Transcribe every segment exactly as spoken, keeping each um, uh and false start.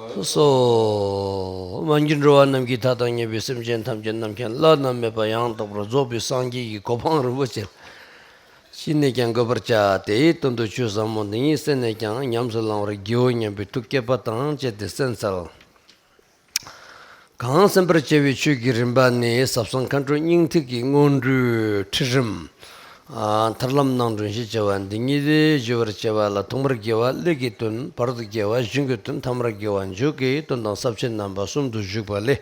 སོ། མ་གྱུར་འགྲོ་བ་རྣམས་ཀྱི་མཐའ་དང་ཉེ་བའི་སེམས་ཅན་ཐམས་ཅད་རྣམ་མཁྱེན་བླ་ན་མེད་པ་ཡང་དག་པར་རྫོགས་པའི་སངས་རྒྱས་ཀྱི་གོ་འཕང་རིན་པོ་ཆེ་ཅི་ནས་ཀྱང་འགོད་པར་བྱ། དེའི་དོན་དུ་ཆོས་ཟབ་མོ་འདི་ཉིད་གསན་ནས་ཀྱང་ཉམས་སུ་བླང་བར་བགྱིའོ་སྙམ་པའི་ཐུགས་བསྐྱེད་པ་དང་བཅས་ཏེ་གསན་འཚལ། གང་གསན་པར་བྱ་བའི་ཆོས་ཀྱི་རིམ་པ་ནི། ཟབ་གསང་མཁའ་འགྲོའི་སྙིང་ཐིག་གི་སྔོན་འགྲོའི་ཁྲིད་རིམ། ཨ། ཐར་ལམ་སྣང་སྒྲོན་ཞེས་བྱ་བ་འདི་ཉིད་ཞུ་བར་བྱ་བ་ལ། ཐོག་མར་དགེ་བ་ཀླད་ཀྱི་དོན། བར་དུ་དགེ་བ་གཞུང་གི་དོན། ཐ་མར་དགེ་བ་མཇུག་གི་དོན་དང་ས་བཅད་རྣམ་པ་གསུམ་དུ་བཞུགས་པ་ལས།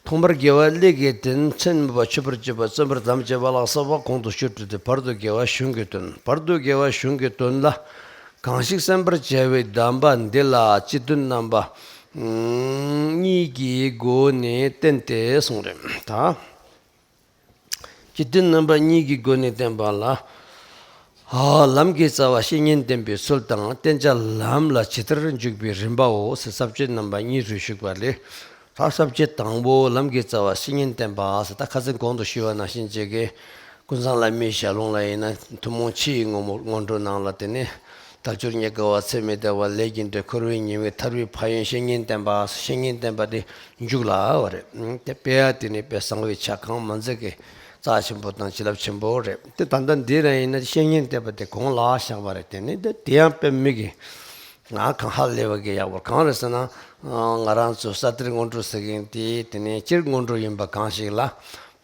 ཐོག་མར་དགེ་བ་ཀླད་ཀྱི་དོན། མཚན་མེད་པ་མཆོད་པར་བྱེད་པ། བརྩོན་པར་དམ་བཅས་པ་ལ་སོགས་པ་གོང་དུ་ཞུས་པ་སྟེ། བར་དུ་དགེ་བ་གཞུང་གི་དོན། བར་དུ་དགེ་བ་གཞུང་གི་དོན་ལ། གང་ཞིག་གསན་པར་བྱ་བའི་གདམས་པ་འདི་ལ་སྤྱི་དོན་རྣམ་པ་གཉིས་ཀྱི་སྒོ་ནས་བསྟན་ཏེ་གསུངས་རེད་ད། སྤྱི་དོན་རྣམ་པ་གཉིས་ཀྱི་སྒོ་ནས་བསྟན་པ་ལ། ཨ། ལམ་གྱི་རྩ་བ་བཤེས་གཉེན་བསྟེན་པའི་ཚུལ་དང་། བསྟེན་བྱ་ལམ་ལ་ཇི་ལྟར་འཇུག་པའི་རིམ་པའོ་ཟེར་ས་བཅད་རྣམ་པ་གཉིས་སུ་བཞུགས་པ་ལས། ད་ས་བཅད་དང་པོ་ལམ་གྱི་རྩ་བ་བཤེས་གཉེན་བསྟེན་པ་ཟེར། ད་ཁ་སང་གོང་དུ་ཞུས་པ་ནང་བཞིན་བྱས་ཀྱི། ཀུན་བཟང་བླ་མའི་ཞལ་ལུང་ལ་ཡིན་ན། ཐུན་མོང་ཕྱི་ཡི་སྔོན་མོ་སྔོན་འགྲོ་ནང་ལ། དེ་ནས་དལ་འབྱོར་རྙེད་དཀའ་བ། ཚེ་མི་རྟག་པ། ལས་རྒྱུ་འབྲས། འཁོར་བའི་ཉེས་དམིགས། ཐར་པའི་ཕན་ཡོན། བཤེས་གཉེན་བསྟེན་པ། བཤེས་གཉེན་བསྟེན་པ་དེ་མཇུག་ལ་བ་རེད། དེ་དཔེ་ཡ་དེ་ནི་དཔེ་བཟང་བའི་ཆ་གང་མ་འཛེགས་ཀྱི་རྩ་ཆེན་པོ་དང་བྱིན་རླབས་ཆེན་པོ་རེད། དེ་ད་ལྟ་འདི་རང་ཡིན་ན་བཤེས་གཉེན་བསྟེན་པ་དེ་གོང་ལ་བཞག་པ་རེད། དེ་ནི་དེ་དེ་ཡང་དཔེ་མི་གི། ང་གང་ཧ་ལས་པ་གི་ཡག་པོ། གང་རེད་ཟེར་ན། ང་རང་ཚོ་ས་གཏེར་སྔོན་འགྲོ་ཟེར་མཁན་དེ། དེ་ནི་སྤྱིར་སྔོན་འགྲོ་ཡིན་པ་གང་ཞིག་ལ།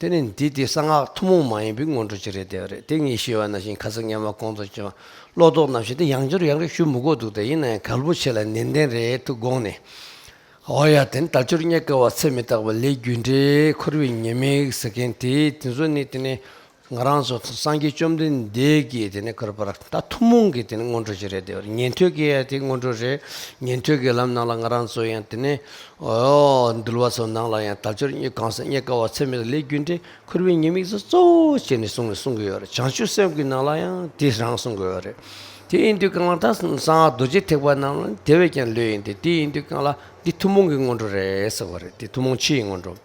དེ་ནི་འདི་དེ་གསང་སྔགས་ཐུན་མོང་མ་ཡིན་པའི་སྔོན་འགྲོ་ཅིག་རེད་བསྡད་པ་རེད། དེ་ངས་ཞུས་པ་ནང་བཞིན་ཁ་སང་སྔོན་མ་གོང་དུ་བྱུང་བ་བློ་ལྡོག་རྣམ་བཞི་དེ་ཡང་བསྐྱར་ཡང་བསྐྱར་ཞུ་མི་དགོས་འདུག་དེ་ཡིན་ན་ཡང་གལ་པོ་ཆེ་ལ་ནན་ཏན་རེད་འདུག་དགོངས་ནས། འོ་ཡ། དེ་ནི་དལ་འབྱོར་རྙེད་དཀའ་བ། ཚེ་མི་རྟག་པ། ལས་རྒྱུ་འབྲས། འཁོར་བའི་ཉེས་དམིགས་ཟེར་མཁན་དེ། དེ་ཚོ་ནི་དེ་ནི་ང་རང་ཚོ་སངས་རྒྱས་བཅོམ་ལྡན་འདས་ཀྱིས་དེ་ནི་ཁོ་རང་ད་ཐུན་མོང་གི་དེ་ནི་སྔོན་འགྲོ་ཅིག་རེད་བསྡད་པ་རེད། ཉན་ཐོས་ཀྱི་ཡ་དེ་སྔོན་འགྲོ་རེད། ཉན་ཐོས་ཀྱི་ལམ་ནང་ལ་ང་རང་ཚོ་ཡང་དེ་ནི། འོ། འདུལ་བ་ཚོ་ནང་ལ་ཡང་དལ་འབྱོར་རྙེད་གང་ཟག་རྙེད་དཀའ་བ། ཚེ་མི་རྟག་ལས་རྒྱུ་འབྲས། འཁོར་བའི་ཉེས་དམིགས་སོགས་གཙོ་བོ་བྱས་ནས་གསུངས་ནས་གསུང་གི་ཡོད་རེད། བྱང་ཆུབ་སེམས་ཀྱི་ནང་ལ་ཡང་དེ་རང་གསུང་གི་ཡོད་རེད། དེ་ཡིན་དུས་གང་ལ་ད་གསང་སྔགས་རྡོ་རྗེ་ཐེག་པ་ནང་ལ་དེ་བས་ཀྱང་ལོས་ཡིན་ཏེ། དེ་ཡིན་དུས་གང་ལ་འདི་ཐུན་མོང་གི་སྔོན་འགྲོ་རེད་ཟེར་བ་རེད། དེ་ཐུན་མོང་ཕྱི་ཡི་སྔོན་འགྲོ།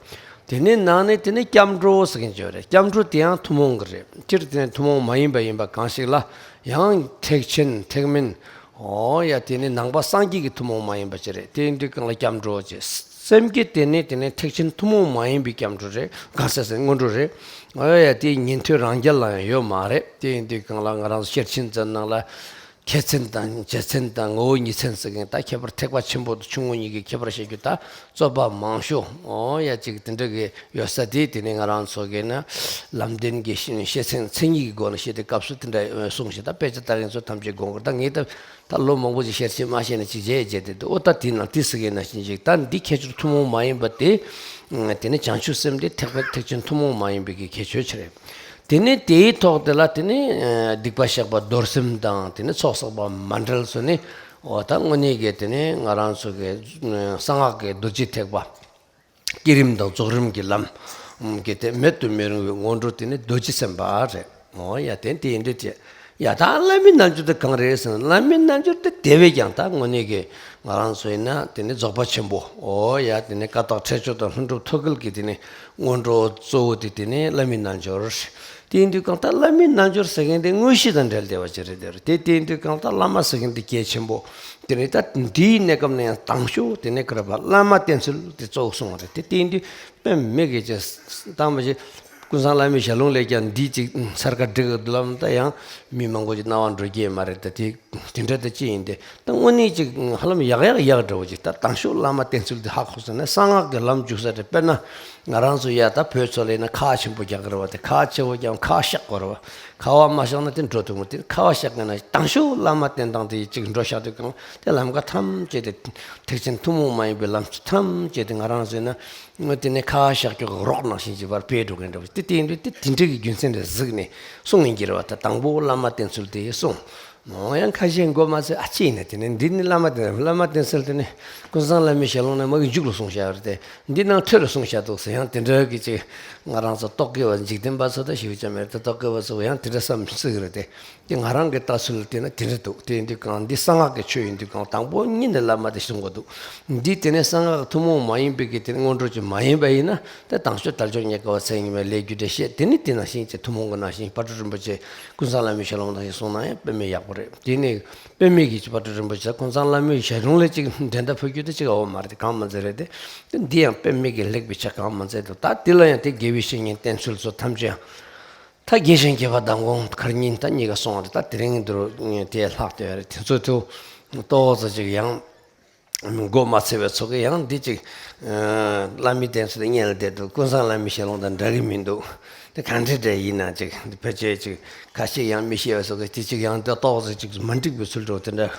དེ་ནས་ནང་ནས་དེ་ནས་སྐྱབས་འགྲོ་ཟེར་མཁན་ཅིག་ཡོད་རེད། སྐྱབས་འགྲོ་དེ་ཡང་ཐུན་མོང་གི་རེད། སྤྱིར་དེ་ནས་ཐུན་མོང་མ་ཡིན་པ་ཡིན་པ་གང་ཞིག་ལ་ཡང་ཐེག་ཆེན་ཐེག་དམན། འོ་ཡ། དེ་ནི་ནང་པ་སངས་རྒྱས་ཀྱི་ཐུན་མོང་མ་ཡིན་པ་ཅིག་རེད། དེ་ཡིན་དུས་གང་ལ་སྐྱབས་འགྲོ་ཅེས་སེམས་བསྐྱེད་དེ་ནི་དེ་ནི་ཐེག་ཆེན་ཐུན་མོང་མ་ཡིན་པའི་སྐྱབས་འགྲོ་རེད། གང་ཟེར་ཟེར་སྔོན་འགྲོ་རེད། འོ་ཡ། དེ་ཉན་ཐོས་རང་རྒྱལ་ལ་ཡང་ཡོད་མ་རེད། དེ་ཡིན་དུས་གང་ལ་ང་རང་ཚོ་ཤེར་ཕྱིན་ཙམ་ནང་ལ། ཁྱད་མཚན་དང་རྗེས་མཚན་དང་ངོ་བོ་ཉིད་མཚན་ཟེར་མཁན། ད་ཁྱད་པར་ཐེག་པ་ཆེན་པོ་དང་ཆུང་ངུ་གཉིས་ཀྱི་ཁྱད་པར་བཤད་རྒྱུ་ད་རྩོད་པ་མང་ཤོས། འོ་ཡ། ཅིག་དེ་འདྲ་གི་ཡོད་ས་དེ། དེ་ནི་ང་རང་ཚོ་གི་ན་ལམ་བདེན་གྱི་ཤེས་མཚན་མཚན་ཉིད་ཀྱི་སྒོ་ནས་བཤད་དུས་སྐབས་སུ་དེ་འདྲ་གསུངས་ཤིང་། ད་དཔེ་ཆ་ལྟ་མཁན་ཚོ་ཐམས་ཅད་དགོངས་དགོས། ད་ངས་ད་ད་ལོ་མང་པོ་ཅིག་ཤེར་ཕྱིན་མ་ཤེས་ན་ཅིག་བརྗེད་བརྗེད་དེ་འདུག་འོ། ད་དེ་ནང་དེ་ཟེར་མཁན་ནང་བཞིན་ཅིག་ད་འདི་ཁྱད་ཆོས་ཐུན་མོང་མ་ཡིན་པ་དེ། དེ་ནི་བྱང་ཆུབ་སེམས་དེ་ཐེག་པ་ཐེག་ཆེན་ཐུན་མོང་མ་ཡིན་པའི་གི་ཁྱད་ཆོས་ཅིག་རེད། དེ་ནས་དེའི་ཐོག་དེ་ལ་དེ་ནས་སྡིག་པ་བཤགས་པ། རྡོར་སེམས་དང་དེ་ནས་ཚོགས་བསགས་པ་མ་འབྲལ་སོགས་ནི། འོ། ད་དངོས་གནས་ཀྱི་དེ་ནས་ང་རང་ཚོ་གི་གསང་སྔགས་ཀྱི་རྡོ་རྗེ་ཐེག་པ། བསྐྱེད་རིམ་དང་རྫོགས་རིམ་གྱི་ལམ་གྱི་དེ་མེད་དུ་མི་རུང་བའི་སྔོན་འགྲོ་དེ་ནི་རྡོ་རྗེ་སེམས་དཔའ་རེད། འོ་ཡ། དེ་དེ་ཡིན་དུས་དེ། ཡ། ད་བླ་མའི་རྣལ་འབྱོར་དེ་གང་རེད་ཟེར་ན། བླ་མའི་རྣལ་འབྱོར་དེ་དེ་བས་ཀྱང་ད་དངོས་གནས་ཀྱི་ང་རང་ཚོ་ཡིན་ན་དེ་ནི་རྫོགས་པ་ཆེན་པོ། འོ་ཡ། དེ་ནི་ཀ་དག་ཁྲེགས་ཆོད་དང་ལྷུན་གྲུབ་ཐོད་རྒལ་གྱི་དེ་ནི་སྔོན་འགྲོ་གཙོ་བོ་དེ་དེ་ནི་བླ་མའི་རྣལ་འབྱོར། དེ་ཡིན་དུས་གང་ལྟར་བླ་མའི་རྣལ་འབྱོར་ཟེར་མཁན་དེ་དངོས་གཞི་དང་འབྲེལ་བསྡད་པ་ཅིག་རེད་དེ། དེ་དེ་ཡིན་དུས་གང་ལྟར་བླ་མ་ཟེར་མཁན་དེ་གལ་ཆེན་པོ། དེ་ནི་ད་འདིའི་གནས་སྐབས་ནས་ཡང་དང་ཤོས་དེ་ནི་ག་རེ་བ། བླ་མ་བསྟེན་ཚུལ་དེ་གཙོ་བོ་གསུངས་པ་རེད་དེ། དེ་ཡིན་དུས་དཔེ་མི་སྲིད་ཀྱི་ད་མ་གཞི་ཀུན་བཟང་བླ་མའི་ཞལ་ལུང་ལས་ཀྱང་འདི་ཅིག་ཚར་ཁ་འགྲིག་གི་འདུག་ལབ་ན། ད་ཡང་མི་མང་པོ་ཅིག་རྣ་བར་འགྲོ་གི་མ་རེད། ད་དེ་དེ་འདྲ་ད་ཅི་ཡིན་ཏེ། ད་དངོས་གནས་ཅིག་ཧ་ལམ་ཡག་ཡག་ཡག་འདྲ་བོ་ཅིག་ད་དང་ཤོས་བླ་མ་བསྟེན་ཚུལ་དེ་ཧ་གོ་སོང་ན། གསང་སྔགས་ཀྱི་ལམ་འཇུག་ས་རེད། དཔེར་ན་ང་རང་ཚོ་ཡ་ད་བོད་ཚོ་ལ་ཡིན་ན་ཁག་ཆེན་པོ་རྒྱག་གི་རེད་བ། དེ་ཁག་ཆེ་བོ་རྒྱག་ཁག་བཤགས་དགོས་རེད་བ། ཁ་བ་མ་བཤགས་ན་དེ་འགྲོ་ཐུབ་མོ། དེ་ཁ་བ་བཤགས་མཁན་ན་དང་ཤོས་བླ་མ་བསྟེན་སྟངས་དེ་ཅིག་འགྲོ་བཤགས་དུས་གང་དེ་ལམ་ཁ་ཐམས་ཅད་དེ་ཐེག་ཆེན་ཐུན་མོང་མ་ཡིན་པའི་ལམ་ཐམས་ཅད་དེ་ང་རང་ཚོ་ཡིན་ན། དེ་ནས་ཁ་བཤགས་ཀྱི་རོགས་ནང་བཞིན་གྱི་བར་སྤེལ་འགྲོ་མཁན་འདྲ་བོ། དེ་དེ་འདྲ་དེ་དེ་འདྲ་གི་རྒྱུ་མཚན་རེ་གཟིགས་ནས་གསུང་ཡིན་གྱི་རེད་བ། ད་དང་པོ་བླ་མ་བསྟེན་ཚུལ་དེ་གསུང་། འོ་ཡང་ཁ་ཤས་མགོ་མ་ཚོས་ཨ་ཅི་ཡིན་ན་དེ་ནས་འདི་ནི་བླ་མ་བསྟེན། བླ་མ་བསྟེན་ཚུལ་དེ་ནི་ཀུན་བཟང་བླ་མའི་ཞལ་ལུང་ནས་མ་གི་མཇུག་ལ་གསུངས་བཞག་རེད་དེ། འདི་ནང་འཕྲོས་ལ་གསུངས་བཞག་འདུག་ཟེར། ཡང་དེ་འདྲ་གི་ཅིག་ང་རང་ཚོ་རྟོག་གེ་བ་འཇིག་རྟེན་པ་ཚོ་ད་ཞིབ་ཅམ་མེད་དེ། རྟོག་གེ་བ་ཚོ་ཡང་དེ་འདྲ་བསམ་སྲིད་ཀྱི་རེད་དེ། དེ་ང་རང་གི་ལྟ་ཚུལ་དེ་ན་དེ་འདྲ་འདུག་དེ་ཡིན་དུས་གང་འདི་གསང་སྔགས་ཀྱི་ཆོས་ཡིན་དུས་གང་དང་པོ་ཉིད་ནས་བླ་མ་དེ་གསུང་དགོས་འདུག་འདི་དེ་ནས་གསང་སྔགས་ཐུན་མོང་མ་ཡིན་པའི་གི་དེ་ནས་སྔོན་འགྲོ་ཅིག་མ་ཡིན་པ་ཡིན་ན། དེ་དང་ཤོས་དལ་འབྱོར་རྙེད་དཀའ་བ། ཚེ་ངན་པ། ལས་རྒྱུ་འབྲས་བཤད། དེ་ནི་དེ་ནང་བཞིན་གྱི་ཐུན་མོང་གི་ནང་བཞིན་དཔལ་སྤྲུལ་རིན་པོ་ཆེ་ཀུན་བཟང་བླ་མའི་ཞལ་ལུང་ནང་བཞིན་གསུངས་ན་ཡང་དཔེ་མེད་ཡག་པོ། རེད། དེ་ནས་དཔེ་མེད་ཀྱི་བཀའ་དྲིན་རིན་པོ་ཆེ་ཀུན་བཟང་བླ་མའི་ཞལ་ལུང་ལས་ཅིག་འགྲན་ཟླ་ཕུལ་རྒྱུ་དེ་ཅིག་འོ་མ་རེད། གང་མ་མཛད་རེད་དེ། དེ་འདི་ཡང་དཔེ་མེད་ཀྱི་ལེགས་པའི་ཆ་གང་མ་མཛད་འདུག་ད་དེ་ལ་ཡང་དེ་དགེ་བའི་བཤེས་གཉེན་བསྟེན་ཚུལ་སོགས་ཐམས་ཅད་ཡང་ད་རྒྱས་ཤིང་རྒྱས་པ་མདང་དགོང་ཁར་ཉིན་ད་གཉིས་ཀ་སོང་བ་རེད། ད་དེ་རིང་འདིར་དེ་ལྷག་བསྡད་ཡོད་རེད། དེ་ཚོ་ཐུགས་ཏོག་ཙམ་ཅིག་ཡང་མགོ་མ་ཚོས་པའི་ཚོ་གི་ཡང་འདི་ཅིག་བླ་མའི་བསྟེན་ཚུལ་དེ་སྙན་ལ་བསྡད་འདུག་ཀུན་བཟང་བླ་མའི་ཞལ་ལུང་དང་འདྲ་གི་མི་འདུག་དེ་གང་འདྲ་འདྲ་ཡིན་ན་ཅིག་འདི་ཕལ་ཆེར་ཅིག་ཁ་ཤས་ཡང་མི་ཤེས་པའི་ཚོ་གི་དེ་ཅིག་ཡང་དེ་ཏོག་ཙམ་ཅིག་མ་འགྲིག་པའི་ཚུལ་འགྲོ་དེ་འདྲ་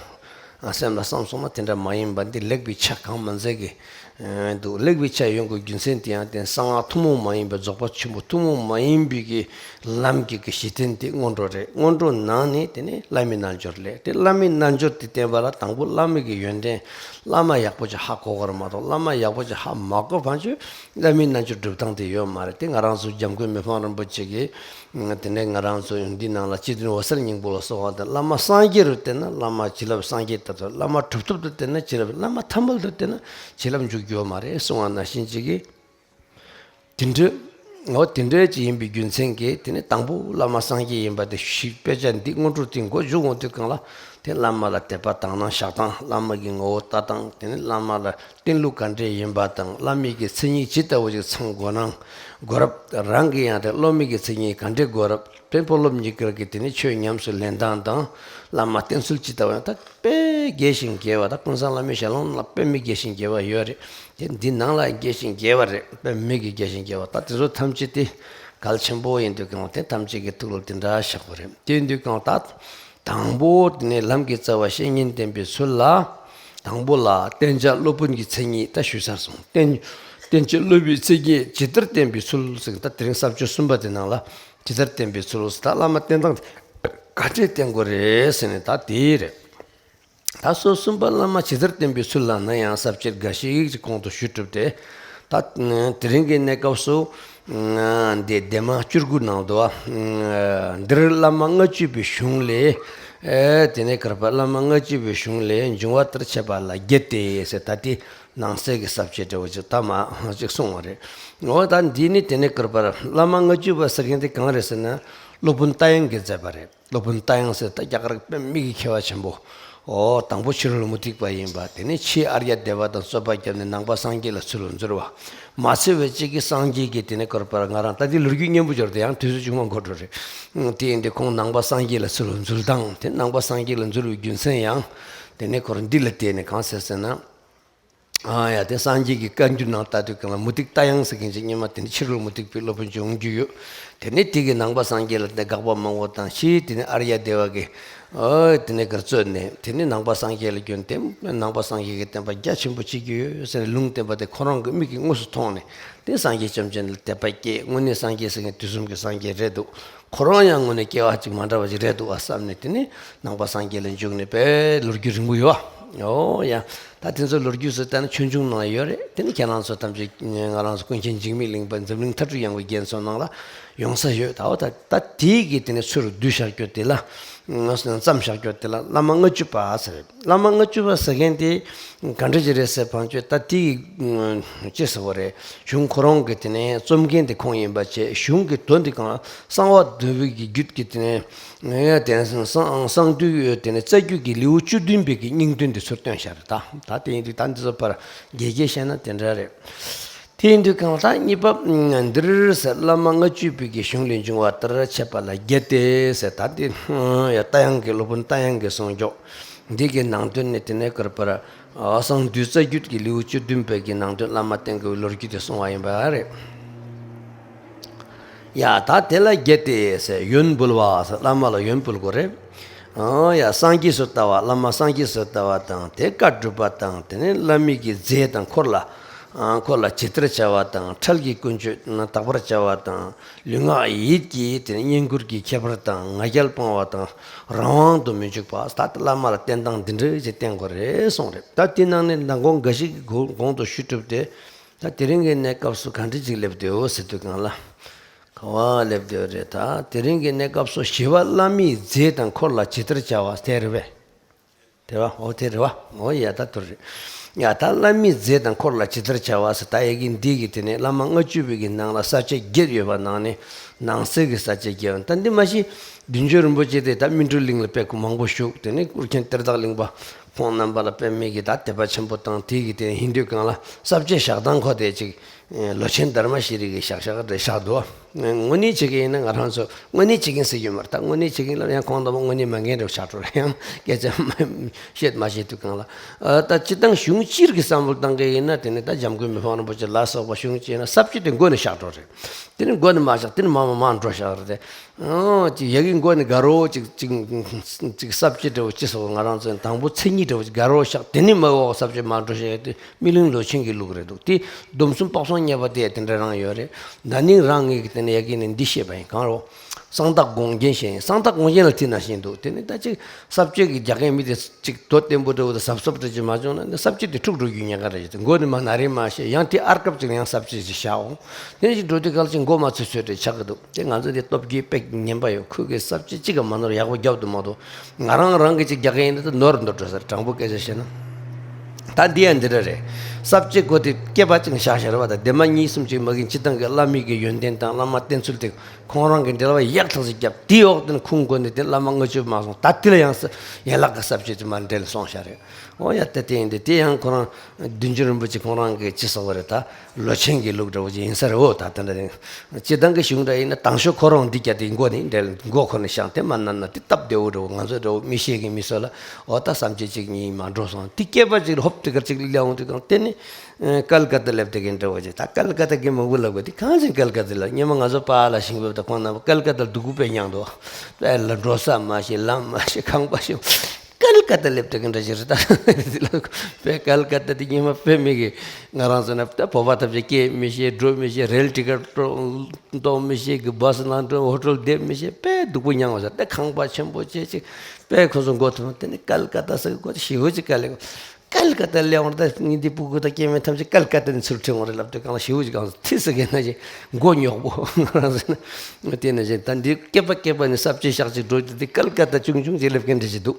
སེམས་ལ་བསམ་སོང་ན་དེ་འདྲ་མ་ཡིན་པ་འདི་ལེགས་པའི་ཆ་གང་མ་མཛད་གི་འདུག་ལེགས་པའི་ཆ་ཡོང་དགོས་རྒྱུ་མཚན་དེ་ཡང་དེ་གསང་སྔགས་ཐུན་མོང་མ་ཡིན་པའི་རྫོགས་པ་ཆེན་པོ་ཐུན་མོང་མ་ཡིན་པའི་གི་ལམ་གྱི་གི་གཞི་རྟེན་དེ་སྔོན་འགྲོ་རེད། སྔོན་འགྲོ་ནང་ནས་དེ་ནས་བླ་མའི་རྣལ་འབྱོར་ལས། དེ་བླ་མའི་རྣལ་འབྱོར་དེ་བསྟེན་པ་ལ་དང་པོ་བླ་མ་གི་ཡོན་ཏན་བླ་མ་ཡག་པོ་ཅིག་ཧ་གོ་དགོས་རེད་མ་གཏོགས། བླ་མ་ཡག་པོ་ཅིག་ཧ་མ་གོ་བ་ཅིག་བླ་མའི་རྣལ་འབྱོར་སྒྲུབ་སྟངས་དེ་ཡོད་མ་རེད། དེ་ང་རང་ཚོ་འཇམ་མགོན་མི་ཕམ་རིན་པོ་ཆེ་གིས་དེ་ནས་ང་རང་ཚོ་འདི་ནང་ལ་སྤྱི་དོན་འོད་གསལ་སྙིང་པོ་ལ་སོགས་པ་དང་། བླ་མ་སངས་རྒྱས་རུ་བསྟེན་ན་བླ་མ་བྱིན་རླབས་སངས་རྒྱས་ལྟར་དུ། བླ་མ་གྲུབ་ཐོབ་ཏུ་བསྟེན་ན་བྱིན་རླབས། བླ་མ་ཐར་མེད་དུ་བསྟེན་ན་བྱིན་རླབས་འཇུག་རྒྱུ་ཡོད་མ་རེད་གསུང་བ་ནང་བཞིན་ཅིག་གིས། དེ་འདྲ། འོ་དེ་འདྲ་ཅིག་ཡིན་པའི་རྒྱུ་མཚན་གྱིས་དེ་ནི་དང་པོ་བླ་མ་སངས་རྒྱས་ཡིན་པ་དེ་ཞིག་དཔེ་ཆ་འདི་སྔོན་འགྲོ་དེ་མགོ་འཇུག་འོང་དུས་སྒང་ལ་དེ་བླ་མ་ལ་དད་པ་དག་སྣང་བཞག་སྟངས། བླ་མ་གི་ངོ་བོ་ལྟ་སྟངས། དེ་ནི་བླ་མ་ལ་བསྟེན་ལུགས་ག་འདྲས་ཡིན་པ་དང་། བླ་མའི་གི་མཚན་ཉིད་ཇི་ལྟ་བུ་ཞིག་ཚང་དགོས་ན་དགོས་རབས། རང་གི་ཡང་དེ་སློབ་མའི་གི་མཚན་ཉིད་ག་འདྲས་དགོས་རབས། དེ་སློབ་མ་གཉིས་ཀར་གྱི་དེ་ནི་ཆོས་ཉམས་སུ་ལེན་སྟངས་དང་། བླ་མ་བསྟེན་ཚུལ་ཇི་ལྟ་བུ་ཡང་ད་དཔེ་རྒྱས་ཤིང་རྒྱས་པ། ད་ཀུན་བཟང་བླ་མའི་ཞལ་ལུང་ལ་དཔེ་མི་རྒྱས་ཤིང་རྒྱས་པ་ཡོད་རེད། དེ་འདི་ནང་ལ་རྒྱས་ཤིང་རྒྱས་པ་རེད། དཔེ་མི་གི་རྒྱས་ཤིང་རྒྱས་པ། ད་དེ་ཚོ་ཐམས་ཅད་དེ་གལ་ཆེན་པོ་ཡིན་དུས་སྒང་དེ་ཐམས་ཅད་ཀྱི་ཐུགས་ལ་དེ་འདྲ་བཞག་པ་རེད། དེ་ཡིན་དུས་སྒང་ད་དང་པོ་དེ་ནས་ལམ་གྱི་རྩ་བ་བཤེས་གཉེན་བསྟེན་པའི་ཚུལ་ལ། དང་པོ་ལ་བསྟེན་བྱ་སློབ་དཔོན་གྱི་མཚན་ཉིད་ད་ཞུས་ཚར་སོང་། བསྟེན་བསྟེན་བྱ་སློབ་པའི་མཚན་ཉིད་ཇི་ལྟར་བསྟེན་པའི་ཚུལ་ཟེར། ད་དེ་རིང་ས་བཅད་གསུམ་པ་དེ་ནང་ལ་ཇི་ལྟར་བསྟེན་པའི་ཚུལ་ཟེར། ད་བླ་མ་བསྟེན་སྟངས་དེ་ག་འདྲས་བསྟེན་དགོས་རེད་ཟེར་ནས་ད་དེ་རེད། ད་སོ་གསུམ་པ་བླ་མ་ཇི་ལྟར་བསྟེན་པའི་ཚུལ་ལ་ན་ཡང་ས་བཅད་འགའ་ཞིག་ཅིག་གོང་དུ་ཞུས་གྲུབ་སྟེ། ད་དེ་རིང་གི་གནས་སྐབས་སུ་འདི་ལྡེབ་མ་བཅུ་དགུ་ནང་དུ་འདིར་བླ་མ་ལྔ་བཅུ་པའི་གཞུང་ལས། དེ་ནས་བཀར་པ་བླ་མ་ལྔ་བཅུ་པའི་གཞུང་ལས་འབྱུང་བ་ལྟར་འཆད་པ་ལ་བརྒྱད་དེ་ཟེར། ད་དེ་ནང་གསེས་ཀྱི་ས་བཅད་འདྲ་བོ་ཅིག་ད་མ་ཅིག་གསུངས་པ་རེད། འོ་ད་འདི་ནི་དེ་ནས་བཀར་པ་བླ་མ་ལྔ་བཅུ་པ་ཟེར་མཁན་དེ་གང་རེད་ཟེར་ན། སློབ་དཔོན་རྟ་དབྱངས་ཀྱིས་མཛད་པ་རེད། སློབ་དཔོན་རྟ་དབྱངས་ཟེར་ད་རྒྱ་གར་དཔེ་མི་གི་མཁས་པ་ཆེན་པོ། འོ་དང་པོ་ཕྱི་རོལ་མུ་སྟེགས་པ་ཡིན་པ། དེ་ནས་ཕྱིས་ཨཱརྱ་དེ་བ་དང་རྩོད་པ་བརྒྱབ་ནས་ནང་པ་སངས་རྒྱས་ལ་ཚུར་འཛུལ་བ། མ་ཚད་པའི་གཅིག་གིས་སངས་རྒྱས་ཀྱི་དེ་ནས་བཀར་པར་ང་རང་ད་དེ་ལོ་རྒྱུས་སྙན་པོ་འབྱོར་ཏེ་ཡང་དུས་ཚོད་ཅུང་མ་འགོར་འགྲོ་རེད། དེ་ཡིན་དུས་ཁོང་ནང་པ་སངས་རྒྱས་ལ་ཚུར་འཛུལ་སྟངས། དེ་ནང་པ་སངས་རྒྱས་ལ་འཛུལ་བའི་རྒྱུ་མཚན་ཡང་དེ་ནས་ཁོར་འདི་ལ་བལྟས་ནས་གང་ཟེར་ཟེར་ན། ཨ་ཡ་དེ་སངས་རྒྱས་ཀྱི་བཀའ་འགྱུར་ནང་ལྟ་དུས་སྒང་ལ་མུ་སྟེགས་རྟ་དབྱངས་ཟེར་མཁན་ཅིག་སྔོན་མ་དེ་ནི་ཕྱི་རོལ་མུ་སྟེགས་པའི་སློབ་དཔོན་ཅིག་འོང་རྒྱུ་ཡོད། དེ་ནས་དེ་གི་ནང་པ་སངས་རྒྱས་ལ་དེ་དགག་པ་མང་པོ་དང་། ཕྱིས་དེ་ནས་ཨཱརྱ་དེ་བ་གི་ཨོ་དེ་ནས་གར་རྩོད་ནས་དེ་ནས་ནང་པ་སངས་རྒྱས་ལ་བསྐྱོན་ཏེ། ནང་པ་སངས་རྒྱས་ཀྱི་བསྟན་པ་རྒྱ་ཆེན་པོ་བྱེད་ཀྱི་ཡོད་ཟེར་ནས་ལུང་བསྟན་པ་དེ་ཁོ་རང་གི་མིག་གིས་དངོས་སུ་མཐོང་ནས། དེ་སངས་རྒྱས་བཅོམ་ལྡན་འདས་ལ་དད་པ་སྐྱེས། དངོས་གནས་སངས་རྒྱས་ཟེར་མཁན་དུས་གསུམ་གྱི་སངས་རྒྱས་རེད་འདུག་ཁོ་རང་ཡང་དངོས་གནས་སྐྱེ་བ་གཅིག་མ་འདྲ་བ་ཞིག་རེད་འདུག་ཨ་བསམ་ནས། དེ་ནས་ནང་པ་སངས་རྒྱས་ལ་འཇུག་ནས་དཔེ་ལོ་རྒྱུས་རིང་པོ་ཡོད་ཨ། ཨོ་ཡ། ད་དེ་ཚོ་ལོ་རྒྱུས་སུ་བལྟས་ན་ཆོས་འབྱུང་ནང་ཡོད་རེད། དེ་ནི་ཁྱེད་རང་ཚོ་ཐམས་ཅད་ང་རང་ཚོ་ཀུན་མཁྱེན་འཇིགས་མེད་གླིང་པ་འཛམ་གླིང་མཐའ་གྲུབ་ཡངས་པའི་རྒྱན་ཚོ་ནང་ལ་ཡོང་ས་ཡོད། ད་འོ་ད་ད་དེའི་གི་དེ་ནས་ཚུར་བསྡུས་བཞག་རྒྱུ་དེ་ལ་བརྩམས་བཞག་རྒྱུ་དེ་ལ་བླ་མ་ལྔ་བཅུ་པ་ཟེར། བླ་མ་ལྔ་བཅུ་པ་ཟེར་མཁན་དེ་ག་འདྲ་ཅིག་རེད་ཟེར་བ་ཅིག་ད་དེ་ཅི་ཟེར་བ་རེད། གཞུང་ཁོ་རང་གི་དེ་ནས་རྩོམ་མཁན་དེ་ཁོང་ཡིན་པ་བྱས། གཞུང་གི་དོན་དེ་གང་གསང་བ་འདུས་པའི་གི་རྒྱུད་ཀྱི་དེ་ནས་དེ་ནས་གསང་གསང་འདུས་དེ་ནས་རྩ་རྒྱུད་ཀྱི་ལེའུ་བཅུ་བདུན་པའི་གི་སྙིང་དོན་དེ་ཚུར་བཏོན་བཞག་རེད། ད་ད་དེ་ཡིན་དུས་ད་འདི་ཚོ་ཕར་རྒྱས་རྒྱས་བཤད་ན་དེ་འདྲ་རེད། དེ་ཡིན་དུས་གང་ལྟར་གཉིས་པ་འདིར་ཟེར། བླ་མ་ལྔ་བཅུ་པའི་གི་གཞུང་ལས་འབྱུང་བ་ལྟར་འཆད་པ་ལ་བརྒྱད་དེ་ཟེར། ད་འདི་ཡ་རྟ་དབྱངས་ཀྱི་སློབ་དཔོན་རྟ་དབྱངས་ཀྱི་གསུང་ཆོས་འདི་གི་ནང་དོན་ནི་དེ་ནས་བཀར་པར་གསང་འདུས་རྩ་རྒྱུད་ཀྱི་ལེའུ་བཅུ་བདུན་པའི་གི་ནང་དོན་བླ་མ་བསྟེན་དགོས་པའི་ལོ་རྒྱུས་དེ་གསུངས་པ་ཡིན་པ་རེད། ཡ་ད་དེ་ལ་བརྒྱད་དེ་ཟེར། ཡོན་འབུལ་བ་ཟེར། བླ་མ་ལ་ཡོན་འབུལ་དགོས་རེད། ཨང་ཡ་སངས་རྒྱས་སུ་ལྟ་བ། བླ་མ་སངས་རྒྱས་སུ་ལྟ་བ་དང་། དེ་བཀའ་སྒྲུབ་པ་དང་། དེ་ནས་བླ་མའི་གི་རྫས་དང་འཁོར་ལ་ཨང་འཁོར་ལ་ཇི་ལྟར་བྱ་བ་དང་། འཕྲལ་གྱི་ཀུན་སྤྱོད་དག་པར་བྱ་བ་དང་། ལུས་ངག་ཡིད་ཀྱི་དེ་ནས་བསྙེན་བཀུར་གྱི་ཁྱད་པར་དང་། ང་རྒྱལ་སྤང་བ་དང་རང་དབང་དུ་མི་འཇུག་པ། ད་ལྟ་བླ་མ་ལ་བསྟེན་སྟངས་འདི་འདྲ་ཞིག་བསྟེན་དགོས་རེད་གསུངས་རེད། ད་དེ་ནང་ནས་མདང་དགོང་འགའ་ཞིག་གི་གོང་དུ་ཞུས་གྲུབ་སྟེ། ད་དེ་རིང་གི་གནས་སྐབས་སུ་ག་འདྲ་ཅིག་སླེབས་བསྡད་ཡོད་ཟེར་དུས་སྒང་ལ། ག་བ་སླེབས་བསྡད་ཡོད་རེད། ད་དེ་རིང་གི་གནས་སྐབས་སུ་ཞི་བ་བླ་མའི་རྫས་དང་འཁོར་ལ་ཇི་ལྟར་བྱ་བ་དེ་རེད་པས། དེ་བ་འོ་དེ་རེད་བ། འོ་ཡ་ད་དུ་རེད། ཡ་ད་བླ་མའི་རྫས་དང་འཁོར་ལ་ཇི་ལྟར་བྱ་བ་ཟེར། ད་ཡ་གི་འདི་གི་དེ་ནས་བླ་མ་ལྔ་བཅུ་པའི་གི་ནང་ལ་ས་བཅད་བརྒྱད་ཡོད་པ་ནང་ནས་ནང་གསེས་ཀྱི་ས་བཅད་བརྒྱད། ད་འདི་མ་གཞི་བདུད་འཇོམས་རིན་པོ་ཆེ་དེ་ད་སྨིན་གྲོལ་གླིང་ལ་དཔེ་ཁོ་མང་པོ་བཞུགས། དེ་ནས་ཀུན་མཁྱེན་གཏེར་བདག་གླིང་པ་ཁོང་རྣམ་པ་ལ་དཔེ་མེད་ཀྱི་ད་དད་པ་ཆེན་པོ་དང་། དེ་གི་དེ་ཡིན་དུས་གང་ལ་ས་བཅད་བཞག་སྟངས་ཁོ་དེ་ཅིག་ལོ་ཆེན་དྷརྨ་ཤྲཱི་གིས་བཞག་བཞག་རེད་བཞག་འདུག། དངོས་གནས་བྱེད་ཀྱི་ཡིན་ན་ང་རང་ཚོ་དངོས་གནས་བྱེད་ཀྱིན་ཟེར་རྒྱུ་མ་རེད། ད་དངོས་གནས་བྱེད་ཀྱིན་ལ་ཡང་ཁོང་དང་པོ་དངོས་གནས་མ་འགན་རེ་ཆགས་འགྲོ་རེད། ཡང་སྐད་ཆ་མ་བཤད་མ་བཤད་དུས་གང་ལ། ཨ་ད་སྤྱི་བཏང་གཞུང་སྤྱིར་གྱི་བསམ་བློ་བཏང་གི་ཡིན་ན། དེ་ནི་ད་འཇམ་མགོན་མི་ཕམ་རིན་པོ་ཆེ་ལ་སོགས་པ་གཞུང་སྤྱིར་ན་ས་བཅད་དེ་མགོ་ནས་བཞག་འགྲོ་རེད། དེ་ནི་མགོ་ནས་མ་བཞག་དེ་ནི་མ་མ་མ་འགྲོ་བཞག་རེད། ཨོ་ཅིག་ཡ་གི་མགོ་ནས་དགའ་རོགས་ཅིག་ཅིག་ཅིག་ས་བཅད་འདྲ་བོ་ཅི་སོགས་ང་རང་ཚོའི་དང་པོ་མཚན་ཉིད་འདྲ་བོ་ཅིག་དགའ་རོགས་བཞག། དེ་ནི་མ་འོག་ས་བཅད་མ་འགྲོ་བཞག་ཡ་དེ། སྨིན་གླིང་ལོ་ཆེན་གྱི་ལུགས་རེད་འདུག། དེ་སྡོམ་གསུམ་དཔག་བསམ་རྙེད་པ་དེ་དེ་འདྲ་རང་ཡོད་རེད། ན་ནིང་རང་ངེད་ཀྱི་དེ་ནས་ཡ་གི་ནས་འདི་བཤད་པ་ཡིན། གང་རོ། གསང་བདག་དགོངས་རྒྱན་བཤད་ཡིན། གསང་བདག་དགོངས་རྒྱན་ལ་དེ་ནང་བཞིན་འདུག། དེ་ནི་ད་ཅིག་ས་བཅད་ཀྱི་རྒྱག་མཁན་མི་དེ་ཅིག་དོ་བརྟན་པོ་འདྲ་བོ་དང་གཟབ་གཟབ་འདྲ་ཅིག་མ་བྱུང་ན་ནི་ས་བཅད་དེ་འཁྲུག་འགྲོ་རྒྱུ་ཉེན་ཁ་རེད། དེ་མགོ་ནས་མ་ན་རེ་མ་བཤད། ཡང་དེ་ཨར་སྐབས་ཅིག་ཡང་ས་བཅད་ཅིག་བཞག་འོང་། དེ་ནས་ཅིག་འགྲོ་དུས་ག་ལ་ཅིག་མགོ་མ་ཚོད་ཚོད་འདྲ་ཆགས་ཀྱི་འདུག། དེ་ང་ཚོ་འདི་སྟོབས་རྒྱས་དཔེ་ངན་པ་ཡོད། ཁོས་གི་ས་བཅད་གཅིག་ག་མ་ནོར་ཡག་པོ་རྒྱབ་ཏུ་མ་གཏོགས། ང་རང་རང་གི་ཅིག་རྒྱག་གི་ཡིན་ན་ད་ནོར་འདུག་འགྲོ་ས་རེད། དྲང་པོ་སྐད་ཆ་བཤད་ན། ད་འདི་ཡང་འདི་འདྲ་རེད། ས་བཅད་གོ་དེ་སྐེད་པ་ཅིག་བཞག་བཞག་རེད་བ། ད་ལྡན་མ་གཉིས་གསུམ་ཅིག་མ་གིན་སྤྱི་བཏང་གི་བླ་མའི་གི་ཡོན་ཏན་དང་བླ་མ་བསྟེན་ཚུལ་དེ་ཁོང་རང་གི་འགྲེལ་བ་ཡག་ཐག་ཅིག་བརྒྱབ། དེའི་འོག་ཏུ་ནི་ཁུངས་དགོས་ནས་དེ་བླ་མ་ལྔ་བཅུ་མ་སོང་། ད་དེ་ལ་ཡང་ས་ཡན་ལག་གི་ས་བཅད་དེ་མར་འགྲེལ་སོང་བཞག་རེད། འོ་ཡ་ད་དེ་ཡིན་དེ་དེ་ཡང་ཁོ་རང་བདུད་འཇོམས་རིན་པོ་ཆེ་ཁོང་རང་གི་ཅི་ཟེར་བ་རེད། ད་ལོ་ཆེན་གྱི་ལུགས་འདྲ་བོ་ཅིག་ཡིན་ས་རེད། འོ་ད་དེ་འདྲ་རེད། སྤྱི་བཏང་གི་གཞུང་འདྲ་ཡིན་ན་དང་ཤོས་ཁོ་རང་འདི་རྒྱ་དེ་མགོ་ནས་འདྲེ་མགོ་ཁོ་ནས་བཤང་སྟེ་མ་ན་ན་དེ་སྟབས་བདེ་བོ་འདྲ་བོ། ང་ཚོ་འདྲ་བོ་མི་ཤེས་ཀྱི་མི་ཚོ་ལ་འོ་ད་བསམ་སྤྱོད་ཅིག་གཉིས་མ་འགྲོ་སོང་། དེ་སྐེད་པ་ཅིག་ལ་ཧོབ་དེ་གར་ཅིག་སླེབས་འོང་དུས་གང་དེ་ནི་ཨ་ཀལ་ཀ་ཏ་སླེབས་དེ་གི་འདྲ་བོ་ཅིག། ད་ཀལ་ཀ་ཏ་གི་མང་པོ་ལབ་དགོས་དེ་གང་ཅིག་ཀལ་ཀ་ཏ་ལ་སྔོན་མ་ང་ཚོ་པཱ་ལགས་ཞིང་ཕེབས་དང་ཁོང་རྣམ་པ་ཀལ་ཀ་ཏ་ལ་སྡུག་པོ་དཔེ་མྱངས་འདུག། དཔེ་ལ་འགྲོ་ས་མ་ཤེས། ལམ་མ་ཤེས། ཁང་པ་ཤེས། ཀལ་ཀ་ཏ་སླེབས་དེ་གི་འདྲ་ཞིག་རེད། ད་དཔེ་ཀལ་ཀ་ཏ་དེ་སྔོན་མ་དཔེ་མི་གི་ང་རང་ཚོ་ན་ད་བོད་པ་ཐམས་ཅད་སྐད་མི་ཤེས། འགྲོ་མི་ཤེས། རེལ་ཊི་ཀེཊ་གཏོང་མི་ཤེས་གི། བྷ་སི་ནང་འགྲོ། ཧོ་ཊེལ་བསྡད་མི་ཤེས། དཔེ་སྡུག་པོ་མྱངས་པ་ས། ད་ཁང་པ་ཆེན་པོ་བྱས་ཅིག། དཔེ་ཁོ་ཚོ་མགོ་ཐོན། དེ་ནི་ཀལ་ཀ་ཏ་ཟེར་གི་གོ། དེ་ཞེ་པོ་ཅིག་དཀའ་ལས། ཀལ་ཀ་ཏ་སླེབས་འོང་། ད་ངས་འདི་སྤུ་གུ་དང་སྐྱེ་དམན་ཐམས་ཅད་ཀལ་ཀ་ཏ་ནས་ཚུར་ཁྲིད་འོང་རེད་ལབ་དུས་གང་ལ་ཞེ་པོ་ཅིག་གང་ཚོ་ཐི་ཟེར་གི་ན་ཅིག་མགོ་རྙོག་པོ་ང་རང་ཟེར་ན། དེ་ནས་ཅིག་ད་འདི་སྐེད་པ་སྐེད་པ་ནས་ས་བཅད་ཞག་ཅིག་འགྲོ་རྒྱུ་དེ་ཀལ་ཀ་ཏ་ཆུང་ཆུང་ཅིག་སླེབས་མཁན་འདྲ་ཞིག་འདུག།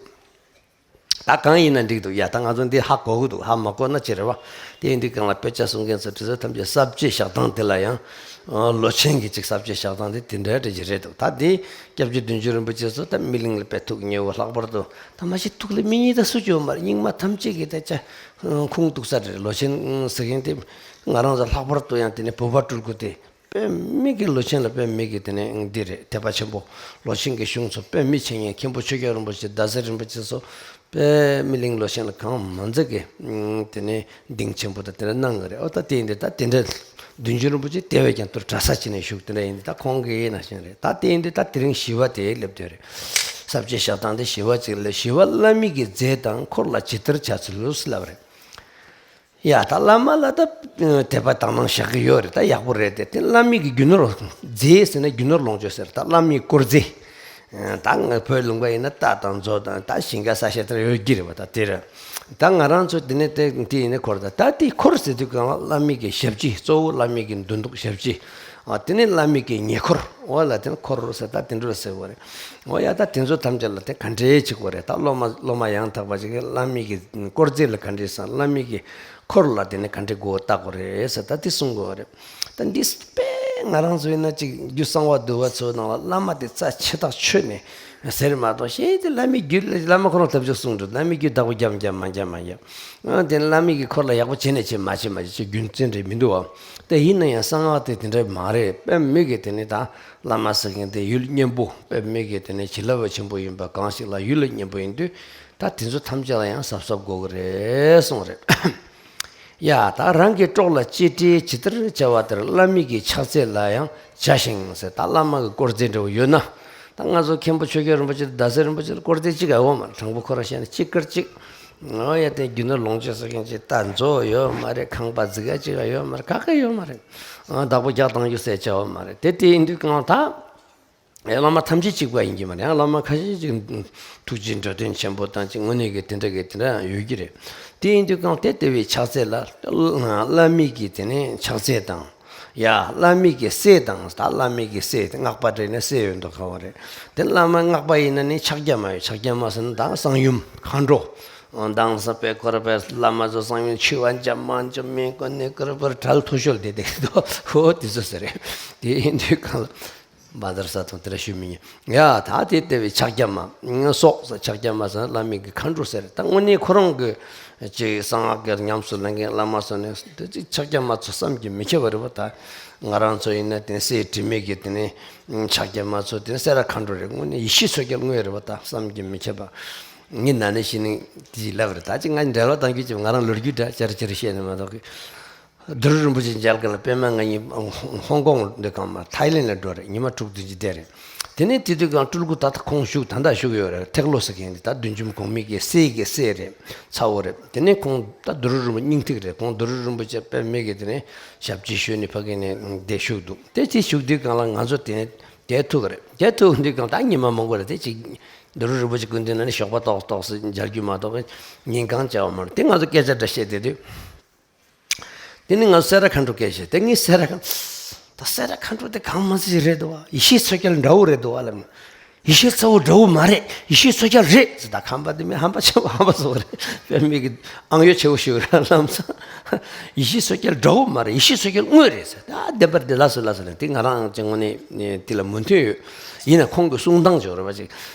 ད་གང་ཡིན་ན་འགྲིག་འདུག། ཡ་ད་ང་ཚོ་འདི་ཧ་གོ་གི་འདུག། ཧ་མ་གོ་ན་ཅི་རེད་བ། དེ་ཡིན་དུས་གང་ལ་དཔེ་ཆ་གསུང་མཁན་ཚོ་དེ་ཚོ་ཐམས་ཅད་ས་བཅད་བཞག་སྟངས་དེ་ལ་ཡང་ཨ་ལོ་ཆེན་གྱི་ཅིག་ས་བཅད་བཞག་སྟངས་དེ་དེ་འདྲ་འདྲ་ཅིག་རེད་འདུག། ད་དེ་སྐྱབས་རྗེ་བདུད་འཇོམས་རིན་པོ་ཆེ་ཚོ་ད་སྨིན་གླིང་ལ་དཔེ་ཐུགས་མཉེས་པོ། ལྷག་པར་དུ་ད་མ་གཞི་ཐུགས་ལ་མི་མཉེས་ད་སུ་ཅིག་ཡོད་མ་རེད། རྙིང་མ་ཐམས་ཅད་ཀྱི་ད་ཆ་ཁུངས་གཏུགས་ས་རེད། ལོ་ཆེན་ཟེར་མཁན་དེ་ང་རང་ཚོ་ལྷག་པར་དུ་ཡང་དེ་ནས་བོད་པ་སྤྲུལ་སྐུ་དེ། དཔེ་མི་གི་ལོ་ཆེན་ལ་དཔེ་མི་གི་དེ་ནས་འདི་རེད། དད་པ་ཆེན་པོ། ལོ་ཆེན་གྱི་གཞུང་ཚོ་དཔེ་མི་ཆེ་ངེས། མཁན་པོ་ཆོས་རྒྱལ་རིན་པོ་ཆེ། ཟླ་ཟེར་རིན་པོ་ཆེ་སོགས་དཔེ་སྨིན་གླིང་ལོ་ཆེན་ལ་གང་མང་ཙམ་གི་དེ་ནས་གདེང་ཆེན་པོ་དང་དེ་འདྲ་གནང་གི་རེད། ཨོ་ད་དེ་ཡིན་དུས་ད་དེ་འདྲ་བདུད་འཇོམས་རིན་པོ་ཆེ་དེ་བས་ཀྱང་དུ་གྲྭ་ས་ཅིག་ནས་བཞུགས། དེ་འདྲ་ཡིན་དུས་ད་ཁོང་གི་ཡིན་ན་ཞིང་རེད། ད་དེ་ཡིན་དུས་ད་དེ་རིང་ཞི་བ་དེ་སླེབས་དུས་རེད། ས་བཅད་བཞག་སྟངས་དེ་ཞི་བ་ཅིག་ལ། ཞི་བ་བླ་མའི་གི་རྫས་དང་འཁོར་ལ་ཇི་ལྟར་བྱ་ཚུལ་ལོ་ཟེར་ལབ་རེད། ཡ་ད་བླ་མ་ལ་ད་དད་པ་དག་སྣང་བཞག་གི་ཡོད་རེད། ད་ཡག་པོ་རེད་དེ། དེ་བླ་མའི་གི་རྒྱུ་ནོར་རྫས་ཟེར་ན་རྒྱུ་ནོར་ལོངས་སྤྱོད་ཟེར། ད་བླ་མའི་དཀོར་རྫས། ད་ང་བོད་ལུང་པ་ཡིན་ན་རྟ་དང་མཛོ་དང་ད་ཞིང་ཁ་ས་ཆ་དེ་འདྲ་ཡོད་ཀྱི་རེད་བ། ད་དེ་རེད། ད་ང་རང་ཚོ་དེ་ནས་དེ་དེ་ཡིན་ན་འཁོར། ད་ད་དེ་འཁོར་ཟེར་དུས་གང་ལ་བླ་མའི་གི་ཞབས་ཕྱི། གཙོ་བོ་བླ་མའི་གི་འདོན་ཐུག་ཞབས་ཕྱི། ཨ་དེ་ནས་བླ་མའི་གི་ཉེ་འཁོར། འོ་ལ་དེ་ནས་འཁོར་ཟེར་ད་དེ་འདྲ་ཟེར་བ་རེད། འོ་ཡ་ད་དེ་ཚོ་ཐམས་ཅད་ལ་དེ་ག་འདྲས་བྱེད་དགོས་རེད། ད་སློབ་མ་སློབ་མ་ཡང་དག་པ་ཅིག་གིས་བླ་མའི་གི་དཀོར་རྫས་ལ་ག་འདྲས་བསམ། བླ་མའི་གི་འཁོར་ལ་དེ་ནས་ག་འདྲས་མགོ་བོ་བཏགས་དགོས་རེད་ཟེར་ད་དེ་གསུང་དགོས་རེད། ད་འདི་དཔེ་ང་རང་ཚོ་ཡིན་ན་ཅིག་རྒྱུད་གསང་བ་འདུལ་བ་ཚོའི་ནང་ལ་བླ་མ་དེ་རྩ་ཆེ་ཐག་ཆོད་ནས་ཟེར་མ་གཏོགས། ཞེས་དེ་བླ་མའི་རྒྱུད་ལ་བླ་མ་ཁོ་རང་ཐབས་ཅིག་གསུངས་འདུག། བླ་མའི་རྒྱུད་བདག་པོ་རྒྱབ་རྒྱབ་མ་རྒྱབ་མ་རྒྱབ། ཨ་དེ་བླ་མའི་གི་འཁོར་ལ་ཡག་པོ་བྱས་ནས་བྱས་མ་བྱས་མ་བྱས་ཅིག་རྒྱུ་མཚན་རེད་མི་འདུག་བ། དེ་ཡིན་ན་ཡང་གསང་བ་དེ་དེ་འདྲ་མ་རེད། དཔེ་མི་གི་དེ་ནི་ད་བླ་མ་ཟེར་མཁན་དེ་ཡུལ་གཉན་པོ། དཔེ་མི་གི་དེ་ནི་བྱིན་རླབས་ཆེན་པོ་ཡིན་པ་གང་ཞིག་ལ་ཡུལ་ལ་གཉན་པོ་ཡིན་དུས་ད་དེ་ཚོ་ཐམས་ཅད་ལ་ཡང་གཟབ་གཟབ་དགོས་ཀྱི་རེད་གསུངས་རེད། ཡ་ད་རང་གི་སྲོག་ལ་གཅེས་སྤྲས་ཇི་ལྟར་བྱ་བ་ལྟར་བླ་མའི་གི་ཕྱག་རྫས་ལ་ཡང་བྱ་ཞིང་ཟེར། ད་བླ་མ་གི་དཀོར་རྫས་འདྲ་བོ་ཡོད་ན། ད་ང་ཚོ་མཁན་པོ་ཆོས་རྒྱལ་རིན་པོ་ཆེ་དང་ཟླ་ཟེར་རིན་པོ་ཆེ་ལ་དཀོར་རྫས་གཅིག་ཀ་ཡོད་མ་རེད། དྲང་པོ་ཁོ་རང་བཤད་ན་གཅིག་ཀར་གཅིག། ཨོ་ཡ་དེ་རྒྱུ་ནོར་ལོངས་སྤྱོད་ཟེར་མཁན་ཅིག་ད་མཛོ་ཡོད་མ་རེད། ཁང་པ་ཙི་ག་གཅིག་ཀ་ཡོད་མ་རེད། ག་ག་ཡོད་མ་རེད། ཨ་བདག་པོ་རྒྱག་བཏང་རྒྱུ་ཟེར་བྱ་བ་མ་རེད། དེ་དེ་ཡིན་དུས་གང་ད། ཨེ་བླ་མ་ཐམས་ཅད་གཅིག་པ་ཡིན་གྱི་མ་རེད། ཨ་བླ་མ་ཁ་ཤས་ཅིག་ཐུགས་རྗེ་འགྲོ་དོན་ཆེན་པོ་དང་ཅིག་དངོས་གནས་ཀྱི་དེ་འདྲ་གི་དེ་འདྲ་ཡང་ཡོད་ཀྱི་རེད། དེ་ཡིན་དུས་གང་དེ་དེ་བའི་ཕྱག་རྫས་ལ་བླ་མའི་གི་དེ་ནས་ཕྱག་རྫས་དང་། ཡ་བླ་མའི་གི་གསེར་དང་། ད་བླ་མའི་གི་གསེར་དེ་སྔགས་པ་འདྲ་ཡིན་ན་གསེར་ཡོད་མདོག་ཁ་བ་རེད། དེ་བླ་མ་སྔགས་པ་ཡིན་ན་ནི་ཕྱག་རྒྱ་མ་ཡོད། ཕྱག་རྒྱ་མ་ཟེར་ན་ད་གསང་ཡུམ་མཁའ་འགྲོ། མདང་ས་པའི་ཁོ་ར་པའི་བླ་མ་ཚོ་གསང་ཡུམ་མཆོད་པ་འཇམ་མ་འཇམ་མིན་ཀོ་ནི་ཀར་པར་གྲལ་མཐོ་ཤོས་དེ་དེ་དོ་ཧོ་དེ་ཚོ་ཟེར་རེད། དེ་ཡིན་དུས་གང་ལ་བ་དར་ས་དང་དེ་ར་ཞུ་མི་ཉན་ཡ། ད་དེ་ལྟ་བུའི་ཕྱག་རྒྱ་མ་སོགས་ཕྱག་རྒྱ་མ་ཟེར་བླ་མའི་གི་མཁའ་འགྲོ་ཟེར། ད་དངོས་གནས་ཁོ་རང་གི་ཅིག་གསང་སྔགས་ཀྱི་ཉམས་སུ་ལེན་མཁན་བླ་མ་ཚོ་ནས་དེ་ཅིག་ཕྱག་རྒྱ་མ་ཚོ་བསམ་གྱིས་མི་ཁྱབ་པ་རེད་པ། ད་ང་རང་ཚོ་ཡིན་ན་དེ་ནས་སྲས་དྲི་མེད་ཀྱི་དེ་ནས་ཕྱག་རྒྱ་མ་ཚོ་དེ་ནས་སེ་ར་མཁའ་འགྲོ་རེད། དངོས་གནས་ཡེ་ཤེས་མཚོ་རྒྱལ་དངོས་རེད་པ། ད་བསམ་གྱིས་མི་ཁྱབ་པ། ངའི་ན་ནས་ཤི་ནས་དེའི་ལབ་རེད། ད་ཅི་ང་འབྲེལ་བ་དང་རྒྱུ་ཅིག་ང་རང་ལོ་རྒྱུས་འདྲ་ཅར་ཅར་བཤད་ནས་མ་གཏོགས་གི། རྡོ་རུ་རིན་པོ་ཆེ་མཇལ་ག་ལ་པད་མ་ང་གཉིས་ཧོང་ཀོང་འདི་གང་མ་ཐའི་ལེན་ལ་འགྲོ་རེད། ཉི་མ་དྲུག་བདུན་ཅིག་བསྡད་རེད། དེ་ནས་དེ་དུས་གང་སྤྲུལ་སྐུ་ད་ལྟ་ཁོང་བཞུགས་ད་ལྟ་བཞུགས་ཡོད་རེད། ཐེག་ལོ་ཟེར་མཁན་དེ་ད་བདུད་འཇོམས་གོང་མའི་གི་སྲས་ཀྱི་སྲས་རེད། ཚ་བོ་རེད། དེ་ནས་ཁོང་ད་རྡོ་རུ་རིན་པོ་སྙིང་ཐིག་རེད། ཁོང་རྡོ་རུ་རིན་པོ་ཆེ་པད་མའི་གི་དེ་ནས་ཞབས་ཕྱི་ཞུས་ནས་ཕ་གི་ནས་བསྡད་བཞུགས་འདུག་དེ་ཅི་བཞུགས་དུས་གང་ལ་ང་ཚོ་དེ་ནས་དེ་ཐུག་རེད། དེ་ཐུག་དུས་གང་ད་ཉི་མ་མང་པོ་རེད། དེ་ཅིག་རྡོ་རུ་རིན་པོ་ཆེ་སྐུ་མདུན་ན་ནི་ཞོགས་པ་ཏོག་ཏོག་སེ་མཇལ་རྒྱུ་མ་གཏོགས་ཉིན་གང་བཅར་བ་མ་རེད། དེ་ང་ཚོ་སྐད་ཆ་འདྲ་བཤད་བསྡད་དུས། དེ་ནི་ང་སེ་ར་མཁའ་འགྲོ་སྐད་བཤད་དེ་ངས་སེ་ར་མཁའ་ད་སེ་ར་མཁའ་འགྲོ་དེ་གང་མ་ཟིག་རེད་འདུག་བ། ཡེ་ཤེས་མཚོ་རྒྱལ་འདྲ་བོ་རེད་འདུག་བ་ལབ་ནས། ཡེ་ཤེས་ཚ་བོ་འདྲ་བོ་མ་རེད། ཡེ་ཤེས་མཚོ་རྒྱལ་རེད་ཟེར། ད་ཁམས་པ་དེ་མི་ཧམ་པ་ཆེ་བོ་ཧམ་པ་བཟོ་བ་རེད། དཔེ་མི་གི་ཨང་ཡོད་ཆེ་བོ་ཞིག་རེད་ལམ་སང་། ཡེ་ཤེས་མཚོ་རྒྱལ་འདྲ་བོ་མ་རེད། ཡེ་ཤེས་མཚོ་རྒྱལ་དངོས་རེད་ཟེར། ད་བདེན་པར་དེ་ལ་སུ་ལ་སུ་ལ་དེ་ང་རང་ཅིག་དངོས་གནས་དེ་ལ་མོས་མཐུན་ཡོད། ཡིན་ན་ཁོང་གི་གསུང་སྟངས་ཅིག་རེད་པ་ཅིག་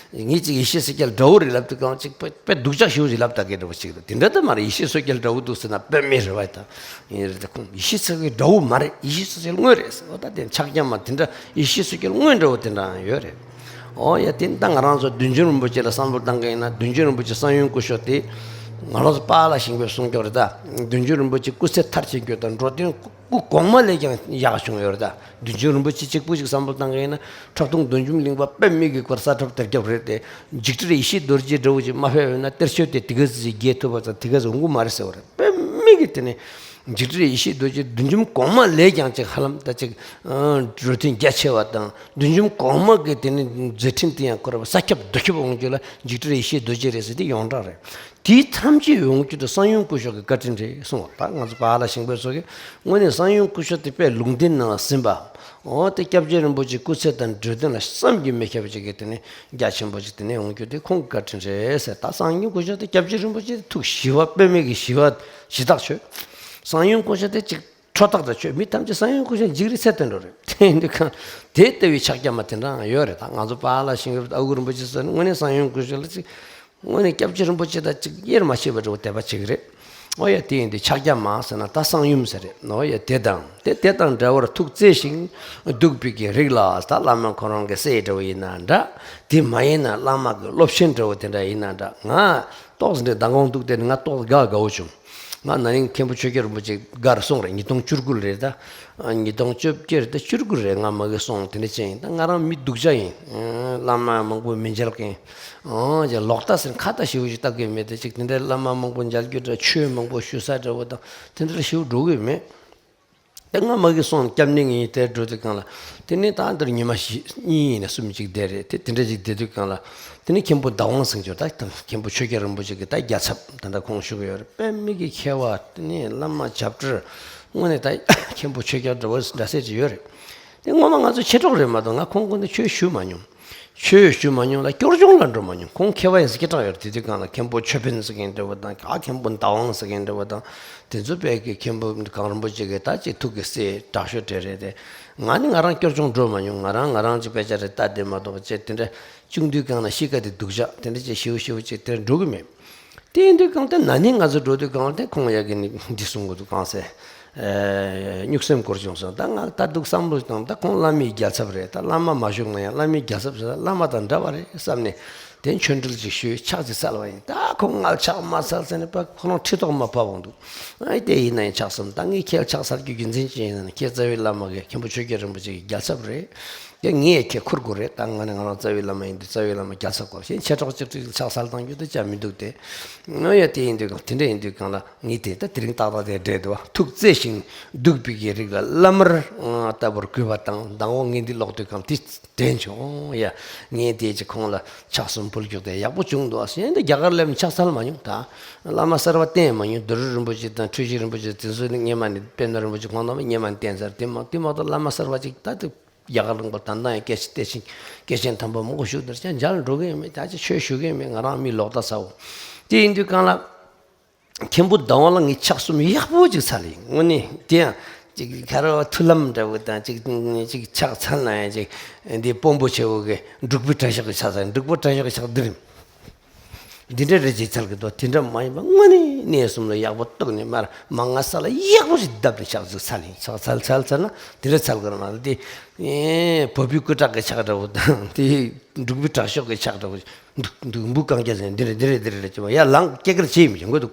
ངས་ཅིག་ཡེ་ཤེས་མཚོ་རྒྱལ་འདྲ་བོ་རེད་ལབ་དུས་གང་ཅིག་དཔེ་དཔེ་སྡུག་ཅག་ཞེ་པོ་ཞིག་ལབ་ད་གི་འདྲ་བོ་ཅིག་རེད། དེ་འདྲ་ད་མ་རེད། ཡེ་ཤེས་མཚོ་རྒྱལ་འདྲ་བོ་འདུག་ཟེར་ན་དཔེ་མི་རེད་བ། ད་ཡིན་རེད། ད་ཁོང་ཡེ་ཤེས་མཚོ་རྒྱལ་འདྲ་བོ་མ་རེད། ཡེ་ཤེས་མཚོ་རྒྱལ་དངོས་རེད་ཟེར་བ། ད་དེ་ཕྱག་རྒྱ་མ་དེ་འདྲ་ཡེ་ཤེས་མཚོ་རྒྱལ་དངོས་འདྲ་བོ་དེ་འདྲ་ཡོད་རེད། ཨོ་ཡ། དེ་ད་ང་རང་ཚོ་བདུད་འཇོམས་རིན་པོ་ཆེ་ལ་བསམ་བློ་བཏང་མཁན་ཡིན་ན་བདུད་འཇོམས་རིན་པོ་ཆེ་གསང་ཡུམ་སྐུ་ཞབས་དེ་ང་རང་ཚོ་པཱ་ལགས་ཞིང་པའི་གསུང་སྐྱོབ་རེད། ད་བདུད་འཇོམས་རིན་པོ་ཆེ་སྐུ་ཚེ་མཐར་ཕྱིན་གྱི་དང་འགྲོ་དོན་སྐུ་གོང་མ་ལས་ཀྱང་ཡག་བྱུང་ཡོད་རེད། ད་བདུད་འཇོམས་རིན་པོ་ཆེ་གཅིག་པུ་ཞིག་བསམ་བློ་བཏང་མཁན་ཡིན་ན་ཁྲག་འཐུང་བདུད་འཇོམས་གླིང་པ་དཔེ་མི་སྲིད་པར་ས་ཁྲ་དར་ཁྱབ་རེད་དེ། འཇིགས་བྲལ་ཡེ་ཤེས་རྡོ་རྗེ་འདྲ་བོ་ཅིག་མ་ཕེབས་ཡོད་ན་གཏེར་ཆོས་དེ་དེ་ག་ཙམ་ཞིག་རྒྱས་ཐུབ་པ་ཙམ་དེ་ག་ཙམ་འོང་གི་མ་རེད་ཟེར་བ་རེད། དཔེ་མི་སྲིད་དེ་ནི་འཇིགས་བྲལ་ཡེ་ཤེས་རྡོ་རྗེ་བདུད་འཇོམས་གོང་མ་ལས་ཀྱང་ཅིག་ཧ་ལམ་ད་ཅིག་འགྲོ་དོན་རྒྱ་ཆེ་བ་དང་བདུད་འཇོམས་གོང་མ་གི་དེ་ནི་མཛད་འཕྲིན་དེ་ཡང་ཁོ་ར་ས་ཁྱབ་རྡོ་ཁྱབ་འོང་རྒྱུ་ལ་འཇིགས་བྲལ་ཡེ་ཤེས་རྡོ་རྗེ་རེད་ཟེར། དེ་ཡོངས་གྲགས་རེད། དེའི་ཐམས་ཅད་ཡོང་རྒྱུ་དེ་གསང་ཡུམ་སྐུ་ཞབས་ཀྱི་བཀའ་དྲིན་རེད་གསུངས་པ། ད་ང་ཚོ་པཱ་ལགས་ཞིང་པའི་ཚོ་གིས་དངོས་གནས་གསང་ཡུམ་སྐུ་ཞབས་དེ་དཔེ་ལུང་བསྟན་ནང་ལ་ཟིན་པ། འོ་དེ་སྐྱབས་རྗེ་རིན་པོ་ཆེ་སྐུ་ཚེ་དང་འགྲོ་དོན་ལ་བསམ་གྱིས་མི་ཁྱབ་པ་ཅིག་གི་དེ་ནས་རྒྱ་ཆེན་པོ་ཅིག་དེ་ནས་ཡོང་རྒྱུ་དེ་ཁོང་གི་བཀའ་དྲིན་རེད་ཟེར། ད་གསང་ཡུམ་སྐུ་ཞབས་དེ་སྐྱབས་རྗེ་རིན་པོ་ཆེ་དེ་ཐུགས་ཞི་བ་དཔེ་མེད་ཀྱི་ཞི་བ་ཞི་དྲག་ཆོས། གསང་ཡུམ་སྐུ་ཞབས་དེ་ཅིག་ཁྲོ་ཐག་དང་ཆོས། མི་ཐམས་ཅད་གསང་ཡུམ་སྐུ་ཞབས་འཇིགས་རི་ཚད་དུ་འགྲོ་རེད། དེ་ཡིན་དུས་གང་དེ་ལྟ་བུའི་ཕྱག་རྒྱ་མ་དེ་འདྲ་ཡོད་རེད། ད་ང་ཚོ་པཱ་ལགས་ཞིང་པའི་ཨ་ཁུ་རིན་པོ་ཆེ་ཚོ་ནི་དངོས་གནས་གསང་ཡུམ་སྐུ་ཞབས་ལ་ཅིག་དངོས་གནས་སྐྱབས་རྗེ་རིན་པོ་ཆེ་དང་གཅིག་དབྱེར་མ་ཕྱེ་བའི་འདྲ་བོ་དད་པ་བྱེད་ཀྱི་རེད། ཨོ་ཡ། དེ་ཡིན་དུས་ཕྱག་རྒྱ་མ་ཟེར་ན་ད་གསང་ཡུམ་ཟེར་རེད། ཨོ་ཡ། དེ་དང་དེ་དེ་དང་འདྲ་བར་ཐུགས་བརྩེ་ཞིང་འདུག་པའི་གི་རིགས་ལ། ད་བླ་མ་ཁོ་རང་གི་སྲས་འདྲ་བོ་ཡིན་ན་འདྲ། དེ་མ་ཡིན་ན་བླ་མ་གི་སློབ་ཆེན་འདྲ་བོ་དེ་འདྲ་ཡིན་ན་འདྲ། ང་ཏོག་ཙམ་འདྲ་མདང་དགོང་འདུག་དེ་ནི་ང་ཏོག་ཙམ་དགའ་དགའ་བོ་བྱུང་། ང་ན་ནིང་མཁན་པོ་ཆོས་རྒྱལ་རིན་པོ་ཆེ་སྒར་སོང་རེད། ཉིས་སྟོང་བཅུ་དགུ་རེད་ད། ཉིས་སྟོང་བཅོ་བརྒྱད་རེད་ད། བཅུ་དགུ་རེད། ང་མ་གི་སོང་དེ་འདྲ་ཅན་ཡིན། ད་ང་རང་མི་སྡུག་ཅག་ཡིན། བླ་མ་མང་པོ་མི་མཇལ་མཁན། ཨང་། ལོག་ལྟ་ཟེར་ཁ་ལྟ་ཞེ་པོ་ཞིག་ལྟ་གི་མེད་དེ། ཅིག་དེ་འདྲའི་བླ་མ་མང་པོ་མཇལ་རྒྱུ་འདྲ། ཆོས་མང་པོ་ཞུ་ས་འདྲ་བོ་དང་དེ་འདྲ་ཞེ་པོ་འགྲོ་གི་མེད། དེ་ང་མ་གི་སོང་སྐྱབས་གནས་ངས་དེར་འགྲོ་དུས་གང་ལ། དེ་ནས་ད་འདིར་ཉི་མ་བཞི་གཉིས་ཡིན་ན་གསུམ་ཅིག་བསྡད་རེད། དེ་དེ་འདྲ་ཅིག་བསྡད་དུས་གང་ལ། དེ་ནས་མཁན་པོ་ཟླ་དབང་ཟེར་མཁན་ཅིག་ཡོད། ད་མཁན་པོ་ཆོས་རྒྱལ་རིན་པོ་ཆེ་གི་ད་རྒྱལ་ཚབ་ད་ལྟ་ཁོང་བཞུགས་ཡོད་རེད། དཔེ་མི་སྲིད་མཁས་པ། དེ་ནས་བླ་མ་བྱབས་ཁྲི། དངོས་གནས་ད་མཁན་པོ་ཆོས་རྒྱལ་འདྲ་བོ་འདྲ་སེ་ཅིག་ཡོད་རེད། དེ་ངོ་མ་ང་ཚོ་མཆེད་གྲོགས་རེད་མ་གཏོགས་ང་ཁོང་ཁོང་དེ་ཆོས་ཞུ་མ་མྱོང་། ཆོས་ཞུ་མ་མྱོང་ལ་སྐྱོར་སྦྱོང་ལ་འགྲོ་མ་མྱོང་། ཁོང་མཁས་པ་ཡིན་ཟེར་སྐད་གྲགས་ཡོད་རེད། དེ་དུས་གང་ལ་མཁན་པོ་ཆོས་འཕེལ་ཟེར་མཁན་འདྲ་བོ་དང་། ཨ། མཁན་པོ་ཟླ་དབང་ཟེར་མཁན་འདྲ་བོ་དང་། དེ་ཚོ་དཔེ་གི་མཁན་པོ་གངས་རིན་པོ་ཆེ་གི་ད་ཅིག་ཐུགས་ཀྱི་སྲས་དྲག་ཤོས་དེ་རེད་དེ། ང་ནི་ང་རང་སྐྱོར་སྦྱོང་འགྲོ་མ་མྱོང་། ང་རང་ང་རང་ཅིག་དཔེ་ཆ་རེ་ལྟ་བསྡད་མ་གཏོགས་ཅིག་དེ་འདྲ་བཅུག་དུས་གང་ལ་གཤིས་ཀ་དེ་སྡུག་ཅག་དེ་འདྲ་ཅིག་ཞེ་པོ་ཞེ་པོ་ཅིག་དེར་འགྲོ་གི་མེད། དེ་ཡིན་དུས་གང་དེ་ན་ནིང་ང་ཚོ་འགྲོ་དུས་གང་དེ་ཁོང་ཡ་གི་ནི་འདི་གསུང་གི་འདུག་གང་ཟེར། ཨེ། གཉུག་སེམས་སྐོར་བྱུང་སོང་། ད་ང་ད་འདུག་བསམ་བློ་བཏང་། ད་ཁོང་བླ་མའི་རྒྱལ་ཚབ་རེད། ད་བླ་མ་མ་བཞུགས་ན་ཡང་བླ་མའི་རྒྱལ་ཚབ་ཟེར་བླ་མ་དང་འདྲ་བ་རེད་བསམ་ནས་དེ་ཆོས་འབྲེལ་ཅིག་ཞུས། ཕྱག་ཅིག་འཚལ་བ་ཡིན། ད་ཁོང་ང་ཕྱག་མ་འཚལ་ཟེར་ནས་པ་ཁོ་རང་ཁྲི་ཐོག་མ་ཕབ་འོང་འདུག་ཨེ། དེ་ཡིན་ན་ཡང་ཕྱག་གསུམ། ད་ངས་ཁྱེད་ཕྱག་འཚལ་རྒྱུ་རྒྱུ་མཚན་ཅི་ཡིན་ཟེར་ན། ཁྱེད་རྩ་བའི་བླ་མ་གི་མཁན་པོ་ཆོས་རྒྱལ་རིན་པོ་ཆེ་གི་རྒྱལ་ཚབ་རེད། ཡ། ངས་ཁྱེད་ཁུར་དགོས་རེད། ད་ང་ནི་ང་རང་རྩ་བའི་བླ་མ་ཡིན་དུས་རྩ་བའི་བླ་མ་རྒྱལ་ཚབ་སྐོར་བཞིན་མཆེད་གྲོགས་གཅིག་གཅིག་ཕྱག་འཚལ་གཏང་རྒྱུ་དེ་ཅང་མི་འདུག་སྟེ། ཨོ་ཡ། དེ་ཡིན་དུས་གང་དེ་འདྲ་ཡིན་དུས་གང་ལ་ངས་དེ་ད་དེ་རིང་ཏག་ཏག་དེ་འདྲ་འདུག་བ། ཐུགས་བརྩེ་ཞིང་འདུག་པའི་གི་རིགས་ལ་བླ་མར་ལྟ་བུར་གུས་པ་དང་། མདང་དགོང་ངས་འདི་ཀློག་དུས་གང་དེ་དྲན་བྱུང་། ཡ། ངས་དེ་ཅིག་ཁོང་ལ་ཕྱག་གསུམ་ཕུལ་རྒྱུ་དེ་ཡག་པོ་བྱུང་འདུག་ཨ། གཞན་དུ་རྒྱ་གར་སླེབས་ནས་ཕྱག་འཚལ་མ་མྱོང་། ད་བླ་མ་གསར་པ་བསྟེན་མ་མྱོང་། རྡོ་རུ་རིན་པོ་ཆེ་དང་འཁྲུལ་ཞིག་རིན་པོ་ཆེ་དེ་ཚོ་ནི་སྔས་མ་ནས། དཔལ་ནོར་རིན་པོ་ཆེ་ཁོང་རྣམ་པ་སྔས་མ་ནས་བསྟེན་ཚར། དེ་མ་དེ་མ་གཏོགས་བླ་མ་གསར་པ་ཅིག་ད་དེ། རྒྱ་གར་ལུང་པ་ད་ལྟ་ཡང་སྐྱེས་ཆེན་སྐྱེས་ཆེན་དམ་པ་མང་པོ་བཞུགས། དེར་ཅང་མཇལ་འགྲོ་གི་ཡོད་མེད། ད་ཅི་ཆོས་ཞུ་གི་ཡོད་མེད། ང་རང་མི་ལོག་ལྟ་ཚ་བོ། དེ་ཡིན་དུས་གང་ལ། མཁན་པོ་ཟླ་བ་ལ་ངས་ཕྱག་གསུམ་ཡག་པོ་ཅིག་འཚལ་ཡིན། དངོས་གནས་དེ་ཡང་ཅིག་ག་རེ་མཐུན་ལམ་འདྲ་བོ་དང་ཅིག་ཅིག་ཕྱག་འཚལ་ན་ཡང་ཅིག་འདི་དཔོན་པོ་ཆེ་བོ་གི་འབྲུག་པའི་གྲྭ་ཤག་གི་ཕྱག་འཚལ། འབྲུག་པའི་གྲྭ་ཤག་གི་ཕྱག་འདི་རེད། འདི་འདྲ་རེ་ཅིག་འཚལ་གི་འདུག། དེ་འདྲ་མ་ཡིན་པ་དངོས་གནས་གནས་གསུམ་ལ་ཡག་པོ་གཏུགས་ནས་མར་མ་ང་ས་ལ་ཡག་པོ་ཞིག་བརྡབས་ནས་ཕྱག་ཅིག་འཚལ་ཡིན། ཕྱག་འཚལ་འཚལ་འཚལ་ན་དེ་འདྲ་འཚལ་གི་རེད་མ་གཏོགས་དེ་བོད་པའི་སྐུ་དྲག་གི་ཕྱག་འདྲ་བོ་དང་དེ་འབྲུག་པའི་དྲག་ཤོས་ཀྱི་ཕྱག་འདྲ་བོ་འདུག་འདུག་འབུ་རྐང་རྒྱ་ཟེར་འདི་རེད་འདི་རེད་འདི་རེད་ཅེས་པ་ཡར་ལངས་སྐྱེ་ཀར་བྱེད་མི་བྱེད་དགོས་འདུག།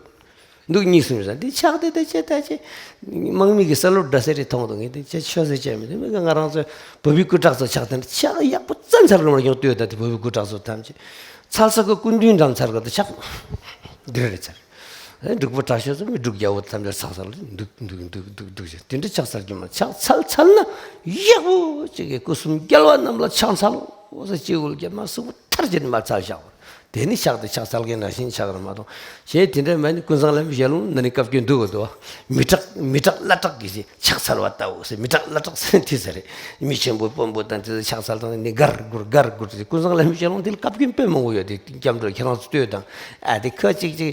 འདུག་གཉིས་གསུམ་ཡོད་ས་འདི་ཕྱག་དེ་དེ་ཆེ་ད་ཆེ། དམག་མི་གི་ས་ལོ་འདྲ་སེ་རེ་མཐོང་འདུག། ངས་དེ་ཆེ་ཆོས་ཟེར་བྱས་མི་དེ་མི་ག་ང་རང་ཚོ་བོད་པའི་སྐུ་དྲག་ཚོ་ཕྱག་དེ་འདྲ་ཕྱག་ཡག་པོ་ཙམ་འཚལ་རུང་མར་ཡོང་ལྟོས་ད་དེ་བོད་པའི་སྐུ་དྲག་ཚོ་ཐམས་ཅད་འཚལ་ས་གི་སྐུ་མདུན་འགྲམ་འཚལ་གི་ད་ཕྱག་འདི་རེད་འཚལ། འབྲུག་པ་དྲག་ཤོས་ཚོ་མི་འབྲུག་རྒྱལ་པོ་ཐམས་ཅད་ཚགས་ཚགས་ལ་འདུག་འདུག་འདུག་འདུག་འདུག་ཟེར་དེ་འདྲ་ཕྱག་འཚལ་རྒྱུ་མ་ཕྱག་འཚལ་འཚལ་ན་ཡག་པོ་ཅིག་གི་སྐུ་གསུམ་རྒྱལ་བ་རྣམས་ལ་ཕྱག་འཚལ་ལོ་ཟེར་ཅིག་འུལ་རྒྱ་མ་སུ་མཐར་བྱེད་ནས་མར་འཚལ་བཞག་པ། དེ་ནི་ཕྱག་དེ་ཕྱག་འཚལ་མཁན་ནང་བཞིན་ཆགས་རེད་མ་གཏོགས། གཞན་དེ་འདྲ་མེད་ནི་ཀུན་བཟང་བླ་མའི་ཞལ་ལུང་ན་ནི་བཀའ་བཀྱོན་འདུག་གོ་དོ། མི་དྲག་མི་དྲག་བླ་དྲག་གིས་ཕྱག་འཚལ་བ་ལྟ་བུ་ཟེར། མི་དྲག་བླ་དྲག་ཟེར་དེ་ཟེར་རེད། མི་ཆེན་པོ་དཔོན་པོ་དང་དེ་ཚོ་ཕྱག་འཚལ་སྟངས་ནི་དགར་དགུར་དགར་དགུར་ཟེར། ཀུན་བཟང་བླ་མའི་ཞལ་ལུང་དེ་ལ་བཀའ་བཀྱོན་དཔེ་མང་པོ་ཡོད་དེ་སྐྱབས་འགྲོ་ཁྱེད་རང་ཚོ་ལྟོས་དང་། ཨ་དེ་ཁ་ཅིག་ཅིག་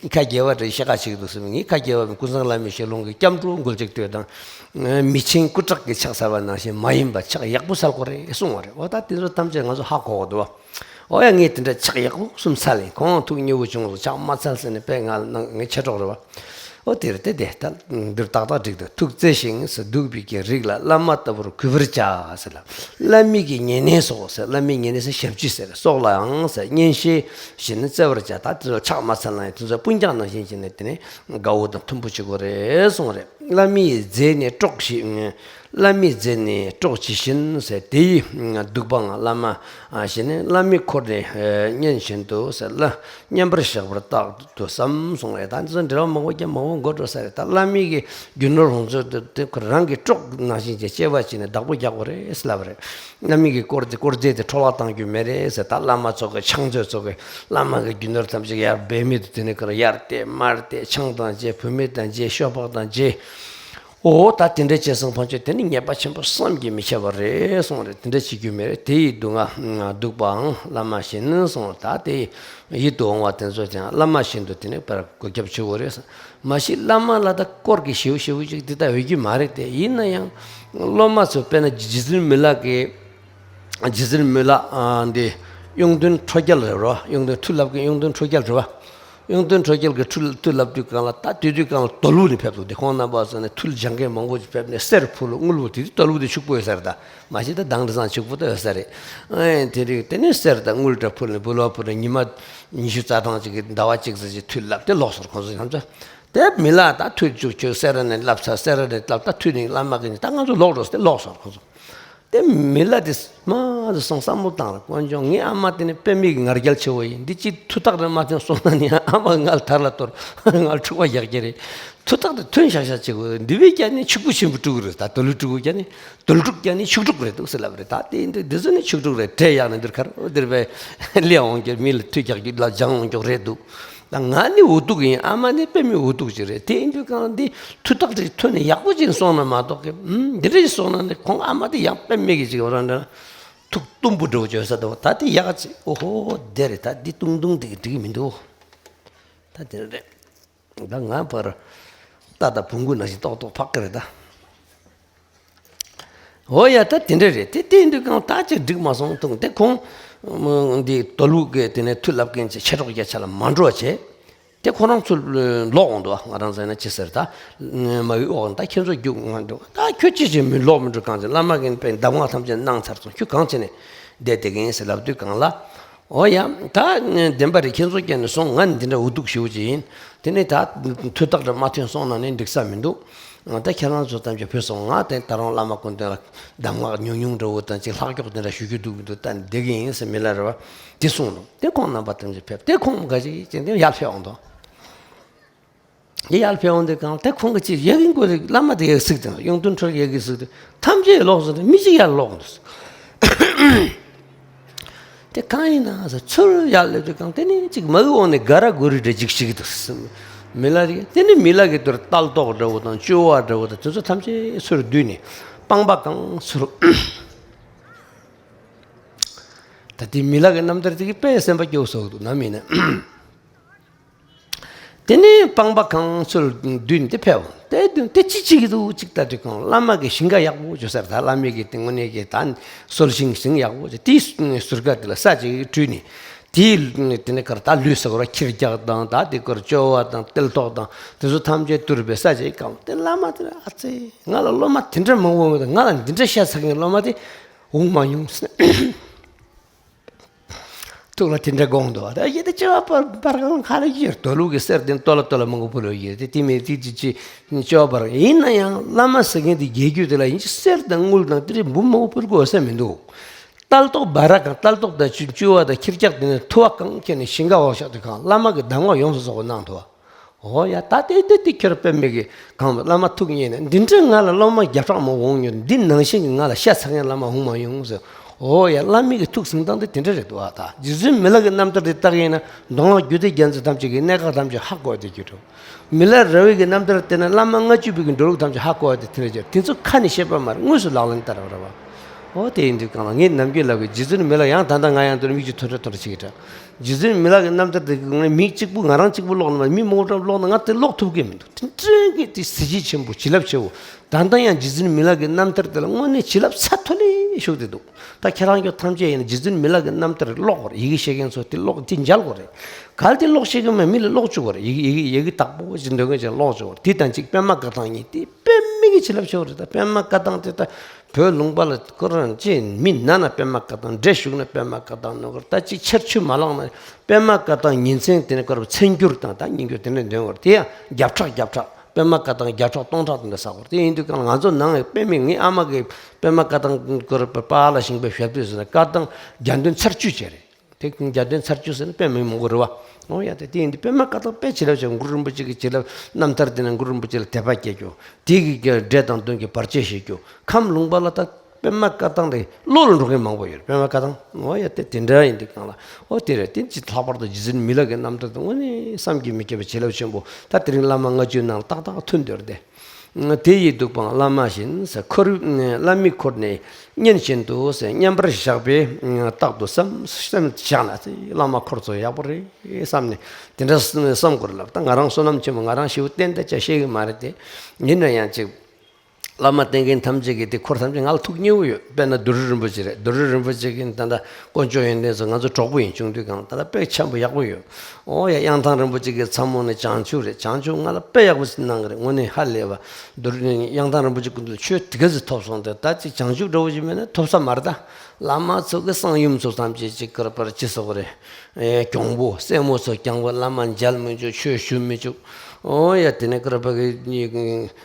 ཁ་རྒྱལ་བ་འདྲ་ཤ་ཁ་ཅིག་འདུག་ཟེར། ངས་ཁ་རྒྱལ་བ་མིན། ཀུན་བཟང་བླ་མའི་ཞལ་ལུང་གི་སྐྱབས་འགྲོ་མགོ་ལྕགས་ལྟོས་དང་། མི་ཆེན་སྐུ་དྲག་གི་ཕྱག་འཚལ་བ་ནང་བཞིན་མ་ཡིན་པ་ཕྱག་ཡག་པོ་འཚལ་དགོས་རེད་གསུངས་པ་རེད། འོ་ད་དེ་ཚོ་ཐམས་ཅད་ང་ཚོ་ཧ་གོ་གི་འདུག་བ། འོ་ཡ་ངས་དེ་འདྲ་ཕྱག་ཡག་པོ་གསུམ་འཚལ་ཡིན། ཁོང་ཐུགས་མཉེས་པོ་བྱུང་སོང་། ཕྱག་མ་འཚལ་ཟེར་ནས་དཔེ་ང་ལ་གནང་། ངའི་མཆེད་གྲོགས་རེད་བ། འོ་དེ་རེད་དེ་དེ་ད་འདིར་ཏག་ཏག་འགྲིག་འདུག། ཐུགས་བརྩེ་ཞིང་ཟེར། སྡིག་པའི་གི་རིགས་ལ་བླ་མ་ལྟ་བུར་གུས་པར་བྱ་ཟེར་ལ། བླ་མའི་གི་ཉེ་གནས་སོགས་ཟེར། བླ་མའི་ཉེ་གནས་ཟེར་ཞབས་ཕྱི་ཟེར། སོགས་ལའང་ཟེར་གཉེན་བཤེས་བཞིན་བརྩེ་བར་བྱ། ད་དེ་ཚོ་ཕྱག་མ་འཚལ་ན་ཡང་དེ་ཚོ་སྤུན་ཀྱག་ནང་བཞིན་བྱས་ནས་དེ་ནས་དགའ་བོ་དང་མཐུན་པོ་བྱེད་དགོས་རེད་གསུངས་རེད། བླ་མའི་མཛད་ནས་གྲོགས་བྱེད། བླ་མའི་མཛད་ནས་གྲོགས་བྱེད་བཞིན་ཟེར། དེ་ཡི་སྡིག་པའང་བླ་མ་ཞེས་ནས། བླ་མའི་འཁོར་ནས་གཉེན་བཞིན་དུ་ཟེར། བླ་མཉམ་པར་བཞག་པར་རྟག་ཏུ་བསམ་གསུངས་རེད། ད་འདི་ཚོ་འབྲེལ་བ་མང་པོ་རྒྱབ་མང་པོ་འགོ་འགྲོ་ས་རེད། ད་བླ་མའི་གི་རྒྱུ་ནོར་ལོངས་སྤྱོད་དེ་ཁོ་རང་གི་གྲོགས་ནང་བཞིན་གྱི་སྐྱེ་བ་བྱས་ནས་བདག་པོ་རྒྱག་དགོས་རེད་ཟེར་ལབ་པ་རེད། བླ་མའི་གི་དཀོར་དེ་དཀོར་རྫས་དེ་འཕྲོ་བརླག་གཏང་རྒྱུ་མེད་རེད་ཟེར། ད་བླ་མ་ཚོ་གི་ཕྱག་མཛོད་ཚོ་གི་བླ་མ་གི་རྒྱུ་ནོར་ཐམས་ཅད་ཡར་འབད་མེད་དུ་དེ་ནས་ཁོ་རང་ཡར་བལྟས་མར་བལྟས་ཆང་དང་བཅས་བུད་མེད་དང་བཅས་ཤོ་སྦག་དང་བཅས། འོ་ད་དེ་འདྲ་བྱས་སོང་ཕན་ཆད་དེ་ནི་ཉེས་པ་ཆེན་པོ་བསམ་གྱིས་མི་ཁྱབ་པ་རེད་གསུངས་རེད། དེ་འདྲ་བྱེད་རྒྱུ་མེད་རེད། དེ་ཡི་སྡུག་བསྔལ་སྡིག་པའང་བླ་མ་བཞིན་གསུངས། ད་དེ་ཡིད་དུ་འོང་བ་དེ་ཚོ་ཀྱང་བླ་མ་བཞིན་དུ་དེ་ནི་བར་བགོ་སྐབས་བྱེད་དགོས་རེད། མ་གཞི་བླ་མ་ལ་ད་དཀོར་གྱི་ཞེའུ་ཞེའུ་ཅིག་འདི་ལྟ་འོས་ཀྱི་མ་རེད་དེ། ཡིན་ན་ཡང་སློབ་མ་ཚོ་དཔེར་ན་རྗེ་བཙུན་མི་ལ་གི་རྗེ་བཙུན་མི་ལ་འདི་གཡུང་སྟོན་ཁྲོ་རྒྱལ་རེད་རོ། གཡུང་སྟོན་མཐུ་བསླབ་མཁན་གཡུང་སྟོན་ཁྲོ་རྒྱལ་རེད་བ། གཡུང་སྟོན་ཁྲོ་རྒྱལ་གྱི་མཐུ་མཐུ་བསླབ་དུས་སྒང་ལ་ད་དེ་དུས་སྒང་ལ་དོལ་པོ་ནས་ཕེབས་འདུག་སྟེ། ཁོང་རྣམ་པ་ཚོ་ནས་མཐུ་སྦྱང་མཁན་མང་པོ་ཞིག་ཕེབས་ནས་གསེར་ཕུལ་དངུལ་ཕུལ། དེ་དུས་དོལ་པོ་དེ་ཕྱུག་པོ་ཡོད་ས་རེད། ད་མ་གཞི་ད་དྭང་བྲིས་ཚང་ཕྱུག་པོ་ད་ཡོད་ས་རེད། ཨེ་དེ་རིང་དེ་ནས་གསེར་དང་དངུལ་འདྲ་ཕུལ་ནས་འབུལ་བ་ཕུལ་ནས་ཉི་མ་ཉི་ཤུ་རྩ་གྲངས་ཅིག་གི་ཟླ་བ་གཅིག་ཙམ་ཞིག་མཐུ་བསླབ་སྟེ་ལོག་སོང་། ཁོང་ཚོ་ཐམས་ཅད་དེ་མི་ལ་ད་མཐུ་བཅུག་ཆོག་གསེར་ནས་བསླབ་ཚར། གསེར་ནས་བསླབ། ད་མཐུ་ནི་བླ་མ་གིས་ནི་ད་ང་ཚོ་ལོག་འགྲོ་སྟེ་ལོག་སོང་ཁོང་ཚོ། དེ་མི་ལ་དེ་མ་དེ་སོང་བསམ་བློ་བཏང་ར། དཀོན་མཆོག་ངའི་ཨ་མ་དེ་ནི་དཔེ་མེད་ཀྱི་ང་རྒྱལ་ཆེ་བོ་ཡིན། འདི་ཅི་མཐུ་རྟགས་རེ་མ་ཐོན་སོང་ན་ནི་ཨ་མ་ང་ལ་དར་ལ་གཏོར། ང་ལ་འཁྲུག་པ་རྒྱག་གི་རེད། མཐུ་རྟགས་དེ་ཐོན་ཤག་ཤག་བྱེད་དགོས། འདི་བས་ཀྱང་ནི་ཕྱུག་པོ་ཆེན་པོ་ཕྲུ་གུ་རེད། ད་དོལ་པོའི་ཕྲུ་གུ་ཀྱང་ནི་དོལ་ཕྲུག་ཀྱང་ནི་ཕྱུག་ཕྲུག་རེད་འདུག་ཟེར་ལབ་རེད། ད་དེ་འདི་འདི་ཚོ་ནི་ཕྱུག་ཕྲུག་རེད། གྲས་ཡག་ནི་འདིར་ཁར་འདིར་བས་སླེབས་འོང་རྒྱུ། མི་ལ་མཐུ་རྒྱག་རྒྱུ་ལ་སྦྱང་འོང་རྒྱུ་རེད་འདུག། ད་ང་ནི་འུ་ཐུག་ཡིན། ཨ་མ་ནི་དཔེ་མེད་འུ་ཐུག་ཅིག་རེད། དེ་ཡིན་དུས་གང་འདི་མཐུ་རྟགས་དེ་ཐོན་ནས་ཡག་པོ་ཅིག་སོང་ན་མ་གཏོགས་གི། ཨུམ། འདི་འདྲ་ཞིག་སོང་ན་ནི་ཁོང་ཨ་མ་དེ་ཡང་དཔེ་མེད་ཀྱི་ཅིག་འོ་རང་འདྲ་ཐུགས་གཏུམ་པོ་འདྲ་བོ་བྱོས་ས་འདུག། ད་དེ་ཡག་ཅིག། ཨོ་ཧོ་དེ་རེད། ད་འདི་ཏུང་ཏུང་དེ་འགྲིག་གི་མི་འདུག། ད་དེ་རེད། ད་ང་ཕར་རྟ་དང་བོང་གུ་ནང་བཞིན་ཏོག་ཏོག་འཕག་གི་རེད་ད། འོ་ཡ། ད་དེ་འདྲ་རེད། དེ་དེ་འདྲ་གང་ད་ཅིག་འགྲིག་མ་སོང་འདུག། དེ་ཁོང་འདི་དོལ་པོ་གི་དེ་ནས་མཐུ་བསླབ་མཁན་གྱི་མཆེད་གྲོགས་བརྒྱ་ཆ་ལ་མ་འགྲོ་བྱས། དེ་ཁོ་རང་ཚོ་ལོག་འོང་འདུག། ང་རང་ཚོ་ན་ཅི་ཟེར་ད། མ་འོས་འོག་ད་ཁྱེད་ཚོ་རྒྱུགས་ང་འགྲོ། ད་ཁྱོད་ཅི་བྱེད་མི་ལོག་མི་འགྲོ། གང་ཅི་བླ་མ་གིས་པའི་གདམས་ངག་ཐམས་ཅད་གནང་ཚར་སོང་། ཁྱོད་གང་བྱས་ནས་བསྡད་བསྡད་ཀྱི་ཡིན་ཟེར་ལབ་དུས་གང་ལ། འོ་ཡ། ད་བདེན་པ་རེད། ཁྱེད་ཚོ་སྐྱེལ་ནས་སོང་། ང་ནི་འདི་འདྲ་འུ་སྡུག་ཞེ་པོ་ཅིག་ཡིན། དེ་ནས་ད་མཐུ་རྟགས་འདྲ་མ་ཐོན་སོང་ན་ནི་འགྲིག་ས་མི་འདུག། ད་ཁྱེད་རང་ཚོ་ཐམས་ཅད་ཕེབས་སོང་། ང་དེ་ད་རུང་བླ་མ་སྐུ་མདུན་ལ་གདམས་ངག་ཉུང་ཉུང་འདྲ་བོ་དང་ཅིག་ལྷག་ཀྱོག་དེ་འདྲ་ཞུ་རྒྱུ་འདུག་མི་འདུག། ད་བསྡད་ཀྱི་ཡིན་ཟེར་མི་ལ་རེ་བ་དེ་གསུངས་ནོ། དེ་ཁོང་རྣམ་པ་ཐམས་ཅད་ཕེབས། དེ་ཁོང་འགའ་ཞིག་ཅིག་དེ་ཡར་ཕེབས་འོང་དོ། དེ་ཡར་ཕེབས་འོང་དུས་གང་དེ་ཁོང་གིས་ཅིག་ཡ་གི་མགོ་དེ་བླ་མ་དེ་ཡ་གི་གཟིགས་དང་། གཡུང་སྟོན་ཁྲོ་རྒྱལ་ཡ་གི་གཟིགས་དུས་ཐམས་ཅད་ལོག་སོང་། དེ་མི་གཅིག་ཡར་ལོག་འདུག། དེ་གང་ཡིན་ན་ཟེར། ཚུར་ཡར་སླེབས་དུས་གང་དེ་ནི་ཅིག་མ་གི་འོག་ནས་ག་ར་གོ་རི་འདྲ་ཅིག་ཞིག་འདུག། མི་ལ་རེ་དེ་ནི་མི་ལ་གི་དུར་ལྟ་ལྟོགས་འདྲ་བོ་དང་བཅོལ་བ་འདྲ་བོ་དང་དེ་ཚོ་ཐམས་ཅད་ཚུར་བསྡུས་ནས་སྤངས་པ་གང་ཚུར། ད་དེ་མི་ལ་གི་རྣམ་ཐར་དེ་གི་དཔེ་སེམས་པ་སྐྱོ་བོ་བཟོ་གི་འདུག་ནམ་ཡིན་ན། དེ་ནས་སྤངས་པ་གང་ཚུལ་བདུན་དེ་ཕེབས། དེ་བདུན་དེ་ཅི་བྱེད་ཀྱི་འདུག་ཅིག་ལྟ་དུས་གང་བླ་མ་གི་ཞིང་ཁ་ཡག་པོ་བྱོས་ཟེར། ད་བླ་མའི་གི་དེ་དངོས་གནས་ཀྱི་ད་གསོལ་ཞིང་ཞིང་ཡག་པོ་བྱོས། དེའི་ཟུར་ཁ་དེ་ལ་ས་ཅིག་བྲུས་ནས། དེའི་དེ་ནས་གར་ད་ལུས་ས་གོ་ར་ཁྱི་རྒྱག་དང་། ད་དེ་གར་ཅོ་བ་དང་ཏིལ་ཏོག་དང་དེ་ཚོ་ཐམས་ཅད་བཏུར་བའི་ས་ཅིག་གང་། དེ་བླ་མ་དེ་ཨ་ཙི་ང་ལ་སློབ་མ་དེ་འདྲ་མང་པོ་ཡོང་གི་འདུག་ང་ལ་འདི་འདྲ་ཤ་ཚ་མཁན་སློབ་མ་དེ་འོང་མ་མྱོང་ཟེར། ཐུགས་ལ་དེ་འདྲ་དགོངས་འདུག་ད་ཡེ་དེ་ལྕེ་བ་པར་པར་གང་ཁ་ལ་ཡོད། དོ་ལུག་གི་གསེར་དེ་ཏོ་ལ་ཏོ་ལ་མང་པོ་ཕུལ་ལོ་ཡོད་དེ། དེ་མེད་དེ་ཅི་ཅི་ལྕེ་བ་པར། ཡིན་ན་ཡང་བླ་མ་ཟེར་མཁན་དེ་རྒྱལ་རྒྱུད་དེ་ལ་ཡིན་གཅིག་གསེར་དང་དངུལ་དང་དེ་འདྲའི་འབུམ་མང་པོ་ཕུལ་དགོས་ས་མི་འདུག་ཏལ་ཏོག་སྦ་ར་གང་ཏལ་ཏོག་དང་ཅུ་ཅུ་བ་དང་ཁྱི་རྒྱག་དེ་ནས་ཐུ་བ་གང་ཁྱེར་ནས་ཞིང་ཁ་འོག་བཞག་དུས་གང་བླ་མ་གི་གདམས་ངག་ཡོངས་སུ་རྫོགས་པ་གནང་ཐུབ་པ། འོ་ཡ། ད་དེ་དེ་དེ་ཁྱེར་པད་མེད་ཀྱི་གང་བླ་མ་ཐུགས་མཉེས་ནས། འདི་འདྲའི་ང་ལ་སློབ་མ་བརྒྱ་ཕྲག་མང་འོང་མྱོང་། འདི་ནང་བཞིན་གྱི་ང་ལ་ཤ་ཚ་མཁན་བླ་མ་འོང་མ་མྱོང་ཟེར། འོ་ཡ། བླ་མའི་གི་ཐུགས་ཟིན་སྟངས་དེ་དེ་འདྲ་རེད་འདུག་ཨ། ད་རྗེ་བཙུན་མི་ལ་གི་རྣམ་ཐར་དེ་བལྟ་གི་ཡིན་ན་མདོ་སྔགས་རྒྱུད་སྡེ་རྒྱ་མཚོ་ཐམས་ཅད་ཀྱི་གནད་འགག་ཐམས་ཅད་ཧ་གོ་བ་དེ་རྒྱུད་དོ། མི་ལ་རས་པའི་གི་རྣམ་ཐར་བལྟས་ན་བླ་མ་ལྔ་བཅུ་པའི་གི་འགྲོ་ལུགས་ཐམས་ཅད་ཧ་གོ་བ་དེ་དེ་འདྲ་རེད། དེ་ཚོ་ཁ་ནས་བཤད་པ་མ་རེད། དངོས་སུ་ལག་ལེན་བསྟར་བ་རེད་བ། འོ་དེ་ཡིན་དུས་གང་ལ་ངས་ནམ་རྒྱུན་ལབ་གི། རྗེ་བཙུན་མི་ལ་ཡང་ད་ལྟ་ང་ཡང་དུ་མིག་ཆུ་ཐོན་འདྲ་ཐོན་འདྲ་བྱེད་ཀྱི་འདྲ། རྗེ་བཙུན་མི་ལ་གི་རྣམ་ཐར་དེ་གི་ངས་མི་གཅིག་པུ་ང་རང་གཅིག་པུ་ཀློག་ན་མ་རེད། མི་མང་པོ་ཀློག་ན་ང་དེ་ཀློག་ཐུབ་ཀྱི་མི་འདུག་དེ་འདྲའི་གི་དེ་གཟི་བརྗིད་ཆེན་པོ་བྱིན་རླབས་ཆེ་བོ། ད་ལྟ་ཡང་རྗེ་བཙུན་མི་ལ་གི་རྣམ་ཐར་དེ་ལ་དངོས་གནས་བྱིན་རླབས་ཚད་མཐོ་ལེ་ཞུགས་ཏེ་འདུག་ད་ཁྱེད་རང་ཚོ་ཐམས་ཅད་ཡིན་ན་རྗེ་བཙུན་མི་ལ་གི་རྣམ་ཐར་ཀློག་དགོས་རེད། ཡི་གེ་ཤེས་མཁན་ཚོ་དེ་ཀློག་དེ་མཇལ་དགོས་རེད། གལ་ཏེ་ཀློག་ཤེས་ཀྱི་མེད་མི་ལ་ཀློག་བཅུག་དགོས་རེད། ཡི་གེ་ཡི་གེ་ཡི་གེ་དག་པོ་ཞིག་འདོན་མཁན་ཅིག་ཀློག་བཅུག་དགོས་རེད། དེ་དང་གཅིག་པད་མ་བཀའ་ཐང་གཉིས་དེ་དཔེ་མེད་ཀྱི་བྱིན་རླབས་ཆེ་བོ་རེད། ད་པད་མ་བཀའ་ཐང་དེ་ད་བོད་ལུང་པ་ལ་ཁོ་རང་ཅི་མི་ན་ན་པད་མ་བཀའ་ཐང་འདྲེ་ཞུགས་ན་པད་མ་བཀའ་ཐང་ནོར་གོ་ད་ཅིག་ཆར་ཆུ་མ་ལངས་ན་པད་མ་བཀའ་ཐང་ཉིན་མཚན་དེ་ནས་ཁོ་རང་མཚན་འགྱུར་དང་ད་སྙན་འགྱུར་དེ་འདྲ་འདོན་དགོས་རེད། དེ་ཡང་བརྒྱ་ཕྲག་བརྒྱ་ཕྲག་པད་མ་བཀའ་ཐང་བརྒྱ་ཕྲག་སྟོང་ཕྲག་དེ་འདྲ་བསགས་དགོས་རེད། དེ་ཡིན་དུས་གང་ལ་ང་ཚོ་ནང་གི་པད་མ་ངའི་ཨ་མ་གི་པད་མ་བཀའ་ཐང་ཁོ་རང་པ་ལ་ཞིང་པའི་ཞབས་བཏུས་ཟེར་ན་བཀའ་ཐང་བརྒྱ་འདོན་ཚར་བཅུ་བྱས་རེད། དེ་ཀུན་རྒྱ་དོན་ཚར་བཅུ་ཟེར་ན་དཔེ་མི་མང་པོ་རེད་བ། འོ་ཡ། དེ་དེ་ཡིན་དུས་པད་མ་བཀའ་ཐང་དཔེ་བྱིན་རླབས་ཆེ། གུ་རུ་རིན་པོ་ཆེ་གི་བྱིན་རླབས་རྣམ་ཐར་དེ་ནས་གུ་རུ་རིན་པོ་ཆེ་ལ་དད་པ་སྐྱེ་རྒྱུ། དེ་གི་འགྲེལ་དང་དོན་གྱི་བར་ཆད་ཞི་རྒྱུ། ཁམས་ལུང་པ་ལ་ད་པད་མ་བཀའ་ཐང་དེ་བློ་ལ་འགྲོ་མཁན་མང་པོ་ཡོད་རེད། པད་མ་བཀའ་ཐང་། འོ་ཡ། དེ་དེ་འདྲ་ཡིན་དུས་གང་ལ། འོ་དེ་རེད། དེ་ཅི་ལྷག་པར་དུ་རྗེ་བཙུན་མི་ལ་གི་རྣམ་ཐར་དེ་དངོས་གནས་བསམ་གྱིས་མི་ཁྱབ་པའི་བྱིན་རླབས་ཆེན་པོ། ད་དེ་རིང་བླ་མ་ལྔ་བཅུའི་ནང་ཏག་ཏག་ཐོན་བསྡད་རེད་དེ། དེ་ཡི་སྡུག་སྤང་བླ་མ་བཞིན་ཟེར། འཁོར་བླ་མའི་འཁོར་ནི་གཉེན་བཞིན་དུ་ཟེར། མཉམ་པར་བཞག་པས་རྟག་ཏུ་བསམ། སེམས་བཞག་ན་བླ་མ་འཁོར་ཚོ་ཡག་པོ་རེད་བསམ་ནས་དེ་འདྲ་བསམ་དགོས་རེད་ལབ། ད་ང་རང་བསོད་ནམས་ཆེན་པོ། ང་རང་ཞེ་པོ་བསྟེན་ད་ཆ་ཤེས་ཀྱི་མ་རེད་དེ། ཡིན་ན་ཡང་ཅིག་བླ་མ་བསྟེན་མཁན་ཐམས་ཅད་ཀྱི་དེ་འཁོར་ཐམས་ཅད་ང་ལ་ཐུགས་མཉེས་པོ་ཡོད། དཔེར་ན་རྡོ་རྗེ་རིན་པོ་ཆེ་རེད། རྡོ་རྗེ་རིན་པོ་ཆེ་གི་ད་ལྟ་དཀོན་མཆོག་ཡོན་ཏན་ཚོ་ང་ཚོ་གྲོགས་པོ་ཡིན། བྱུང་དུས་གང་ལ་ད་ལྟ་དཔེ་འཆམ་པོ་ཡག་པོ་ཡོད། འོ་ཡ། གཡང་ཐང་རིན་པོ་ཆེ་གི་ཚ་མོ་ནི་བྱང་ཆུབ་རེད། བྱང་ཆུབ་ང་ལ་དཔེ་ཡག་པོ་ཞིག་གནང་གི་རེད། དངོས་གནས་ཧ་ལས་པ། རྡོ་རྗེ་གཡང་ཐང་རིན་པོ་ཆེ་སྐུ་མདུན་ལ་ཆོས་དེ་ག་ཚོད་ཐོབ་སོང་སྟེ། ད་ཅིག་བྱང་ཆུབ་འདྲ་བོ་ཞིག་མེད་ན་ཐོབ་ས་མ་རེད། ད་བླ་མ་ཚོ་གི་གསང་ཡུམ་ཚོ་ཐམས་ཅད་ཅིག་ཀར་པར་ཅི་ཟེར་དགོས་རེད། ཨེ། གྱོང་པོ། སྲས་མོ་ཚོ་གྱོང་པོ། བླ་མ་མཇལ་མི་བཅུག་ཆོས་ཞུ་མི་བཅུག་འོ་ཡ། དེ་ནས་ཀར་པ་གི་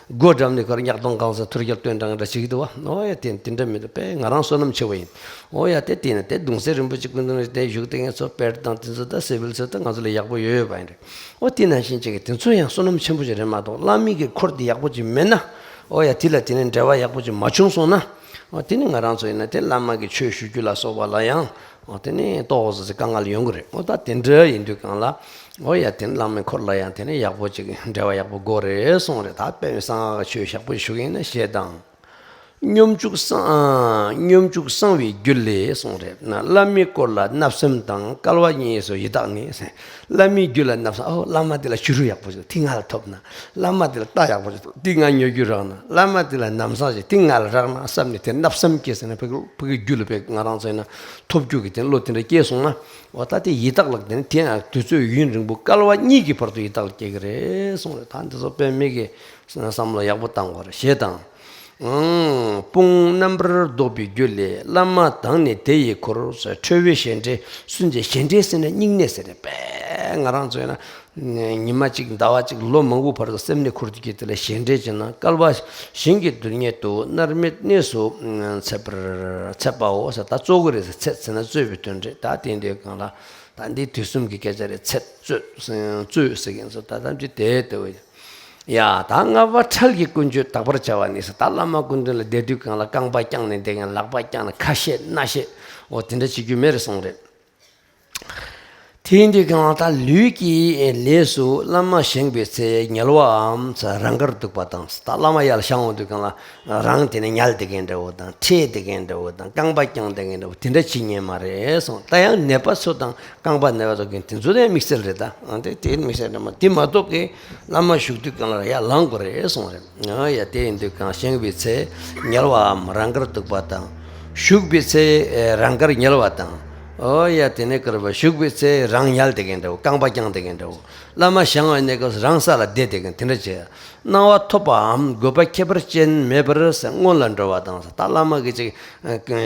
སྒོ་འགྲམ་ནས་ཁར་གཉག་སྟོང་གང་ཟེར་ཐུར་རྒྱལ་སྟོན་གྲངས་འདྲ་བྱེད་ཀྱི་འདུག་བ། འོ་ཡ། དེ་དེ་འདྲ་མི་འདུག་དཔེ་ང་རང་བསོད་ནམས་ཆེ་བ་ཡིན། འོ་ཡ། དེ་དེ་ནས་དེ་གདུང་སྲས་རིན་པོ་ཆེ་སྐུ་མདུན་ནས་དེ་བཞུགས་དེ་ངེད་ཚོ་དཔལ་དང་དེ་ཚོ་ད་སེ་བིལ་ཚོ་ད་ང་ཚོ་ལས་ཡག་པོ་ཡོད་ཡོད་པ་ཡིན་རེད། འོ་དེ་ནང་བཞིན་ཅིག་གི་དེ་ཚོ་ཡང་བསོད་ནམས་ཆེན་པོ་ཅིག་རེད་མ་གཏོགས། བླ་མའི་གི་འཁོར་དེ་ཡག་པོ་ཅིག་མེད་ན། འོ་ཡ། དེ་ལ་དེ་ནས་འབྲེལ་བ་ཡག་པོ་ཅིག་མ་བྱུང་སོང་ན། འོ་དེ་ནི་ང་རང་ཚོ་ཡིན་ན་དེ་བླ་མ་གི་ཆོས་ཞུ་རྒྱུ་ལ་སོགས་པ་ལ་ཡང་། འོ་དེ་ནི་ཏོག་ཙམ་ཅིག་དཀའ་ངལ་ཡོང་གི་རེད། འོ་ད་དེ་འདྲ་ཡིན་དུས་གང་ལ། འོ་ཡ། དེ་ནི་བླ་མའི་འཁོར་ལ་ཡང་དེ་ནི་ཡག་པོ་ཅིག་འབྲེལ་བ་ཡག་པོ་དགོས་རེད་གསུངས་རེད། ད་དཔེ་གསང་སྔགས་ཆོས་ཞུ་བ་ཞིག་ཡིན་ན་ཞེས་དང་། སྙོམས་འཇུག་གསང་། སྙོམས་འཇུག་གསང་བའི་རྒྱུད་ལས་གསུངས་རེད་ན། བླ་མའི་སྐོར་ལ་བརྣབ་སེམས་དང་། སྐལ་བ་བརྙེས་སོ་ཡི་དྭགས་ནི་ཟེར། བླ་མའི་རྒྱུད་ལ་བརྣབ་སེམས། ཨོ། བླ་མ་དེ་ལ་ཞུ་རུ་ཡག་པོ་ཞིག་དེ་ང་ལ་ཐོབ་ན། བླ་མ་དེ་ལ་ལྟ་ཡག་པོ་ཞིག་དེ་ང་ཉོ་རྒྱུ་རག་ན། བླ་མ་དེ་ལ་ལམ་སང་ཞིག་དེ་ང་ལ་རག་ན་བསམ་ནས་དེ་བརྣབ་སེམས་སྐྱེས་ཟེར་ན། ཕ་གི་ཕ་གི་རྒྱུད་ལ་ཕ་གི་ང་རང་ཚོ་ཡིན་ན་ཐོབ་རྒྱུ་གི་དེ་བློ་དེ་འདྲ་སྐྱེས་སོང་ན། འོ་ད་དེ་ཡི་དྭགས་ལ་དེ་ནི་དེ་ཡང་དུས་ཚོད་ཡུན་རིང་པོ་སྐལ་བ་གཉིས་ཀྱི་བར་དུ་ཡི་དྭགས་ལ་སྐྱེ་གི་རེད་གསུངས་རེད། ད་འདི་ཚོ་དཔེ་མེད་ཀྱི་བསམ་བློ་ཡག་པོ་བཏང་དགོས་རེད་ཞེས་དང་། དཔུང་རྣམ་པར་བཟློག་པའི་རྒྱུད་ལས། བླ་མ་དང་ནི་དེ་ཡི་འཁོར་ཟེར། ཁྲོ་བོའི་ཞལ་བགྲད་སུན་འབྱིན། ཞལ་བགྲད་ཟེར་ན་སྙིང་ནད་ཟེར་རེད་པས། ང་རང་ཚོ་ཡིན་ན་ཉི་མ་གཅིག་ཟླ་བ་གཅིག་ལོ་མང་པོ་བར་དུ་སེམས་ནད་ཁུར་དུ་སྐྱེས། དེ་ལ་ཞལ་བགྲད་བྱས་ན་བསྐལ་པ་ཞིང་གི་རྡུལ་སྙེད་དུ་མནར་མེད་གནས་སུ་ཚེ་བར་ཚེ་བའོ་ཟེར། ད་རྩོད་གི་རེད་ཟེར། ཚེ་ཟེར་ན་རྩོད་པའི་དོན་རེད། ད་དེ་འདྲའི་སྒང་ལ་ད་འདི་དུས་གསུམ་གྱི་སྐད་ཆ་རེད། ཚེ་རྩོད་རྩོད་ཟེར་མཁན་ཚོ་ད་ཐམས་ཅད་དེ་ལྟ་བུ་ཡིན། ཡ། ད་ལྔ་པ་འཕྲལ་གྱི་ཀུན་སྤྱོད་དག་པར་བྱ་བ་ནི་ཟེར། ད་བླ་མ་སྐུ་མདུན་ལ་བསྡད་དུས་སྒང་ལ་རྐང་པ་བརྐྱངས་ནས་བསྡད་མཁན། ལག་པ་བརྐྱངས་ནས་ཁ་བཤད་སྣ་བཤད། འོ་དེ་འདྲ་བྱེད་རྒྱུ་མེད་རེད་གསུངས་རེད། དེ་ཡིན་དུས་གང་ལ་ད་ལུས་ཀྱི་ལས་སུ་བླ་མ་བཞེངས་པའི་ཚེ་ཉལ་བའམ་རང་དགར་འདུག་པ་དང་། ད་བླ་མ་ཡར་བཞེངས་འོང་དུས་གང་ལ་རང་དེ་ནས་ཉལ་བསྡད་མཁན་འདྲ་བོ་དང་། འཁྲིད་བསྡད་མཁན་འདྲ་བོ་དང་། རྐང་པ་བརྐྱངས་བསྡད་མཁན་འདྲ་བོ་དེ་འདྲ་བྱེད་ཉན་མ་རེད་གསུངས། ད་ཡང་ནད་པ་ཚོ་དང་རྐང་པ་ན་བ་ཚོ་གིན་དེ་ཚོ་དེ་དམིགས་བསལ་རེད། ད་དེ་དེ་དམིགས་བསལ་རེད་མ། དེ་མ་གཏོགས་ཀྱི་བླ་མ་བཞུགས་དུས་གང་ལ་ཡར་ལངས་དགོས་རེད་གསུངས་རེད། ཨོ་ཡ། དེ་ཡིན་དུས་གང་བཞེངས་པའི་ཚེ་ཉལ་བའམ་རང་དགར་འདུག་པ་དང་། བཞུགས་པའི་ཚེ་རང་དགར་ཉལ་བ་དང་། ཨོ་ཡ། དེ་ནས་དགར་བ་བཞུགས་པའི་ཚེ་རང་ཉལ་བསྡད་མཁན་འདྲ་བོ། རྐང་པ་བརྐྱངས་བསྡད་མཁན་འདྲ་བོ། བླ་མ་བཞེངས་པའི་གནས་སྐབས་སུ་རང་ས་ལ་བསྡད་བསྡད་མཁན་དེ་འདྲ་བྱས། གནང་བ་ཐོབ་པའམ་དགོས་པ་ཁྱད་པར་ཅན་མེད་པར་སྔོན་ལ་འགྲོ་བ་དང་། ད་བླ་མ་གི་ཅིག་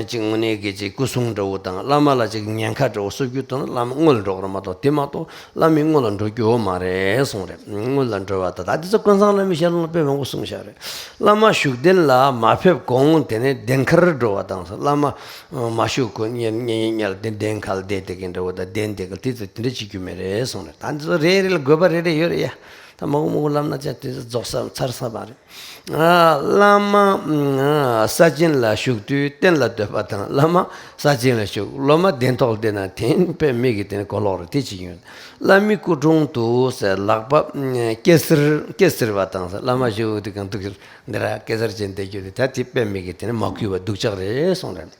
ཅིག་དངོས་གནས་ཀྱི་ཅིག་སྐུ་གསུང་འདྲ་བོ་དང་། བླ་མ་ལ་ཅིག་ཉེན་ཁ་འདྲ་བོ་གསོ་རྒྱུ་དང་། བླ་མ་སྔོན་ལ་འགྲོ་དགོས་རེད་མ་གཏོགས། དེ་མ་གཏོགས་བླ་མའི་སྔོན་ལ་འགྲོ་རྒྱུ་ཡོད་མ་རེད་གསུངས་རེད། སྔོན་ལ་འགྲོ་བ་དང་། ད་དེ་ཚོ་ཀུན་བཟང་བླ་མའི་ཞལ་ལུང་ལ་དཔེ་མང་པོ་གསུངས་བཞག་རེད། བླ་མ་བཞུགས་གདན་ལ་མ་ཕེབས་གོང་དེ་ནས་གདན་ཁར་འགྲོ་བ་དང་། བླ་མ་མ་བཞུགས་གོང་ཉལ་ཉལ་ཉལ་དེ་གདན་ཁ་ལ་བསྡད་བསྡད་མཁན་འདྲ་བོ་དང་། གདན་བསྡད་ག་དེ་ཚོ་དེ་འདྲ་བྱེད་རྒྱུ་མེད་རེད་གསུངས་རེད། ད་འདི་ཚོ་རེ་རེ་ལ་དགོས་པ་རེ་རེ་ཡོད་རེད་ཡ། ད་མང་པོ་མང་པོ་ལབ་ན་ཅང་དེ་ཚོ་རྫོགས་ས་ཚར་ས་མ་རེད། ཨ། བླ་མ་ཨ་ས་ཆེན་ལ་བཞུགས་དུས་རྟེན་ལ་སྡོད་པ་དང་། བླ་མ་ས་ཆེན་ལ་བཞུགས། སློབ་མ་གདན་ཐོག་ལ་བསྡད་ན་དེ་དཔེ་མི་གི་དེ་ནས་གོ་ལོག་རེད། དེ་ཅི་ཡིན། བླ་མའི་སྐུ་དྲུང་དུ་ཟེར། ལག་པ་སྐེ་སེར་སྐེ་སེར་བ་དང་ཟེར། བླ་མ་བཞུགས་དུས་གང་འདུག་འདི་ར་སྐེ་སེར་ཅན་བསྡད་རྒྱུ་དེ་ད་དེ་དཔེ་མི་གི་དེ་ནས་མ་གུས་པ་སྡུག་ཅག་རེད་གསུངས་རེད།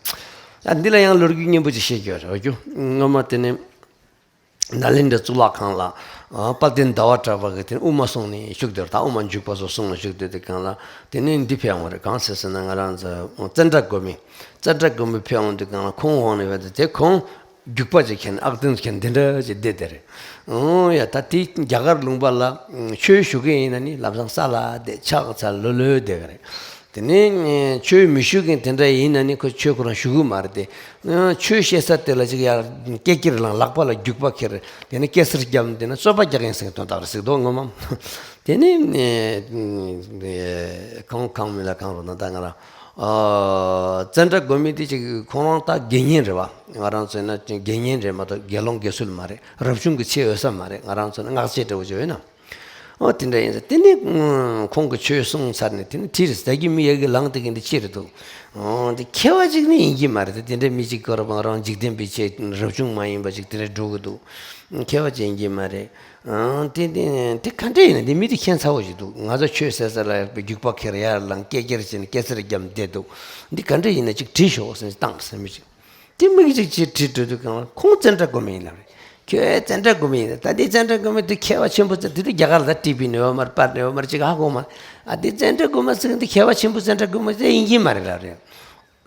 ཨ། འདི་ལ་ཡང་ལོ་རྒྱུས་སྙན་པོ་ཅིག་བཤད་རྒྱུ་རེད། འོ་རྒྱུ་སྔོན་མ་དེ་ནས། ནཱ་ལེནྡྲ་གཙུག་ལག་ཁང་ལ་ཨ་དཔལ་ལྡན་ཟླ་བ་གྲགས་པ་གིས་དེ་ནས་དབུ་མ་སོང་ནས་བཞུགས་དེར། ད་དབུ་མ་འཇུག་པ་སོགས་སོང་ནས་བཞུགས་དེ། དེ་གང་ལ་དེ་ནས་འདི་ཕེབས་ཡོང་བ་རེད། གང་ཟེར་ཟེར་ན། ང་རང་ཚོ་ཙནྡྲ་གོ་མི། ཙནྡྲ་གོ་མི་ཕེབས་ཡོང་དུས་གང་ལ་ཁོང་འོང་ནས་བས་དེ་ཁོང་རྒྱུག་པ་ཅིག་མཁན། ཨག་སྟོན་མཁན་དེ་འདྲ་ཅིག་བསྡད་དེ་རེད། ཨོ་ཡ། ད་དེ་རྒྱ་གར་ལུང་པ་ལ་ཆོས་ཞུ་གི་ཡིན་ན་ནི་ལམ་སང་ས་ལ་བསྡད། ཕྱག་འཚལ་ལོ་ལོས་བསྡད་གི་རེད། དེ་ནས་ཆོས་མི་ཞུ་མཁན་དེ་འདྲ་ཡིན་ན་ནི་ཁོ་ཆོས་ཁོ་རང་ཞུ་གི་མ་རེད་དེ། ཆོས་བཤད་ས་དེ་ལ་ཅིག་ཡར་སྐེ་ཁྱེར་ལངས། ལག་པ་ལ་རྒྱུག་པ་ཁྱེར། དེ་ནས་སྐེ་སེར་བརྒྱབ། དེ་ནས་རྩོད་པ་རྒྱག་གིན་ཟེར་དོན་དག་རེད་ཟེར་འདུག་སྔོན་མ། དེ་ནས་གང་གང་མིན་ལ་གང་རུང་ན། ད་ང་རང་ཙནྡྲ་གོ་མི་དེ་ཅིག་ཁོང་རང་ད་དགེ་བསྙེན་རེད་བ། ང་རང་ཚོ་ན་དགེ་བསྙེན་རེད་མ་གཏོགས་དགེ་སློང་དགེ་ཚུལ་མ་རེད། རབ་བྱུང་གི་ཆེ་འོས་ས་མ་རེད། ང་རང་ཚོ་ན་སྔགས་ཆེ་འདྲ་བོ་ཅིག་ཡོད་ན། ཨོ་དེ་འདྲ་ཡིན་ཟེར། དེ་ནས་ཁོང་གིས་ཆོས་གསུངས་ཚར་ནས་དེ་ནས་ཁྲིད་ཟ་གི་མི་ཡ་གི་ལངས་དེ་གི་འདི་ཅི་རེད་འདུག་ཨོ་དེ་མཁས་པ་ཅིག་ནི་ཡིན་གྱི་མ་རེད་དེ། དེ་འདྲ་མི་ཅིག་སྐོར་བང་རང་འཇིག་རྟེན་པའི་ཆེད་རབ་བྱུང་མ་ཡིན་པ་ཅིག་དེ་འདྲ་འགྲོ་གི་འདུག་མཁས་པ་ཅིག་ཡིན་གྱི་མ་རེད། ཨང་དེ་དེ་དེ་ག་འདྲ་ཡིན་ན། དེ་མི་དེ་ཁྱད་མཚར་བོ་ཞིག་འདུག་ང་ཚོ་ཆོས་ཟེར་ས་ལ་རྒྱུག་པ་ཁྱེར་ཡར་ལངས། སྐེ་ཁྱེར་བྱས་ནས་སྐེ་སེར་བརྒྱབ་བསྡད་འདུག་འདི་ག་འདྲ་ཡིན་ན་ཅིག་དྲིས་ཤོག་ཟེར་བཏང་ཟེར་མི་ཅིག་དེ་མི་གི་ཅིག་ཅིག་དྲིས་དྲིས་དུས་གང་ལ་ཁོང་ཙནྡྲ་གོ་མི་ཡིན་ལབ་རེད། ཁྱོད་ཙནྡྲ་གོ་མི་ཡིན། ད་འདི་ཙནྡྲ་གོ་མི་དེ་མཁས་པ་ཆེན་པོ་ཙེ། དེ་དུས་རྒྱ་གར་ལ་ཊི་བི་ནས་ཡོད་མ་རེད། པར་ནས་ཡོད་མ་རེད། ཅིག་ཧ་གོ་མ། ཨ་འདི་ཙནྡྲ་གོ་མ་ཟེར་འདི་མཁས་པ་ཆེན་པོ་ཙནྡྲ་གོ་མ་དེ་ཡིན་གྱི་མ་རེད་ལབ་རེད།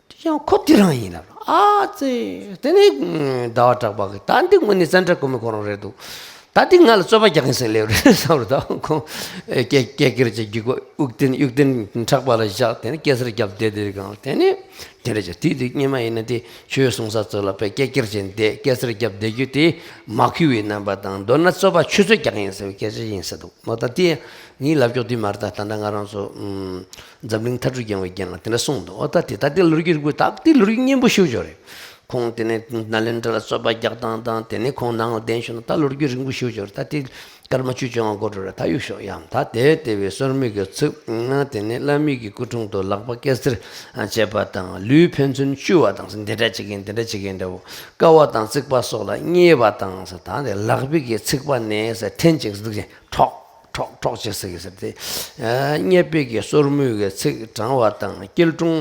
དེ་ཡང་ཁོ་དེ་རང་ཡིན་ལབ་རེད། ཨ་ཙི། དེ་ནས་ཟླ་བ་གྲགས་པ་གིས་ད་འདི་དངོས་གནས་ཙནྡྲ་གོ་མི་ཁོ་རང་རེད་འདུག་ད་འདི་ང་ལ་རྩོད་པ་རྒྱག་གིན་ཟེར་ལེབ་རེད་བསམ་རེད། ད་ཁོང་སྐེ་སྐེ་ཁྱེར་བྱས་རྒྱུག་པ་དབུགས་ཏིང་དབུགས་ཏིང་ཕྲག་པ་ལ་བཞག་དེ་ནས་སྐེ་སེར་བརྒྱབ་བསྡད་དེ་གང་དེ་ནས། དེ་འདྲ་བྱས། དེ་དུས་སྔོན་མ་ཡིན་ན་དེ་ཆོས་གསུང་ས་ཚོ་ལ་དཔེ་སྐེ་ཁྱེར་བྱས་བསྡད། སྐེ་སེར་བརྒྱབ་བསྡད་རྒྱུ་དེ་མ་གུས་པའི་རྣམ་པ་དང་། མདོར་ན་རྩོད་པ་ཆུ་ཚོད་རྒྱག་ཡིན་ཟེར་བའི་སྐད་ཆ་ཡིན་ཟེར་འདུག་མོ་ད་དེ་ངའི་ལབ་ཕྱོགས་དེ་མ་རེད། ད་ད་ལྟ་ང་རང་ཚོ་ཨུམ་འཛམ་གླིང་ཐར་གྲུ་རྒྱལ་བའི་རྒྱན་ལ་དེ་འདྲ་གསུངས་འདུག་འོ་ད་དེ་ད་དེ་ལོ་རྒྱུས་རིང་པོ། ད་དེ་ལོ་རྒྱུས་སྙན་པོ་ཞེ་པོ་ཅིག་རེད། ཁོང་དེ་ནས་ནཱ་ལེནྡྲ་ལ་རྩོད་པ་རྒྱག་སྟངས་དང་། དེ་ནས་ཁོང་ནང་ལ་གདན་ཞུས་ན་ད་ལོ་རྒྱུས་རིང་པོ་ཞེ་པོ་ཅིག་རེད། ད་དེ། སྐར་མ་བཅུ་བཅོ་ལྔ་འགོར་འགྲོ་རེད། ད་གཡུག་ཞོག་ཡང་། ད་དེ་ལྟ་བུའི་སོར་མོས་ཀྱི་ཚིགས། དེ་ནས་བླ་མའི་གི་སྐུ་དྲུང་དུ་ལག་པ་སྐེ་སེར་བྱས་པ་དང་། ལུས་ཕན་ཚུན་བཅུ་བ་དང་། འདི་འདྲ་བྱེད་མཁན་འདི་འདྲ་བྱེད་མཁན་འདྲ་བོ། ཀ་བ་དང་རྩིག་པ་སོགས་ལ་བསྙེས་པ་དང་ཟེར། ད་དེ་ལག་པའི་གི་ཚིགས་པ་ནས་ཟེར། འཐེན་ཅིང་ཟེར་འདུག་ཅིང་ཁྲོག་ཁྲོག་ཁྲོག་ཅིག་ཟེར་གི་ཟེར་ཏེ། བསྙེས་པའི་གི་སོར་མོའི་གི་ཚིགས་དྲང་བ་དང་། སྐྱིལ་ཀྲུང་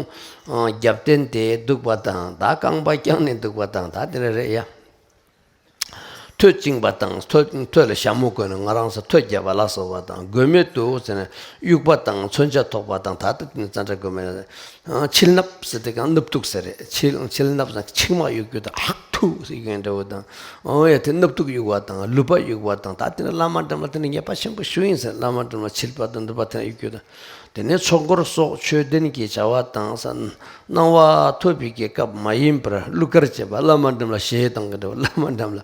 རྒྱབ་བསྟན་ཏེ་འདུག་པ་དང་། ད་རྐང་པ་བརྐྱངས་ནས་འདུག་པ་དང་། ད་དེ་འདྲ་རེད་ཡ། ཐོད་བཅིངས་པ་དང་། ཐོད་ཐོད་ལ་ཞྭ་མོ་གོན་ནས་ང་རང་ཚོ་ཐོད་བརྒྱབ་པ་ལ་སོགས་པ་དང་། དགོས་མེད་དུ་ཟེར་ནས་དབྱུག་པ་དང་མཚོན་ཆ་ཐོགས་པ་དང་། ད་ལྟ་དེ་ནི་ཙནྡྲ་དགོས་མེད། མཆིལ་ནག་ཟེར་དེ་གང་ནུབ་ཐུག་ཟེར་རེད། མཆིལ་མཆིལ་ནག་ཟེར་ན་མཆིལ་མ་གཡུག་རྒྱུ་དང་། ཧག་ཐུག་ཟེར་རྒྱུ་འདྲ་བོ་དང་། འོ་ཡ། དེ་ནུབ་ཐུག་གཡུག་པ་དང་ལུད་པ་གཡུག་པ་དང་། ད་དེ་ནི་བླ་མ་འགྲམ་ལ་དེ་ནི་ཉེས་པ་ཆེན་པོ་ཞེ་པོ་ཡིན་ཟེར། བླ་མ་འགྲམ་ལ་མཆིལ་པ་དང་ལུད་པ་དེ་ནི་གཡུག་རྒྱུ་དང་། དེ་ནས་ཚོགས་འཁོར་སོགས་ཆོས་ལྡན་གྱི་བྱ་བ་དང་ཟེར། གནང་བ་ཐོབ་པའི་གི་སྐབས་མ་ཡིན་པར་གླུ་གར་བྱེད་པ། བླ་མ་འགྲམ་ལ་གཞས་བཏང་གི་འདྲ་བོ། བླ་མ་འགྲམ་ལ་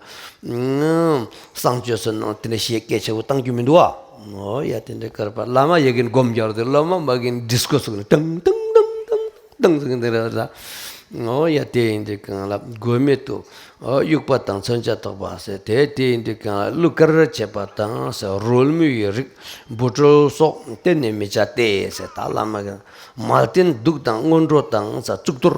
གསང་སྤྱོད་ཟེར་ནང་དེ་འདྲ་གཞས་སྐད་ཆེ་བོ་བཏང་རྒྱུ་མི་འདུག་ཨ། འོ་ཡ། དེ་འདྲ་བཀར་པ། བླ་མ་ཡ་གིན་སྒོམ་རྒྱག་དེ། བླ་མ་མ་གིན་ཌིས་ཀོ་ཟུག་ནས་ཏང་ཏང་ཏང་ཏང་ཏང་ཟེར་གི་འདི་རེད་ལ། འོ་ཡ། དེ་ཡིན་དུས་གང་ལ་དགོས་མེད་དུ། ཨོ། དབྱུག་པ་དང་མཚོན་ཆ་ཐོགས་པ་ཟེར། དེ་དེ་ཡིན་དུས་གང་གླུ་གར་བྱེད་པ་དང་ཟེར། རོལ་མོའི་རིགས་འབུ་སྲོལ་སོགས་གཏན་ནས་མི་བྱ་སྟེ་ཟེར། ད་བླ་མ་གི་མལ་སྟན་གདུགས་དང་སྔོན་འགྲོ་དང་ཟེར། གཙུག་ཏོར།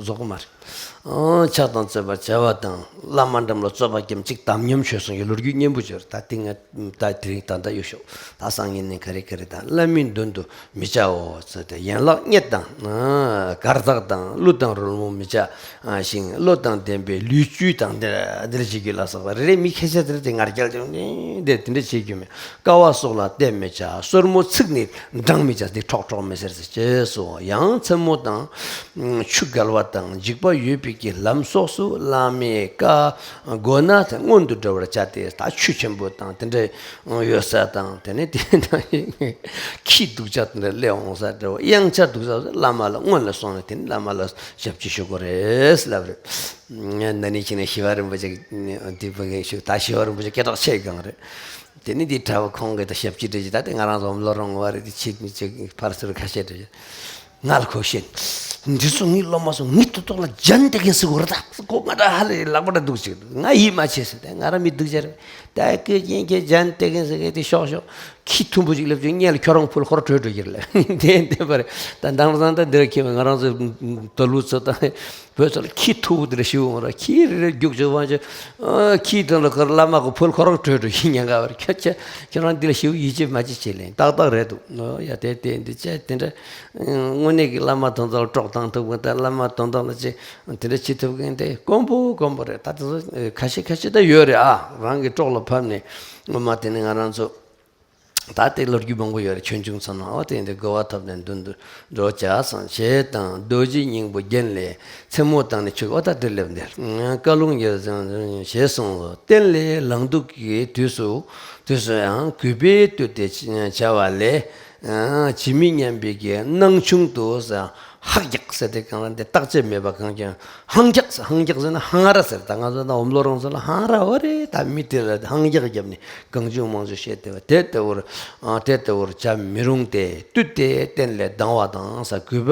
བཟོ་བཟོ་གི་མ་རེད། ཨང་། ཕྱག་དང་བརྩེ་བར་བྱ་བ་དང་། བླ་མ་འགྲམ་ལ་རྩོད་པ་སྐྱེམ་གཅིག་དམ་ཉམས་ཆོས་གསུང་གི་ལོ་རྒྱུས་སྙན་པོ་བྱོས། ད་དེ་ང་ད་དེ་རིང་ད་ལྟ་གཡུག་ཤོག་ད་སང་ཉིན་ནས་ག་རེ་ག་རེ་དང་། བླ་མའི་མདུན་དུ་མི་བྱའོ་ཟེར་ཏེ། ཡན་ལག་གཉིས་དང་། ཨ། གར་ཐག་དང་། གླུ་དང་རོལ་མོ་མི་བྱ་ཞིང་། བློ་དང་ལྡན་པའི་ལུས་བཅུད་དང་། འདིར་འདིར་བྱེད་རྒྱུ་ལ་སོགས་པ་རེ་རེ་མི་ཁ་ཤས་དེར་དེ་ངར་སྐྱལ་ཀྱང་ནི་དེ་དེ་འདྲ་བྱེད་རྒྱུ་མེད། ཀ་བ་སོགས་ལ་བལྟས་མི་བྱ། སོར་མོ་ཚིགས་ནི་བགྲང་མི་བྱ། དེ་ཁྲོག་ཁྲོག་མི་ཟེར་ཟེར་ཅེས་སོ། ཡང་མཚན་མོ་དང་། ཆུ་བརྒལ་བ་དང་། འཇིགས་པ་ཡོད་པའི་གི་ལམ་སོགས་སུ་བླ་མའི་བཀའ་དགོས་ན་དེ་སྔོན་དུ་འགྲོ་བར་བྱ་སྟེ། ད་ཆུ་ཆེན་པོ་དང་དེ་འདྲ་ཡོད་ས་དང་། དེ་ནས་དེ་དང་ཁྱི་སྡུག་ཅག་དེ་འདྲ་སླེབས་འོང་ས་འདྲ་བོ། གཡང་ཆ་སྡུག་ཅག་བླ་མ་ལ་སྔོན་ལ་སོང་ནས་དེ་ནས་བླ་མ་ལ་ཞབས་ཕྱི་ཞུ་དགོས་རེད་ལབ་རེད། ན་ནིང་ཕྱིན་ནས་ཞི་བ་རིན་པོ་ཆེ་འདི་བུ་ངས་ཞུ། ད་ཞི་བ་རིན་པོ་ཆེ་སྐད་གྲགས་ཆེ་གང་རེད། དེ་ནི་འདི་གྲྭ་བ་ཁོང་གིས་ད་ཞབས་ཕྱི་སྤྲད་ཀྱི། ད་དེ་ང་རང་ཚོ་བློ་རུང་བ་རེད། དེ་ཆེ་མི་ཆེ་ཕར་ཚུར་ཁ་ཤས་སྤྲད་ཀྱི། ང་ལ་ཁོ་བཤད། འདི་ཚོ་ངའི་སློབ་མ་ཚོ་ངའི་ཐོག་ཐོག་ལ་སྦྱན་བཏེག་གིན་ཟེར་གོ་ར། ད་ཁོ་ང་ད་ཧ་ལས་ལག་པ་འདྲ་འདུག་ཅིག་ང་ཡིད་མ་ཆེས་ཟེར། དེ་ང་རང་མི་སྡུག་ཅག་རེད། ད་ཀི་ཅན་གྱི་ཇན་ཏེ་གིན་ཟེར་གི་དེ་ཤོག་ཤོག་ཁྱི་མཐུག་པོ་ཅིག་སླེབས་བྱུང་། སྔོན་ལ་ཁྱོད་རང་ཕུལ་ཁོ་རང་བྲོས་འགྲོ་གི་རེད་ལ། དེ་འདི་པར་ད་དེང་སང་ད་འདིར་ཁྱེད་ང་རང་ཚོ་དོ་ལུ་ཚོ་དང་བོད་ཚོ་ལ་ཁྱི་མཐུག་པོ་དེ་འདྲ་ཞིག་འོང་ར། ཁྱི་རེ་རེ་རྒྱུག་བྱུང་བ་ཅིག་ཁྱི་དེ་ལ་ཁོ་བླ་མ་གི་ཕུལ་ཁོ་རང་བྲོས་འགྲོ་གི། ཉེན་ཁ་བར་ཁྱོད་ཁྱེད་ཁྱེད་རང་འདི་ལ་ཞིག་ཡིད་ཆེས་མ་བྱེད་བྱེད་ལེན་ཏག་ཏག་རེད་འདུག་ནོ། ཡ་དེ་དེ་འདི་བྱས་དེ་འདྲ་དངོས་གནས་ཀྱི་བླ་མ་དོན་དག་ལ་གྲོགས་བཏང་ཐུབ་མཁན་དང་བླ་མ་དོན་དག་ལ་ཅིག་དེ་འདྲ་བྱེད་ཐུབ་མཁན་དེ་དཀོན་པོ་དཀོན་པོ་རེད། ད་དེ་ཚོ་ཁ་ཤས་ཁ་ཤས་ད་ཡོད་རེད། ཨ་རང་གི་གྲོགས་ལ་ཕབ་ནས་ངོ་མ་དེ་ནི་ང་རང་ཚོ་ད་དེ་ལོ་རྒྱུས་མང་པོ་ཡོད་རེད། ཆོས་འབྱུང་ཚོ་ནང་འོ་དེ་འདི་དགོས་པ་ཐོབ་ནས་མདུན་དུ་འགྲོ་བྱ་སང་བྱེད་དང་། རྡོ་རྗེ་སྙིང་པོ་རྒྱན་ལས་མཚན་མོ་དང་ནི་ཆུ་འོ་ད་དེ་སླེབས་འདིར་བཀའ་ལུང་ཡོད་ཞེས་གསུངས་སོ། རྟེན་ལས་ལང་དུ་གི་དུས་སུ་དུས་སུ་ཡང་གུས་པས་བཏུད་དེ་བྱ་བ་ལས། ཨ་ཇི་མི་སྙམ་པའི་གི་སྣང་ཆུང་དུ་ཟ། ཧག་རྒྱག་ཟེར་དེ་གང་ལ་འདི་བརྟག་དཔྱད་མེད་པ་གང་ཀྱང་ཧང་རྒྱག་ཟེར། ཧང་རྒྱག་ཟེར་ན་ཧང་ར་ཟེར། ད་ང་ཚོ་ད་འོམ་ལོ་རོང་ཚོ་ལ་ཧང་ར་འོ་རེད། ད་མི་དེ་ལ་ཧང་རྒྱག་བརྒྱབ་ནས་གང་བྱུང་མང་བྱུང་བཤད་དེ་བ་དེ་ལྟ་བུར་ཨ་དེ་ལྟ་བུར་བྱ་མི་རུང་སྟེ། བཏུད་དེ་རྟེན་ལས་ལྡང་བ་དང་ཟ། གུས་པ་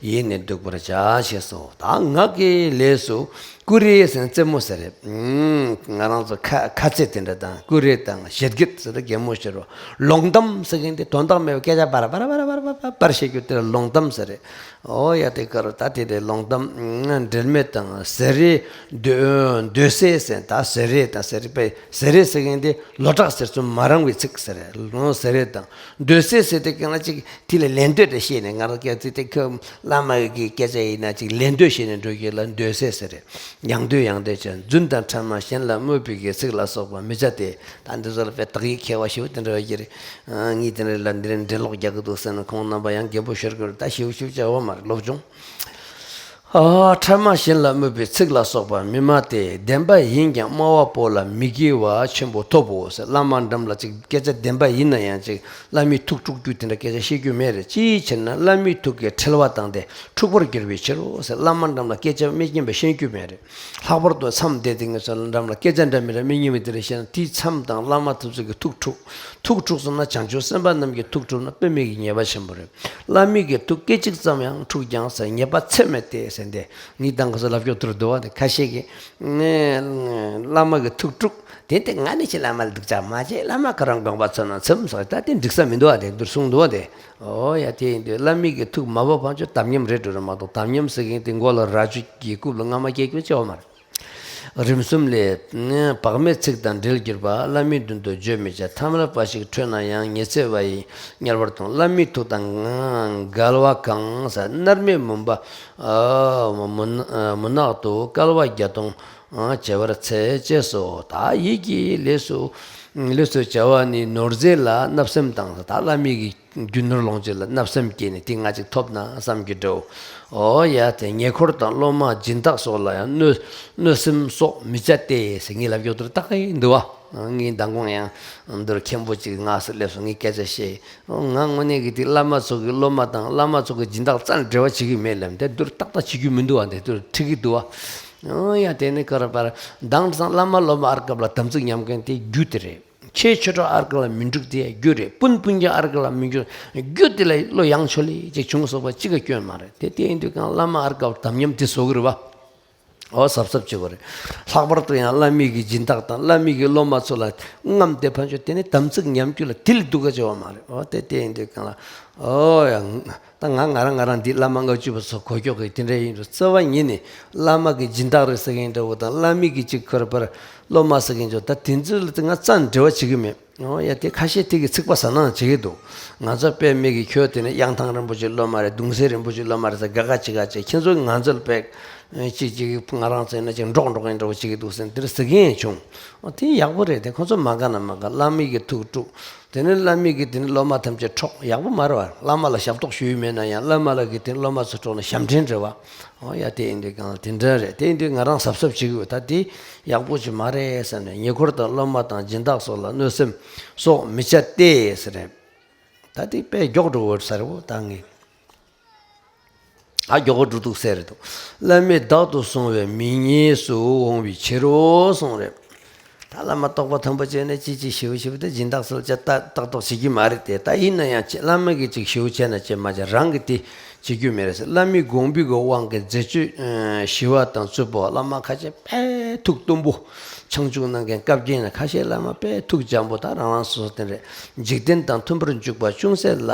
ཡིས་ནི་འདུག་པར་བྱ་ཞེས་སོ། ད་ངག་གི་ལས་སུ། ཀུ་རེ་ཟེར་ན་རྩེད་མོ་ཟེར་རེད། ཨུམ། ང་རང་ཚོ་ཁ་ཁ་རྩེ་དེ་འདྲ་དང་། ཀུ་རེ་དང་ཞེ་སྒྱེད་ཟེར་རེད། གད་མོ་ཤོར་བ། ལོང་གཏམ་ཟེར་མཁན་དེ་དོན་དག་མེད་པའི་སྐད་ཆ་པར་པར་པར་བཤད་རྒྱུ་དེ་ལ་ལོང་གཏམ་ཟེར་རེད། ཨོ་ཡ་དེ་ཀ་རོ་ད་དེ་རེད་ལོང་གཏམ། འབྲེལ་མེད་དང་ཟེར་རེད། འདོད་འདོད་སྲེད་ཟེར། ད་ཟེར་རེད་དང་ཟེར་རེད་པས། ཟེར་རེད་ཟེར་མཁན་དེ་ལོ་གྲགས་ཟེར་ཚུལ་མ་རང་བའི་ཚིག་ཟེར་རེད། ལོང་ཟེར་རེད་དང་འདོད་སྲེད་ཟེར་དེ་གང་ལ་ཅིག་དེ་ལ་ལན་འདེབས་རེ་བཤད་ནས། ང་རང་སྐད་ཚིག་དེ་ཁོ་བླ་མ་གི་སྐད་ཆ་ཡིན་ན་ཅིག་ལན་འདེབས་བཤད་ནས་འགྲོ་རྒྱུ་ལ་འདོད་སྲེད་ཟེར་རེད། ཡང་འདོད་ཡང་འདོད་ཅན། རྫུན་དང་ཕྲ་མ་གཞན་ལ་སྨོད་པའི་གི་ཚིག་ལ་སོགས་པ་མི་བྱ་སྟེ། ད་འདི་ཚོ་ལ་དཔེ་དག་ཡིག་མཁས་པ་ཞིག་དེ་འདྲ་བ་ཡིན་རེད། ངས་དེ་འདྲ་ལ་འདི་འདྲ་འགྲེལ་ལོག་རྒྱག་གི་འདུག་ཟེར་ན་ཁོང་རྣམ་པ་ཡང་རྒན་པོ་ཤོར་གི་རེད། ད་ཞིབ་ཞིབ་བྱ་བ་མ་རེད། སློབ་སྦྱོང་། ཨ་ཕྲ་མ་གཞན་ལ་སྨོད་པའི་ཚིག་ལ་སོགས་པ་མི་སྨྲ་སྟེ། བདེན་པ་ཡིན་ཀྱང་སྨྲ་བ་པོ་ལ་མི་དགེ་བ་ཆེན་པོ་ཐོབ་བོ་ཟེར། བླ་མ་འགྲམ་ལ་ཅིག་སྐད་ཆ་བདེན་པ་ཡིན་ན་ཡང་ཅིག་བླ་མའི་ཐུགས་འཁྲུག་རྒྱུ་དེ་འདྲ་སྐད་ཆ་བཤད་རྒྱུ་མེད་རེད། ཅིའི་ཕྱིར་ན་བླ་མའི་ཐུགས་ཀྱི་ཁྲེལ་བ་དང་དེ་འཁྲུགས་པར་འགྱུར་བའི་ཕྱིར་རོ་ཟེར། བླ་མ་འགྲམ་ལ་སྐད་ཆ་མི་སྙན་པ་བཤད་རྒྱུ་མེད་རེད། ལྷག་པར་དུ་མཚམས་བསྡད་དེ་ངེད་ཚོ་ལ་འགྲམ་ལ་སྐད་ཆ་འདྲ་མི་འདྲ་མི་སྙན་པ་དེ་རེ་བཤད་ན་དེའི་མཚམས་དང་བླ་མ་ཐུགས་ཚོད་ཀྱི་ཐུགས་འཁྲུག་ཐུགས་འཁྲུགས་སོང་ན་བྱང་ཆུབ་སེམས་དཔའ་རྣམས་ཀྱི་ཐུགས་འཁྲུགས་ན་དཔེ་མེད་ཀྱི་ཉེས་པ་ཆེན་པོ་རེད། བླ་མའི་གི་ཐུགས་སྐད་ཅིག་ཙམ་ཡང་འཁྲུགས་ཀྱང་ཟེར། ཉེས་པ་ཚད་མེད་དེ་ཟེར་ཏེ། ངས་དང་ག་ས་ལབ་སྐྱོར་དུར་འདུག་བ་དེ་ཁ་ཤས་ཀྱིས་བླ་མ་གི་ཐུགས་འཁྲུགས་དེ་དེ་ང་ནི་ཁྱེད་བླ་མ་ལ་སྡུག་ཅག་མ་བྱེད། བླ་མ་ཁོ་རང་དགོངས་པ་ཚོལ་ན་ཚིམ་སོགས་ད་དེ་འགྲིག་ས་མི་འདུག་བ་དེ་འདུར་གསུངས་འདུག་བ་དེ། ཨོ་ཡ་དེ་ཡིན་དུས་བླ་མའི་གི་ཐུགས་མ་བབ་བམ་ཆོས་དམ་ཉམས་རེད་འགྲོ་རེད་མ་གཏོགས། དམ་ཉམས་ཟེར་མཁན་དེ་མགོ་ལ་རྭ་ཅོ་གི་རྐུབ་ལ་རྔ་མ་སྐྱེལ་རྒྱུ་ཅི་ཡོད་མ་རེད། རིམ་གསུམ་ལས། བག་མེད་ཚིག་དང་འབྲེལ་གྱུར་པ། བླ་མའི་མདུན་དུ་བརྗོད་མི་བྱ། ཐ་མལ་པ་ཞིག་ཁྲོས་ན་ཡང་ཉི་ཚེ་བ་ཡི་དམྱལ་བར་ལྟུང་། བླ་མའི་ཐུགས་དང་འགལ་བ་གང་ཟེར། མནར་མེད་མུན་པ་མུན་ནག་ཏུ་བསྐལ་པ་བརྒྱ་སྟོང་བྱེ་བར་འཚེ། ཅེས་སོ། ད་ཡིད་ཀྱི་ལས་སུ་ལས་སུ་བྱ་བ་ནི་ནོར་རྫས་ལ་བརྣབ་སེམས་དང་། ད་བླ་མའི་གི་རྒྱུ་ནོར་ལོངས་སྤྱོད་ལ་བརྣབ་སེམས་སྐྱེས་ནས་དེ་ང་ཅིག་ཐོབ་ན་བསམ་གྱི་འདྲ་བོ། ཨོ་ཡ་དེ་ཉེ་འཁོར་དང་སློབ་མ་སྦྱིན་བདག་སོགས་ལ་ཡང་གནོད་གནོད་སེམས་སོགས་མི་བྱ་སྟེ་ཟེར། ངས་ལབ་རྒྱུ་དེར་བརྟག་གི་འདུག་བ། ངས་མདང་དགོང་ཡང་འདིར་མཁན་པོ་ཅིག་ང་སུ་སླེབས་སོང་། ངས་སྐད་ཆ་བཤད། ང་དངོས་གནས་ཀྱི་དེ་བླ་མ་ཚོ་གི་སློབ་མ་དང་བླ་མ་ཚོ་གི་སྦྱིན་བདག་རྩ་ནས་འབྲེལ་བ་བྱེད་ཀྱི་མེད་ལབ། དེ་འདིར་ཏག་ཏག་བྱེད་རྒྱུ་མི་འདུག་བ། དེ་འདིར་ཁྲིད་ཀྱི་འདུག་བ། ཨོ་ཡ་དེ་ནི་ཁོ་ར་པར་མདང་དེང་སང་བླ་མ་སློབ་མ་ཨར་སྐབས་ལ་དམ་ཚིག་ཉམས་མཁན་དེ་རྒྱུ་དེ་རེད། ཆོས་ཆོས་གྲོགས་ཨར་ཀ་ལ་མི་འགྲུག་དེ་རྒྱུ་རེད། སྤུན་སྤུན་ཀྱག་ཨར་ཀ་ལ་མི་འགྲུག་རྒྱུ་དེ་ལ་བློ་ཡང་ཆོ་ལེ་ཅིག་བྱུང་སོགས་པ་གཅིག་ག་སྐྱོན་མ་རེད། དེ་དེ་ཡིན་དུས་གང་བླ་མ་ཨར་ཀ་དམ་ཉམས་དེ་བཟོ་གི་རེད་བ། ཨོ་གཟབ་གཟབ་བྱེད་དགོས་རེད། ལྷག་པར་དུ་ཡང་བླ་མའི་གི་སྦྱིན་བདག་དང་བླ་མའི་གི་སློབ་མ་ཚོ་ལ་རྔམ་དེ་ཕན་ཆོད་དེ་ནི་དམ་ཚིག་ཉམས་རྒྱུ་ལ་དེ་ལ་སྡུག་ག་བྱེད་བ་མ་རེད། ཨོ་དེ་དེ་ཡིན་དུས་གང་ལ་ཨོ་ཡང་། ད་ང་ང་རང་ང་རང་འདི་བླ་མ་ལྔ་བཅུ་པ་ཚོ་གོ་ཀྱོག་གི་དེ་འདྲ་ཡིན་རུང་རྩ་བ་ཉིད་ནས་བླ་མ་གི་སྦྱིན་བདག་རེད་ཟེར་མཁན་འདྲ་བོ་དང་བླ་མའི་གི་གཅིག་ཁོ་ར་པར་སློབ་མ་ཟེར་མཁན་ཚོ་ད་དེ་ཚོ་ལ་ང་རྩ་ནས་འབྲེལ་བ་བྱེད་ཀྱི་མེད། ཨོ་ཡ་དེ་ཁ་ཤས་དེ་གི་ཚིག་པ་ཟ་ནང་བྱེད་ཀྱི་འདུག་ང་ཚོ་དཔེ་མེད་ཀྱི་ཁྱོད་དེ་ནི་གཡང་ཐང་རིན་པོ་ཆེ་སློབ་མ་རེད། གདུང་སྲས་རིན་པོ་ཆེ་སློབ་མ་རེད་ཟེར་དགའ་དགའ་བྱེད་དགའ་བྱེད། ཁྱེད་ཚོ་ང་ཚོ་ལ་དཔེ་ཅིག་ཅིག་ང་རང་ཚོ་ཡིན་ན་ཅིག་འགྲོགས་འགྲོགས་ཡིན་འདྲ་བོ་བྱེད་ཀྱི་འདུག་ཟེར་དེ་འདྲ་ཟེར་གྱི་ཡང་བྱུང་། ཨོ་དེ་ཡག་པོ་རེད། དེ་ཁོ་ཚོ་མ་དགའ་ན་མ་དགའ། བླ་མའི་གི་ཐུགས་དཀྲུག་དེ་ནས་བླ་མའི་གི་དེ་ནས་སློབ་མ་ཐམས་ཅད་འཕྲོག་ཡག་པོ་མ་རེད་བ། བླ་མ་ལ་ཞབས་ཏོག་ཞུ་ཡི་མེད་ན་ཡང་བླ་མ་ལ་གི་དེ་ནས་སློབ་མ་ཚོ་འཕྲོག་ན་ཞབས་འདྲེན་རེད་བ། ཨོ་ཡ་དེ་ཡིན་དུས་གང་ལ་དེ་འདྲ་རེད། དེ་ཡིན་དུས་ང་རང་གཟབ་གཟབ་བྱེད་དགོས། ད་དེ་ཡག་པོ་ཅིག་མ་རེད་བསམ་ནས། ཉེ་འཁོར་དང་སློབ་མ་དང་སྦྱིན་བདག་སོགས་ལ་གནོད་སེམས་སོགས་མི་བྱ་སྟེ་ཟེར་རེད། ད་དེ་དཔེ་མགྱོགས་འགྲོ་འོས་ས་རེད་བོ་ད་ངས། ཨ་མགྱོགས་པོ་འགྲོ་འདུག་ཟེར་རེད་འདུག་བླ་མས་བདག་ཏུ་བཟུང་བས་མི་ཉེས་སུ་འོང་བའི་ཕྱིར་རོ་གསུངས་རེད། ད་བླ་མ་རྟོགས་པ་མཐོན་པོ་བྱས་ནས་ཅི་ཅི་ཞིབ་ཞིབ་དེ་སྦྱིན་བདག་སུ་ལ་ཅི་ལྟ་ཏག་ཏག་བྱེད་ཀྱི་མ་རེད་དེ། ད་ཡིན་ན་ཡང་ཅི་བླ་མ་གིས་ཅིག་ཞིབ་བྱས་ན་ཅི་མ་བྱས་རང་གི་དེ་ བྱེད་རྒྱུ་མེད་རེད་ཟེར། བླ་མའི་དགོངས་པའི་གི་དབང་གིས་མཛད་སྤྱོད་ཞི་བ་དང་རྩུབ་པོ། བླ་མ་ཁ་ཤས་དཔེ་ཐུགས་དུམ་བུ། ཆང་བཅུག་གནང་མཁན་བཀའ་བརྒྱུད་ན་ཁ་ཤས་བླ་མ་དཔེ་ཐུགས་འཇམ་པོ། ད་རང་རང་སོ་སོ་དེ་རེད། འཇིག་རྟེན་དང་མཐུན་པར་འཇུག་པ་ཅུང་ཟད་ལ་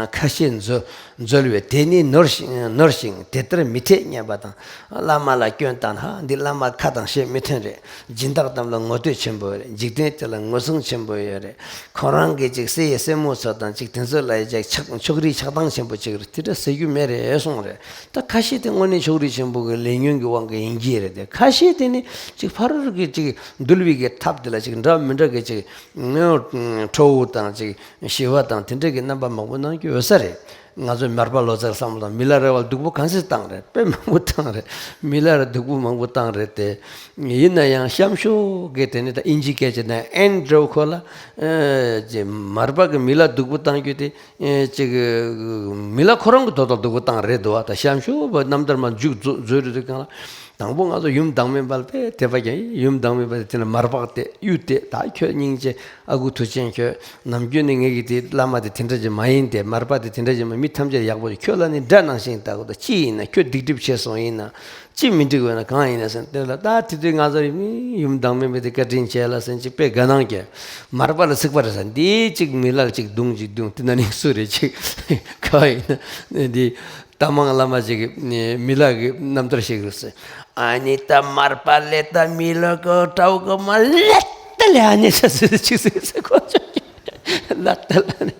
ཁ་ཤས་འཛོལ་འཛོལ་བས། དེ་ནི་ནོར་ཞིང་ནོར་ཞིང་དེ་ལྟར་མི་འཐད་སྙམ་པ་དང་། བླ་མ་ལ་སྐྱོན་བཏང་ན། ཧ། འདི་བླ་མ་ཁ་དང་ཞེ་མི་མཐུན་རེད། སྦྱིན་བདག་རྣམས་ལ་ངོ་བསྟོད་ཆེན་པོ་རེད། འཇིག་རྟེན་དེ་ལ་ངོ་སྲུང་ཆེན་པོ་ཡོད་རེད། ཁོ་རང་གི་ཅིག་སྲས་ཡི་སྲས་མོ་ཚོ་དང་ཅིག་དེ་ཚོ་ལ་ཡི་ཅིག་ཕྱག་ཕྱོགས་རིས་ཆགས་སྡང་ཆེན་པོ་ཅིག་རེད། དེ་འདྲ་ཟེར་རྒྱུ་མེད་རེད་གསུངས་རེད། ད་ཁ་ཤས་དེ་དངོས་གནས་ཕྱོགས་རིས་ཆེན་པོ་གི་ལས་ཉོན་གྱི་དབང་གིས་ཡིན་གྱི་རེད་དེ། ཁ་ཤས་དེ་ནི་ཅིག་ཕ་རོལ་གྱི་ཅིག་འདུལ་བའི་གི་ཐབས་དེ་ལ་ཅིག་འདྲ་མི་འདྲ་གི་ཅིག་ཁྲོ་བོ་དང་ཅིག་ཞི་བ་དང་དེ་འདྲ་གི་རྣམ་པ་མང་པོ་གནང་རྒྱུ་ཡོད་ས་རེད། ང་ཚོ་མར་པ་ལོ་ཙཱ་བསམ་བློ་བཏང་། མི་ལ་རས་པ་ལ་སྡུག་པོ་གང་སེ་བཏང་རེད། དཔེ་མང་པོ་བཏང་རེད། མི་ལ་རས་སྡུག་པོ་མང་པོ་བཏང་རེད་དེ། ཡིན་ན་ཡང་གཤམ་ཤོས་གི་དེ་ནི་ད་ཨིན་ཇི་སྐད་ཆ་ནས་ཨེན་ཌྲོ་ཁོ་ལ། ཨེ་ཅེ་མར་པ་གི་མི་ལ་སྡུག་པོ་བཏང་རྒྱུ་དེ། ཨེ་ཅིག་མི་ལ་ཁོ་རང་གི་དོ་དོ་སྡུག་པོ་བཏང་རེད་འདུག་བ། ད་གཤམ་ཤོས་པ་རྣམ་ཐར་མ་མཇུག་རྫོ་རྫོ་རེད་དུས་གང་ལ། དང་པོ་ང་ཚོ་ཡུམ་བདག་མེད་པ་ལ་དཔེ་དད་པ་རྒྱག་ཡིན། ཡུམ་བདག་མེད་པ་དེ་དེ་ནས་མར་པ་དེ་གཡུག་དེ། ད་ཁྱོད་སྙིང་རྗེ། ཨ་ཁུ་མཐུ་ཆེན་ཁྱོད། ནམ་རྒྱུན་ནས་ངེད་ཀྱི་དེ་བླ་མ་དེ་དེ་འདྲ་ཅིག་མ་ཡིན་ཏེ། མར་པ་དེ་དེ་འདྲ་ཅིག་མ། མི་ཐམས་ཅད་ཡག་པོ་ཡོད། ཁྱོད་ལ་ནི་དགྲ་ནང་བཞིན་ལྟ་དགོས། ད་ཅི་ཡིན་ན་ཁྱོད་སྡིག་སྒྲིབ་ཆེ་སོང་ཡིན་ན། ཅི་མི་འགྲིག་ཡོད་ན་གང་ཡིན་ན་ཟེར་དེ་ལ། ད་དེ་དུས་ང་ཚོ་ཡུམ་བདག་མེད་པ་དེ་བཀའ་དྲིན་ཆེ་ལ་ཟེར་ཅིག་དཔེ་དགའ་སྣང་སྐྱེ། མར་པ་ལ་ཚིག་པ་རེད་ཟེར། འདི་ཅིག་མི་ལ་ཅིག་རྡུང་ཅིག་རྡུང་། དེ་ན་ནི་སུ་རེད་ཅིག་གང་ཡིན་ན་འདི། རྟ་མང་བླ་མ་ཅིག་གིས་མི་ལ་གི་རྣམ་ཐར་ཞིག་རེད་ཟེར། ཨ་ནི་ད་མར་པ་ལས་ད་མི་ལ་གོ་ཀྲའུ་གོ་མ་ལེ་ཏ་ལེ་ཨ་ནི་ཆ་ཟེར་ཅིག་ཟེར་ཟེར་ཁོ་ཚོ་ལ་ཏ་ལ་ནི་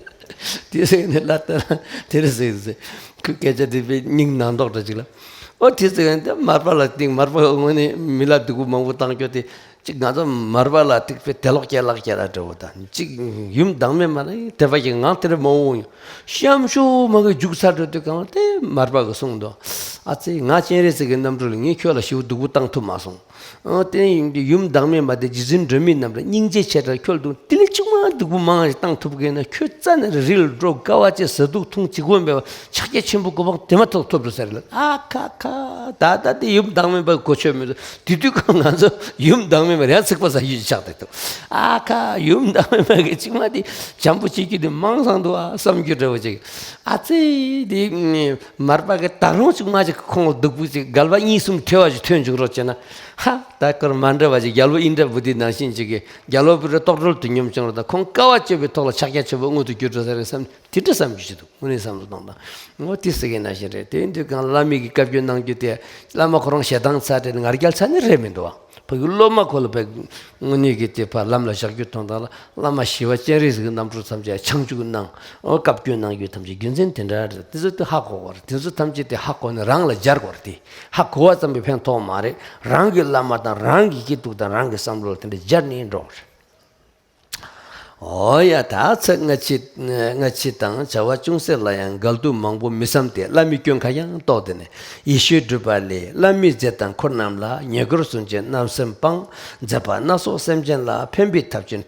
དེ་ཟེར་ནི་ལ་ཏ་ལ་དེ་རེད་ཟེར་ཟེར། ཁོ་སྐད་ཆ་དེ་དཔེ་སྙིང་ནང་དོག་འདྲ་ཅིག་ལ། ཨོ་དེ་ཟེར་ནི་ད་མར་པ་ལ་སྟེང་མར་པ་དངོས་གནས་མི་ལ་སྡུག་པོ་མང་པོ་བཏང་རྒྱུ་དེ། ཅིག་ང་ཚོ་མར་པ་ལ་ཏིག་པའི་དད་ལོག་སྐྱེ་ལག་སྐྱེ་ལ་འདྲ་བོ་དང་། ཅིག་ཡུམ་བདག་མེད་མ་ལ་དད་པ་ཡི་ངང་དེ་འདྲ་མང་བོ་ཡོང་། གཤམ་ཤོས་མ་གི་རྒྱུག་ཚར་འགྲོ་དུས་གང་དེ་མར་པ་གི་གསུང་དོ། ཨ་ཙི། ང་སྤྱན་རས་གཟིགས་ཀྱི་རྣམ་འཕྲུལ་ལ་ངས་ཁྱོད་ལ་ཞེ་པོ་སྡུག་པོ་བཏང་ཐུབ་མ་སོང་། ཨ་དེ་ཡིན་དུས་ཡུམ་བདག་མེད་མ་དེ་རྗེ་བཙུན་སྒྲོལ་མའི་རྣམ་པར་སྙིང་རྗེ་ཆེ་དྲགས། ཁྱོད་ལ་སྡུག་དེ་ལས་ཅུང་མ་སྡུག་པོ་མང་ཞིག་བཏང་ཐུབ་གི་ན། ཁྱོད་རྩ་ནས་རི་ལ་འགྲོ། དཀའ་བ་སྤྱད། ཟ་དུག་འཐུང་། བྱི་གོས་འབེབས། ཕྱག་རྒྱ་ཆེན་པོ་གོ་འཕང་དེ་མ་ཐོབ་ཐོབ་འགྲོ་ས་རེད་ལ། ཨ་ཁ་ཁ། ད་ལྟ་དེ་ཡུམ་བདག་མེད་པ་གོ་ཆོད་མི་འདུག་དེ་དུས་ཀྱང་ང་ཚོ་ཡུམ་བདག་མེད་པ་རང་ཚིག་པ་ཟ་རྒྱུ་ཅིག་ཆགས་བསྡད་འདུག་ཨ་ཁ། ཡུམ་བདག་མེད་པ་གི་ཅིག་མ་དེ་བྱམས་པོ་བྱེད་རྒྱུ་དེ་མང་སང་འདུག་ཨ་བསམ་རྒྱུ་འདྲ་བོ་ཅིག་ཨ་ཙི། དེ་མར་པ་གི་ད་རུང་ཅིག་མ་ཅིག་ཁོང་ལ་སྡུག་པོ་ཅིག་རྒྱལ་བ་གཉིས་གསུམ་ཕྲད་པ་ཅིག་ཐོན་བཅུག་རོགས་བྱས་ན། ཧ། ད་ཀར་མ་འདྲ་བ་ཅིག་རྒྱལ་པོ་ཨིནྡྲ་བྷུ་ཏི་ནང་བཞིན་ཅིག་གི་རྒྱལ་པོ་བི་ར་ལྟོགས་གྲོལ་དུ་སྙོམས་བྱུང་རོགས། ད་ཁོང་དཀའ་བ་སྤྱད་པའི་ཐོག་ལ་ཕྱག་རྒྱ་ཆེན་པོ་མངོན་དུ་གྱུར་འགྲོ་ས་རེད་བསམ། དེ་འདྲ་བསམ་རྒྱུ་ཞིག་འདུག་དངོས་གནས་བསམ་བློ་བཏང་དང་། འོ་དེ་ཟེར་མཁན་ནང་བཞིན་རེད། དེ་ཡིན་དུས་གང་བླ་མའི་གི་བཀའ་བཀྱོན་གནང་རྒྱུ་དེ་བླ་མ་ཁོ་རང་ཞེ་སྡང་ཚ་དྲན་ང་རྒྱལ་ཚ་ནི་རེད་མི་འདུག་བ། ཕ་གི་སློབ་མ་ཁོ་ལ་བས་དངོས་གནས་ཀྱི་དེ་ཕར་ལམ་ལ་བཞག་རྒྱུ་དོན་དག་ལ་བླ་མ་ཞི་བ་སྤྱན་རས་གཟིགས་ཀྱི་རྣམ་འཕྲུལ་ཐམས་ཅད་ཆང་བཅུག་གནང་། འོ་བཀའ་བཀྱོན་གནང་རྒྱུ་ཐམས་ཅད་རྒྱུ་མཚན་དེ་འདྲ་རེད། དེ་ཚོ་དེ་ཧ་གོ་དགོས་རེད། དེ་ཚོ་ཐམས་ཅད་དེ་ཧ་གོ་ནས་རང་ལ་སྦྱར་དགོས་རེད། དེ་ཧ་གོ་བ་ཙམ་གྱིས་ཕན་ཐོགས་མ་རེད། རང་གི་བླ་མ་དང་རང་གི་སྐྱིད་སྡུག་དང་རང་གི་བསམ་བློ་ལ་དེ་འདྲ་སྦྱར་ནས་འགྲོ་དགོས་རེད། འོ་ཡ། ད་ཚེ་སྔ་ཕྱི་སྔ་ཕྱི་དང་བྱ་བ་ཅུང་ཟད་ལ་ཡང་འགལ་འདུ་མང་པོ་མི་བསམ་སྟེ། བླ་མའི་སྐྱོན་ཁ་ཡང་བཟློག་དེ་ནས་ཡེ་ཤེས་སྒྲུབ་པ་ལས། བླ་མའི་མཛད་དང་འཁོར་རྣམས་ལ། ཉེ་འཁོར་སུན་འབྱིན་བརྣབ་སེམས་སྤང་། མཛད་པ་སྣ་ཚོགས་སེམས་ཅན་ལ། ཕན་པའི་ཐབས་ཅན་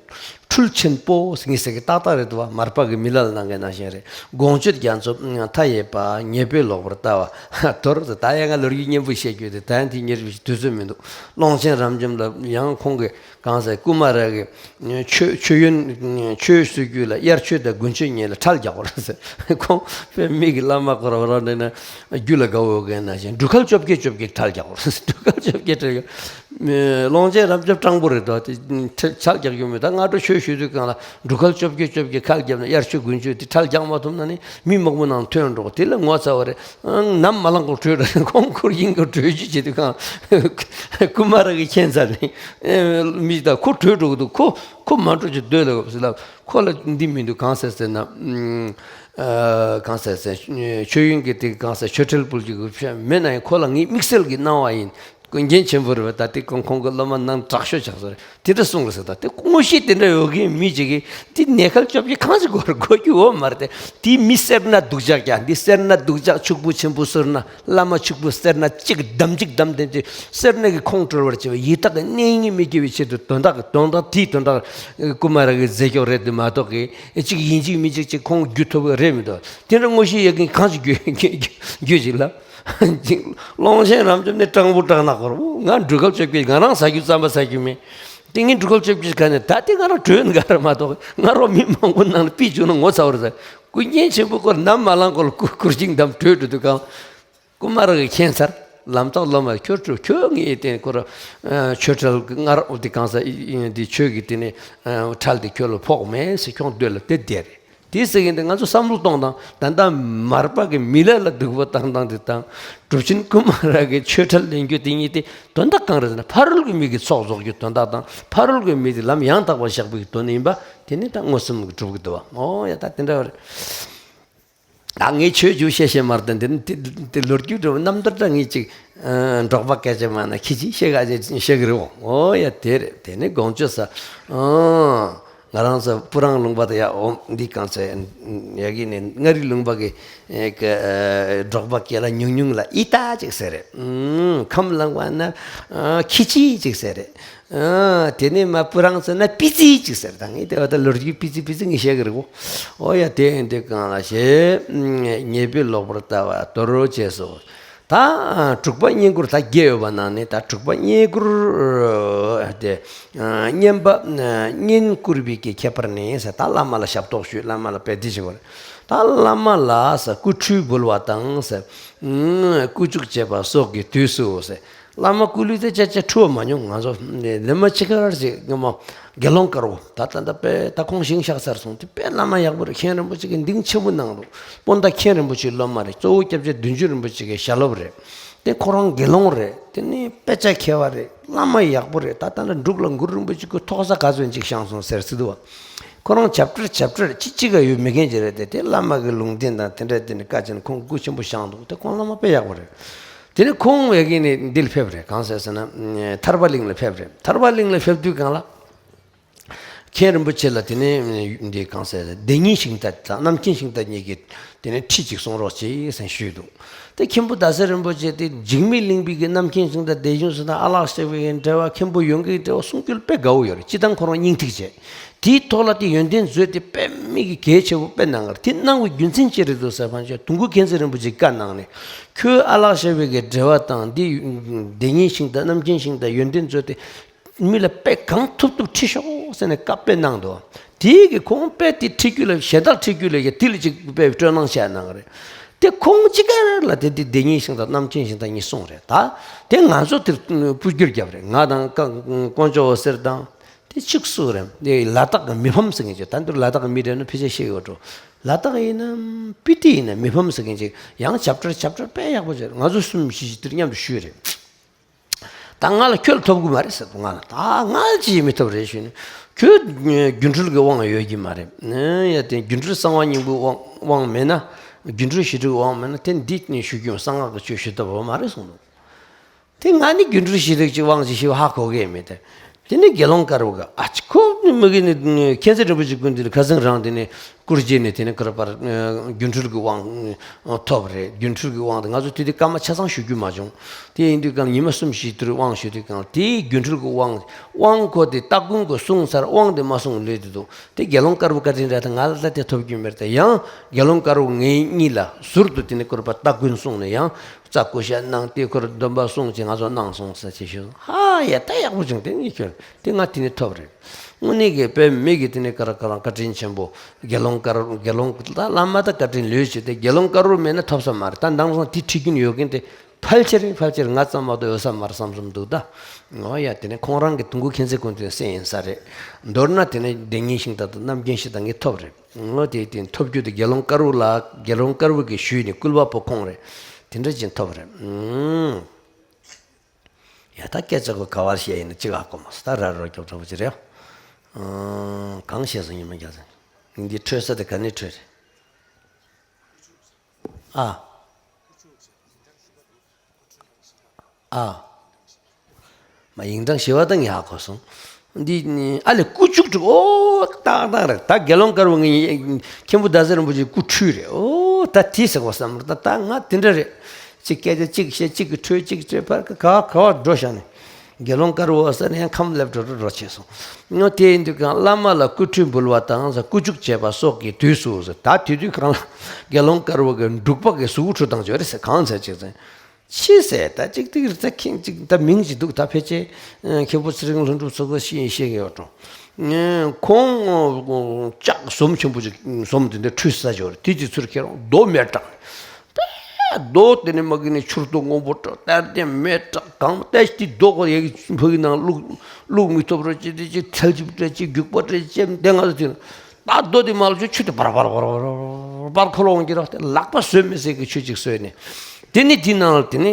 འཕྲུལ་ཆེན་པོ། ངས་ཟེར་གི་ཏག་ཏག་རེད་འདུག་བ། མར་པ་གི་མི་ལ་ལ་གནང་མཁན་ནང་བཞིན་རེད། དགོངས་སྤྱོད་རྒྱ་མཚོ་མཐའ་ཡས་པ། ཉེས་པའི་ལོག་པར་ལྟ་བ་དོར། ད་ཡང་ང་ལོ་རྒྱུས་སྙན་པོ་བཤད་རྒྱུ་དེ་ད་ཡང་དེ་ཉེར་བཞི་དུས་ཚོད་མི་འདུག་ཀློང་ཆེན་རབ་འབྱམས་ལ་ཡང་ཁོང་གི་གང་ཟེར་ཀུ་མ་ར་གི་མཆོད་མཆོད་ཡོན་མཆོད་གསོལ་རྒྱུ་ལ་དབྱར་མཆོད་དང་དགུན་མཆོད་གཉིས་ལ་ཁྲལ་རྒྱག་དགོས་རེད་ཟེར། ཁོང་དཔེ་མི་གི་བླ་མ་ཁོ་རང་རང་འདྲ་ན་རྒྱུ་ལ་དགའ་བོ་གན་ན་བཞིན་སྒྲུབ་ཁལ་བཅོ་བརྒྱད་བཅོ་བརྒྱད་ཁྲལ་རྒྱག་དགོས་རེད། སྒྲུབ་ཁལ་བཅོ་བརྒྱད་ཁྲལ་རྒྱག་ཀློང་ཆེན་རབ་འབྱམས་སྤྲང་པོ་རེད་དོ། དེ་ཁྲལ་རྒྱག་རྒྱུ་མེད། ད་སྔ་དྲོ་ཆོས་ཞུ་དུས་གང་ལ་སྒྲུབ་ཁལ་བཅོ་བརྒྱད་བཅོ་བརྒྱད་ཁྲལ་བརྒྱབ་ན་དབྱར་མཆོད་དགུན་མཆོད་དེ་ཁྲལ་རྒྱག་མ་ཐུབ་ན་ནི་མི་མང་པོ་ནང་ཐོན་འགྲོ། དེ་ལ་ངོ་ཚ་བ་རེད། ནམ་མ་ལངས་གོང་བྲོས་འགྲོ། ཁོང་ཁུར་ཡིན་གོང་བྲོས་རྒྱུ་བྱེད་དུས་གང་ཀུ་མ་ར་གི་ཁྱད་མཚར་ནི་མི་ད་ཁོ་བྲོས་འགྲོ་གི་འདུག་ཁོ་ཁོ་མ་འགྲོ་ཅིག་སྡོད་ལ་ཟེར་ལ། ཁོ་ལ་འདི་མི་འདུག་གང་ཟེར་ཟེར་ན། གང་ཟེར་ཟེར། མཆོད་ཡོན་གྱི་དེ་གང་ཟེར་མཆོད་ཁྲལ་ཕུལ་རྒྱུ་གི་མེད་ན་ཡང་ཁོ་ལ་ངས་དམིགས་བསལ་གྱི་གནང་བ་ཡིན། འགན་ཆེན་པོ་རེད་བ། ད་དེ་ཁོང་ཁོང་གི་སློབ་མ་ནང་དྲག་ཤོས་ཆགས་སོང་རེད། དེ་འདྲ་གསུངས་རེད་ཟེར། ད་དེ་དངོས་གཞི་དེ་འདྲ་ཡོད་མཁན་མི་ཅིག་གིས་དེ་ཉེ་ཁལ་བཅོ་བརྒྱད་གང་ཞིག་དགོས་རེད། དགོས་རྒྱུ་ཡོད་མ་རེད་དེ། དེ་མི་སེར་སྣ་སྡུག་ཅག་ཀྱང་། འདི་སེར་སྣ་སྡུག་ཅག་ཕྱུག་པོ་ཆེན་པོ་སེར་སྣ། བླ་མ་ཕྱུག་པོ་སེར་སྣ་གཅིག་བསྡམས་གཅིག་བསྡམས་བསྡམས་ཀྱིས་སེར་སྣ་གི་ཁོང་གྲོལ་བར་བྱེད་པའི་ཡི་དྭགས་ཀྱི་གནས་ངེས་མི་སྐྱེ་བའི་ཆེད་དུ་དོན་དག་དོན་དག་དེའི་དོན་དག་ཀུ་མ་ར་གི་རྫས་སྐྱོབ་རེད་དེ་མ་གཏོགས་གི་གཅིག་ཡིན་གཅིག་མིན་གཅིག་གཅིག་ཁོང་རྒྱུ་ཐོབ་གི་རེད་མི་འདུག་དེ་འདྲ་དངོས་གཞི་ཡོད་མཁན་གང་ཞིག་རྒྱུ་རྒྱུ་ཞིག་ལ། ཀློང་ཆེན་རབ་འབྱམས་ནི་སྤྲང་པོ་སྤྲང་ནག་པོ་རེད། ང་སྒྲུབ་ཁལ་བཅོ་བརྒྱད་ང་རང་ཟ་རྒྱུ་རྩམ་པ་ཟ་རྒྱུ་མེད། དེ་ངས་སྒྲུབ་ཁལ་བཅོ་བརྒྱད་ག་ནས་ད་དེ་ང་རང་བྲོས་འགའ་རེད་མ་གཏོགས་ང་རང་མི་མང་པོ་ནང་ལ་ཕུད་བཅུག་ན་ངོ་ཚ་བ་རེད་ཟེར། སྐུ་བརྙན་ཆེན་པོ་ཁོ་ནམ་མ་ལངས་ཁོ་ལ་སྐུ་སྐུར་ཞིང་འདམ་བྲོས་འགྲོ་དུས་གང་། སྐུ་མ་ར་གི་མཁྱེན་ཚར། ལམ་ཐག་ལོ་མ་ཁྱོད་ཁྱོད་ངའི་སྟེང་ཁོ་ར་ཆོས་ཁྲལ་སྔར་འོ་དེ་གང་ས་འདི་ཆོས་ཀྱི་དེ་ནི་ཁྲལ་དེ་ཁྱོད་ལ་ཕོག་མེད་ཟེར་ཁྱོད་སྡོད་ལ་དེ་བསྡད་རེད། དེ་ཟེར་གིན་དེ་ང་ཚོ་བསམ་བློ་གཏོང་དང་ད་ལྟ་མར་པ་གི་མི་ལ་ལ་སྡུག་པོ་བཏང་སྟངས་དེ་དང་གྲུབ་ཆེན་སྐུ་མ་ར་གི་ཆོས་ཁྲལ་ལེན་རྒྱུ་དེ་གཉིས་དེ་དོན་དག་གང་རེད་ཟེར་ན་ཕ་རོལ་གྱི་མི་གི་ཚོགས་རྫོགས་རྒྱུ་དོན་དག་དང་ཕ་རོལ་གྱི་མི་དེ་ལམ་ཡང་དག་པར་བཞག་པའི་དོན་ཡིན་པ་དེ་ནི་ད་མངོན་སུམ་གྱིས་གྲུབ་ཀྱི་འདུག་བ། ཨོ་ཡ་ད་དེ་འདྲ་བ་རེད། ད་ངས་ཆོས་བརྒྱུད་བཤད་བཤད་མར་དེ་འདི་དེ་དེ་ལོ་རྒྱུས་འགྲོ་རྣམ་ཐར་འདྲ་ངས་ཅིག་འབྲོག་པ་སྐད་ཆ་མ་ན་ཁྱི་ཅིག་བཤད་ག་ཅིག་བཤད་གི་རེད་འོ། ཨོ་ཡ་དེ་རེད། དེ་ནི་དགོངས་ཆོས་ས། ཨང་། ང་རང་ཚོ་སྤུ་རང་ལུང་པ་དེ་ཡ་འོ་འདི་གང་ཚེ་ཡ་གི་ནི་མངའ་རིས་ལུང་པ་གི་ཨེ་ཀ་ཨེ་འབྲོག་པ་སྐད་ལ་ཉུང་ཉུང་ལ་ཨི་ཏ་ཅིག་ཟེར་རེད། ཨང་། ཁམས་བླངས་པ་ན་ཨ་ཁྱི་ཅི་ཅིག་ཟེར་རེད། ཨ་དེ་ནས་མ་སྤུ་རང་ཚོ་ན་པི་ཙི་ཅིག་ཟེར། ད་ངས་དེ་བ་ད་ལོ་རྒྱུས་པི་ཙི་པི་ཙི་ངས་བཤད་གི་རེད་གོ། ཨོ་ཡ་དེ་ཡིན་དེ་གང་ལ་ཞེས་ཉེས་པའི་ལོག་པར་ལྟ་བ་དོར་རོ་བྱས་སོ། ད་དྲུག་པ་བསྙེན་བཀུར་ད་བརྒྱད་ཡོད་པ་ནང་ནས་ད་དྲུག་པ་བསྙེན་བཀུར་དེ་བསྙེན་པ་བསྙེན་བཀུར་བའི་གི་ཁྱད་པར་ནི་ཟེར། ད་བླ་མ་ལ་ཞབས་ཏོག་ཞུས། བླ་མ་ལ་དཔེ་དེ་བྱེད་དགོས་རེད། ད་བླ་མ་ལ་ཟེར་སྐུ་ཁྲུས་འབུལ་བ་དང་ཟེར། སྐུ་བཅུག་བྱེད་པ་སོགས་ཀྱི་དུས་སུ་ཟེར། བླ་མ་སྐུ་ལུས་དེ་ཅག་ཅག་ཁྲུས་པ་མ་མྱོང་ང་ཚོ་ལེ་མ་ཅི་ཁར་ཅིག་ངོ་མ་དགེ་སློང་དཀར་པོ་ད་ད་ད་དཔེ་ད་ཁོང་ཞིང་གཤེགས་ཚར་སོང་དེ་དཔེ་བླ་མ་ཡག་པོ་རེད། མཁན་རིན་པོ་ཆེ་གི་གདེང་ཆེན་པོ་གནང་འདུག་སྤོན་ཟླ་མཁན་རིན་པོ་ཆེའི་སློབ་མ་རེད། གཙོ་བོ་སྐྱབས་རྗེ་བདུད་འཇོམས་རིན་པོ་ཆེ་གི་ཞལ་སློབ་རེད། དེ་ཁོ་རང་དགེ་སློང་རེད། དེ་ནི་དཔེ་ཆ་མཁས་པ་རེད། བླ་མ་ཡག་པོ་རེད། ད་ད་ལྟ་འབྲུག་ལ་གུ་རུ་རིན་པོ་ཆེ་ཁོ་ཐོག་ས་ག་ཚོད་ཅིག་བཞེངས་སོང་ཟེར་སྲིད་འདུག་བ། ཁོ་རང་བྱབས་ཁྲལ་བྱབས་ཁྲལ་ཅི་ཅི་ག་ཡོད་མེད་མཁན་ཅིག་རེད་དེ། དེ་བླ་མ་གི་ལུང་བསྟན་དང་དེ་འདྲ་དེ་ནི་བཀའ་བྱིན་ཁོང་སྐུ་ཆེན་པོ་བཞེངས་འདུག་དེ་ཁོང་བླ་མ་དཔེ་ཡག་པོ་རེད། དེ་ནི་ཁོང་ཡ་གི་ནི་འདི་ལ་ཕེབས་རེད། གང་ཟེར་ཟེར་ན་ཐར་པ་གླིང་ལ་ཕེབས་རེད། ཐར་པ་གླིང་ལ་ཕེབས་དུས་གང་ལ་མཁན་རིན་པོ་ཆེ་ལ་དེ་ནི་འདི་གང་ཟེར་བདེན་གཉིས་ཤིང་རྟ་དང་རྣམ་མཁྱེན་ཤིང་རྟ་གཉིས་ཀྱི་དེ་ནི་ཁྲིད་ཅིག་གསུང་རོགས་གྱིས་ཟེར་ཞུས་འདུག་དེ་མཁན་པོ་ཟླ་ཟེར་རིན་པོ་ཆེ་དེ་འཇིགས་མེད་གླིང་པའི་གི་རྣམ་མཁྱེན་ཤིང་རྟ་བདེ་གཤོམ་སོགས་དང་ཨ་ལགས་ཞེས་པའི་འབྲེལ་བ་མཁན་པོ་ཡོངས་ཀྱི་འབྲེལ་བ་གསུང་རྒྱུ་ལ་དཔེ་དགའ་བོ་ཡོད་རེད། སྤྱི་བཏང་ཁོ་རང་སྙིང་ཐིག་བྱས། དེའི་ཐོག་ལ་དེ་ཡོན་ཏན་མཛོད་དེ་དཔེ་མི་གི་གལ་ཆེ་བོ་དཔེ་གནང་གར་དེ་གནང་བའི་རྒྱུ་མཚན་ཅི་རེད་འདུག་ཟེར་བ་ཅིན་དུང་སྐུ་མཁྱེན་བརྩེ་རིན་པོ་ཆེས་བཀའ་གནང་ནས་ཁྱོད་ཨ་ལགས་ཞེས་པའི་གི་འབྲེལ་བ་དང་འདི་བདེན་གཉིས་ཤིང་རྟ་རྣམ་མཁྱེན་ཤིང་རྟ་ཡོན་ཏན་མཛོད་དེ་མི་ལ་དཔེ་གང་ཐུབ་ཐུབ་ཁྲིད་ཤོག་ཟེར་ནས་བཀའ་དཔེ་གནང་འདུག་དེའི་གི་ཁོང་དཔེ་དེ་ཁྲིད་རྒྱུ་ལ་གཞན་དག་ཁྲིད་རྒྱུ་ལ་ཡ་དེ་ལ་ཅིག་དཔེ་སྤྲོ་སྣང་བྱས་གནང་གི་རེད། དེ་ཁོང་ཅི་ག་རེ་ལ་དེ་དེ་བདེན་གཉིས་ཤིང་རྟ་རྣམ་མཁྱེན་ཤིང་རྟ་གཉིས་གསུངས་རེད། ད་དེ་ང་ཚོ་དེར་སྤུ་སྒྱུར་བརྒྱབ་རེད། ང་དང་དཀོན་མཆོག་འོད་ཟེར་དང་། དེ་གཅིག་སུ་རེད། དེ་ལ་དྭགས་ཀྱི་མི་ཕམ་ཟེར་མཁན་ཅིག་ད་འདིར་ལ་དྭགས་ཀྱི་མི་རེད་ན་ཕལ་ཆེར་ཤེས་ཡོད་འགྲོ། ལ་དྭགས་ཡིན་ནམ་སྤི་ཏི་ཡིན་ན་མི་ཕམ་ཟེར་མཁན་ཅིག་ཡང་བྱབས་ཁྲལ་བྱབས་ཁྲལ་དཔེ་ཡག་པོ་བྱས། ང་ཚོ་གསུམ་བཞི་ཞིག་དེར་མཉམ་དུ་ཞུས་རེད། ད་ང་ལ་ཁྱོད་ལ་ཐོབ་གི་མ་རེད་ཟེར་དུས་ང་ལ་ད་ང་ལ་ཅི་ཡིས་མི་ཐོབ་རེད་ཞུས་ནས་ཁྱོད་སྒྱུ་འཕྲུལ་གྱི་དབང་ཡོད་ཀྱི་མ་རེད། ཡ་དེ་སྒྱུ་འཕྲུལ་གསང་བ་སྙིང་པོའི་དབང་དབང་མེད་ན་སྒྱུ་འཕྲུལ་ཞི་ཁྲོའི་དབང་མེད་ན་དེ་འདི་ནས་ཞུ་རྒྱུ་གསང་སྔགས་ཀྱི་ཆོས་ཞུ་ཐབས་ཡོད་མ་རེད་གསུངས་འདུག་དེ་ང་ནི་སྒྱུ་འཕྲུལ་ཞི་ཁྲོའི་དབང་ཞིག་ཞུ་ཧ་གོ་གི་མེད་དེ། དེ་ནི་དགེ་སློང་དཀར་པོ་ག་ཨ་ཅི་ཁོ་ནི་མི་གི་ནི་མཁྱེན་བརྩེ་རིན་པོ་ཆེ་ཀུན་འདུས་ཁ་སང་རང་དེ་ནི་སྐུར་བྱས་ནས་དེ་ནི་ཀར་པར་སྒྱུ་འཕྲུལ་གྱི་དབང་ཐོབ་རེད། སྒྱུ་འཕྲུལ་གྱི་དབང་དེ་ང་ཚོ་དུས་དེ་སྐར་མ་ཆ་ཚང་ཞུ་རྒྱུ་མ་བྱུང་། དེ་ཡིན་དུས་གང་ཉི་མ་གསུམ་བཞི་དུས་དབང་ཞུ་དུས་གང་དེའི་སྒྱུ་འཕྲུལ་གྱི་དབང་དབང་ཁོ་དེ་སྟ་གོན་གྱི་གསུང་ཚར་དབང་དེ་མ་གསུང་ལོས་དེ་འདུག་དེ་དགེ་སློང་དཀར་པོ་བཀའ་དྲིན་རེད། ད་ང་ལ་ད་དེ་ཐོབ་རྒྱུ་མེད། ད་ཡང་དགེ་སློང་དཀར་པོ་ངེད་གཉིས་ལ་ཟུར་དུ་དེ་ནི་ཀར་པར་སྟ་གོན་གསུངས་ནས་ཡང་། རྩ་བཀོད་བཤད་གནང་སྟེ་ཁོར་སྡོམ་པ་གསུངས་ཀྱི་ང་ཚོ་གནང་སོང་ཟེར་ཅེས་ཞུས། ཧ་ཡ་ད་ཡག་པོ་བྱུང་། དེ་ངས་ཁྱོད་དེ་ང་དེ་ནས་ཐོབ་རེད། དངོས་གནས་ཀྱི་དཔེ་མི་གི་དེ་ནས་ཀར་ཀར་བཀའ་དྲིན་ཆེན་པོ་དགེ་སློང་དཀར་དགེ་སློང་ད་བླ་མ་ད་བཀའ་དྲིན་ལོས་བྱེད་དེ་དགེ་སློང་དཀར་པོ་མེད་ན་ཐོབ་ས་མ་རེད། ད་མདང་སང་དེ་ཁྲིད་རྒྱུན་ཡོད་མཁན་དེ་ཕལ་ཆེར་ཕལ་ཆེར་ང་ཙམ་མ་གཏོགས་ཡོད་ས་མ་རེད་བསམ་བསམ་འདུག་ད་ངོ་ཡ་དེ་ནས་ཁོང་རང་གི་དུང་སྐུ་མཁྱེན་བརྩེ་ཀུན་འདུས་སེ་ཡིན་ས་རེད། མདོར་ན་དེ་ནས་བདེན་གཉིས་ཤིང་རྟ་དང་རྣམ་མཁྱེན་ཤིང་རྟ་ངས་ཐོབ་རེད། ངོ་དེ་དེ་ཐོབ་རྒྱུ་དེ་དགེ་སློང་དཀར་པོ་ལ་དགེ་སློང་དཀར་པོ་གིས་ཞུས་ནས་བསྐུལ་བ་པོ་ཁོང་རེད། དེ་འདྲ་ཅིག་ཐོབ་རེད། ཨུམ། ཡ་ད་སྐད་ཆ་གོ་ག་བར་བཤད་ཡིན་ན་གཅིག་ཧ་གོ་མ་སོང་། ད་ར་རོ་རྒྱོབ་འདྲ་པོ་ཅིག་རེད། ཨང་། གང་བཤད་སོང་ཉི་མ་རྒྱ་ཚ། འདི་འཕྲོད་ས་དེ་ག་ནས་འཕྲོད་རེད། ཨ། ཨ། མ་ཡིན་དང་ཞི་བ་དང་ཡག་གོ་སོང་། འདི་ནི་ཨ་ལས་སྐུ་བཅུག་བཅུག་ཨོ་ཏག་ཏག་རེད། ད་དགེ་སློང་དཀར་པོ་ངས་མཁན་པོ་ཟླ་ཟེར་རིན་པོ་ཆེ་སྐུ་ཁྲུས་རེད། ཨོ་ད་དེ་ཟེར་གོ་བསམ་རེད། ད་ད་ང་དེ་འདྲ་རེད། གཅིག་སྐད་ཆ་གཅིག་བཤད་གཅིག་གི་ཁྲོད་གཅིག་གི་ཁྲོད་ཕར་ག་ག་བ་འགྲོ་བཞག་ནས་དགེ་སློང་དཀར་པོ་ཟེར་ནས་ཡང་ཁམས་སླེབས་འགྲོ་འགྲོ་འགྲོ་བྱས་སོང་། ངོ་དེ་ཡིན་དུས་གང་བླ་མ་ལ་སྐུ་ཁྲུས་འབུལ་བ་དང་ཟེར་སྐུ་བཅུག་བྱས་པ་སོགས་ཀྱི་དུས་སུ་ཟེར། ད་དེ་དུས་གང་ལ་དགེ་སློང་དཀར་པོ་གི་འབྲུག་པ་གི་གཟུགས་ཁྲུ་དང་བརྗོད་རེད་ཟེར་གང་ཟེར་ཅིག་ཟེར། ཕྱིས་ཟེར་ད་ཅིག་ཏིག་རི་ཙ་ཁིང་ཅིག་ད་མིང་ཅིག་འདུག་ད་ཕལ་ཆེར་མཁན་པོ་ཚེ་རིང་ལྷུན་གྲུབ་ཚོ་གི་ཤེས་ཤེས་ཀྱི་ཡོད་འགྲོ། ཁོང་ལྕགས་ཟོམ་ཆེན་པོ་ཅིག་ཟོམ་དེ་འདྲ་ཁྲུས་ས་ཅིག་ཡོད་རེད། དེ་ཅིག་ཚུར་ཁྱེར་རོགས་རྡོ་མེ་དྲག་རྡོ་དེ་ནས་མ་གི་ནས་ཆུར་རྡོ་སྔོན་པོ་དྲག་ཏན་ཏན་མེ་དྲག་གང་ཏན་ཏན་རྡོ་གོ་ཡ་གི་ཕ་གི་ནང་བླུག་བླུག་མི་ཐུབ་རོགས་ཅིག་དེ་ཅིག་ཐལ་ཅིག་སྤྲད་ཅིག་རྒྱུག་པ་སྤྲད་ཅིག་དེ་ང་ཚོ་དེ་ད་རྡོ་དེ་མ་ལ་ཆུ་ཆུ་དེ་བར་བར་བར་བར་བར་བར་འཁོར་ལོ་འོང་གི་ར། དེ་ལག་པ་བཟོད་མི་སྲིད་གི་ཆུ་ཅིག་བཟོས་ནས། དེ་ནི་དེ་ནང་ལ་དེ་ནི་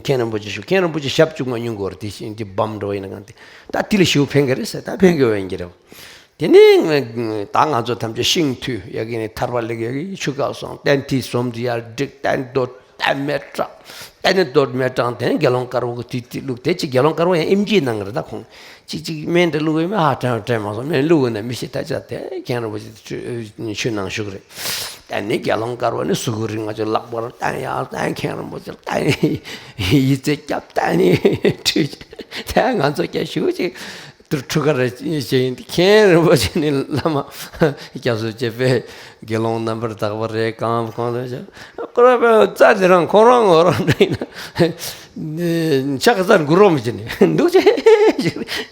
མཁན་རིན་པོ་ཆེ་ཞུ། མཁན་རིན་པོ་ཆེ་ཞབས་བཅུ་ང་སྙུང་གི་རེད། དེ་བཞིན་དེ་བམ་འགྲོ་ཡིན་ན་གང་དེ་ད་དེ་ལ་ཞུ་ཕན་གི་རེད་ཟེར། ད་ཕན་གི་འོང་གི་རེད། དེ་ནི་ད་ང་ཚོ་ཐམས་ཅད་ཤིང་འཐུ་ཡ་གི་ནི་ཐར་པ་ལེགས་ཡ་གི་ཆུ་ཁ་སོང་ཏན་ཏི་ཟོམ་དུ་ཡར་བསྒྲིགས་ཏན་རྡོ་ཏན་མེ་དྲག་ཏན་ནི་རྡོ་མེ་དྲག་དེ་ནི་དགེ་སློང་དཀར་པོ་གི་དེ་དེ་བླུགས་དེ་ཅི་དགེ་སློང་དཀར་པོ་ཡང་ཨེམ་ཆི་ནང་གི་རེད། ད་ཁོང་ཅིག་ཅིག་སྨན་དེ་བླུགས་ཡོད་མེད་ཧ་དྲན་དྲན་མ་སོང་། སྨན་བླུགས་ཡོད་ན་མི་ཤེས། ད་ཅག་དེ་མཁན་རིན་པོ་ཆེ་ཆུ་ཆུ་ནང་བཞུགས་རེད། ད་ནི་དགེ་སློང་དཀར་པོ་ནི་གཟུགས་རིང་ང་ཚོ་ལག་པར་བསྟན་ཡ་བསྟན། མཁན་རིན་པོ་ཆེ་བསྟན། ཡི་ཙི་རྒྱབ་བསྟན་ནི་ཁྲུས་ད་ང་ཚོ་སྐྱ་ཞུ་ཅིག་དུར་ཁྲུ་གར་བྱེད་ཡིན། མཁན་རིན་པོ་ཆེ་ནི་བླ་མ་སྐྱབས་སུ་མཆི་བས། དགེ་སློང་རྣམ་པར་དག་པ་རེད། གང་གང་དུ་བྱ་ཁོ་ར་པའི་རྩ་དེ་རང་ཁོ་རང་ངོ་རང་འདྲ་ཡིན་ན་ཕྱག་རྩར་འགུལ་རོགས་མི་བྱེད་ནི་འདུག་ཅེས་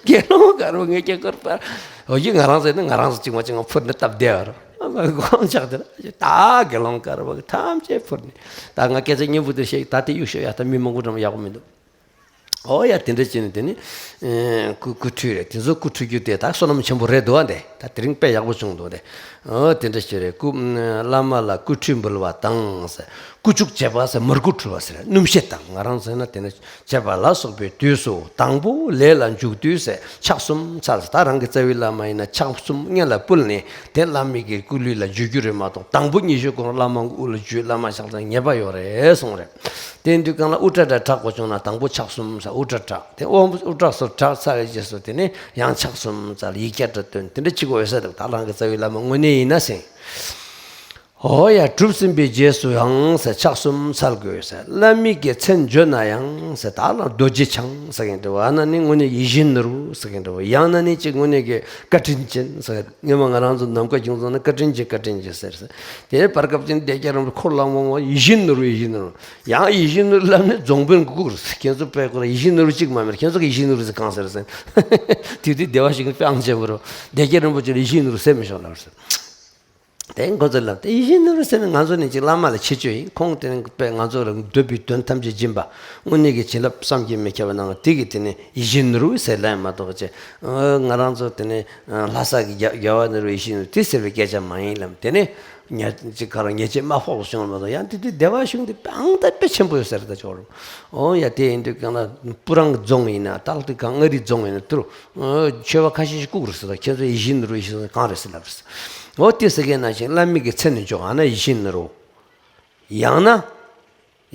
དགེ་སློང་དཀར་པོ་ངས་ཀྱང་བསྐུར་པར་འོ་ཡི་ང་རང་ཟེར་ན་ང་རང་ཚོ་གཅིག་མ་གཅིག་ང་ཕུར་ནས་བཏབ་བསྡད་པ་རེད། དགོངས་ཕྱག་དེ་ལ་ད་དགེ་སློང་དཀར་པོ་གི་ཐམས་ཅད་ཕུར་ནས་ད་ང་སྐད་ཆ་སྙན་པོ་དེ་བཤད་ད་དེ་གཡུག་ཤོག་ཡ། ད་མི་མང་པོ་འགྲམ་ཡག་པོ་མི་འདུག་འོ་ཡ་དེ་འདྲ་བྱས་ནས་དེ་ནི་སྐུ་སྐུ་ཁྲུས་རེད། དེ་ཚོ་སྐུ་ཁྲུས་རྒྱུ་དེ་ད་བསོད་ནམས་ཆེན་པོ་རེད་འདུག་བ། འདི་ད་དེ་རིང་དཔེ་ཡག་པོ་བྱུང་འདུག་འདི། འོ་དེ་འདྲ་བྱས་རེད། སྐུ་བླ་མ་ལ་སྐུ་ཁྲུས་འབུལ་བ་དང་ཟེར། སྐུ་བྱུག་བྱེད་པ་ཟེར། མར་ཁུ་ཁྲུས་པ་ཟེར། སྣུམ་ཞལ་དང་ང་རང་ཟེར་ན་དེ་ནི་བྱེད་པ་ལ་སོགས་པའི་དུས་སུ་དང་པོ་ལས་ལ་འཇུག་དུས་ཟེར་ཕྱག་གསུམ་འཚལ་ཟེར། ད་རང་གི་རྩ་བའི་བླ་མ་ཡིན་ན་ཕྱག་གསུམ་སྔོན་ལ་ཕུལ་ནས་དེ་བླ་མའི་གི་སྐུ་ལུས་ལ་འཇུག་རྒྱུ་རེད་མ་གཏོགས་དང་པོ་ཉི་ཤུ་གོང་བླ་མ་གི་དབུ་ལ་འཇུག་བླ་མ་ཕྱག་འཚལ་ཉེས་པ་ཡོད་རེད་གསུངས་རེད། དེ་དུས་གང་ལ་དབུ་སྐྲ་འདྲ་གྲགས་དགོས་བྱུང་ན་དང་པོ་ཕྱག་གསུམ་ཟེར། དབུ་སྐྲ་གྲགས་དེ་དབུ་དབུ་སྐྲ་སོགས་གྲགས་ཚར་བའི་རྗེས་སུ་དེ་ནས་ཡང་ཕྱག་གསུམ་ཟེར། ཡིག་བརྒྱ་འདྲ་བཏོན། དེ་འདྲ་བྱེད་དགོས་ཡོད་ས་འདུག་ད་རང་གི་རྩ་བའི་བླ་མ་དངོས་གནས་ཡིན་ན་ཟེར། འོ་ཡ། གྲུབ་ཟིན་པའི་རྗེས་སུ་ཡང་ཟེར་ཕྱག་གསུམ་འཚལ་དགོས་ཟེར། བླ་མའི་གི་མཚན་བརྗོད་ན་ཡང་ཟེར། ད་ལ་རྡོ་རྗེ་འཆང་ཟེར་མཁན་འདྲ་བོ། ཨ་ན་ནི་དངོས་གནས་ཡིད་བཞིན་ནོར་བུ་ཟེར་མཁན་འདྲ་བོ། ཡང་ན་ནི་ཅིག་དངོས་གནས་ཀྱི་བཀའ་དྲིན་ཅན་ཟེར། སྔོན་མ་ང་རང་ཚོ་ནམ་མཁའ་ཁྱུང་ཚང་ན་བཀའ་དྲིན་ཅན་བཀའ་དྲིན་ཅན་ཟེར་ཟེར། དེ་ནས་བར་སྐབས་ཅིག་སྡེ་བརྒྱད་རིན་པོ་འཁོར་ལ་མང་བ་ཡིད་བཞིན་ནོར་བུ་ཡིད་བཞིན་ནོར་བུ། ཡང་ཡིད་བཞིན་ནོར་བུ་ལབ་ནས་རྫོང་དཔོན་གུ་གུ་རེད། ཁྱེད་ཚོ་དཔེ་ཁོ་ར་ཡིད་བཞིན་ནོར་བུ་གཅིག་མ་མེད། ཁྱེད་ཚོ་གི་ཡིད་བཞིན་ནོར་བུ་ཟེར་གང་ཟེར་ཟེར། དེ་དུས་སྡེ་བ་ཞིག་གི་དཔེ་ཨང་ཆེན་པོ་རེད། སྡེ་བརྒྱད་རིན་པོ་ཆེ་ལ་ཡིད་བཞིན་ནོར་བུ་ཟེར་མི་ཤོག་ལབ་ཟེར། དེ་ཁོ་ཚོ་ལབ་དེ་ཡིད་བཞིན་ནོར་བུ་ཟེར་ནས་ང་ཚོ་ནི་ཅིག་བླ་མ་ལ་ཆེ་བརྗོད་ཡིན། ཁོང་དེ་ནི་དཔེ་ང་ཚོ་ལ་འདོད་པའི་དོན་ཐམས་ཅད་སྦྱིན་པ་དངོས་གནས་ཀྱི་བྱིན་རླབས་བསམ་གྱིས་མི་ཁྱབ་པ་གནང་བ་དེ་གི་དེ་ནི་ཡིད་བཞིན་ནོར་བུ་ཟེར་ལབ་ཡ་མ་གཏོགས་ཅིག་ང་རང་ཚོ་དེ་ནི་ལྷ་ས་གི་རྒྱ་རྒྱལ་བ་ནོར་བུ་ཡིད་བཞིན་ནོར་བུ་དེ་ཟེར་བའི་སྐད་ཆ་མ་ཡིན་ལབ། དེ་ནི་ཉ་ཅིག་ག་རང་ཉེས་ཆད་མ་ཕོག་བྱུང་བ་མ་གཏོགས། ཡང་དེ་དུས་སྡེ་བ་གཞུང་དེ་དཔེ་ཨང་ད་དཔེ་ཆེན་པོ་ཡོད་ཟེར་ད་ཅོག་རུ། འོ་ཡ། དེ་ཡིན་དུས་གང་ལ་སྤུ་རང་རྫོང་ཡིན་ན་ད་ལྟ་གང་མངའ་རིས་རྫོང་ཡིན་ན་དུ་རུ། ཆོས་པ་ཁ་ཤས་ཤིག་བཀུག་རུ་ཟེར་ད། ཁྱེད་ཚོ་ཡིད་བཞིན་ནོར་བུ་ཡིད་བཞིན་གང་རེད་ཟེར་ལབ་རུ། འོ་དེ་ཟེར་མཁན་ནང་བཞིན་བླ་མའི་གི་མཚན་ནི་འཇོག་ཨ་ན་ཡིད་བཞིན་ནོར་བུ། ཡང་ན།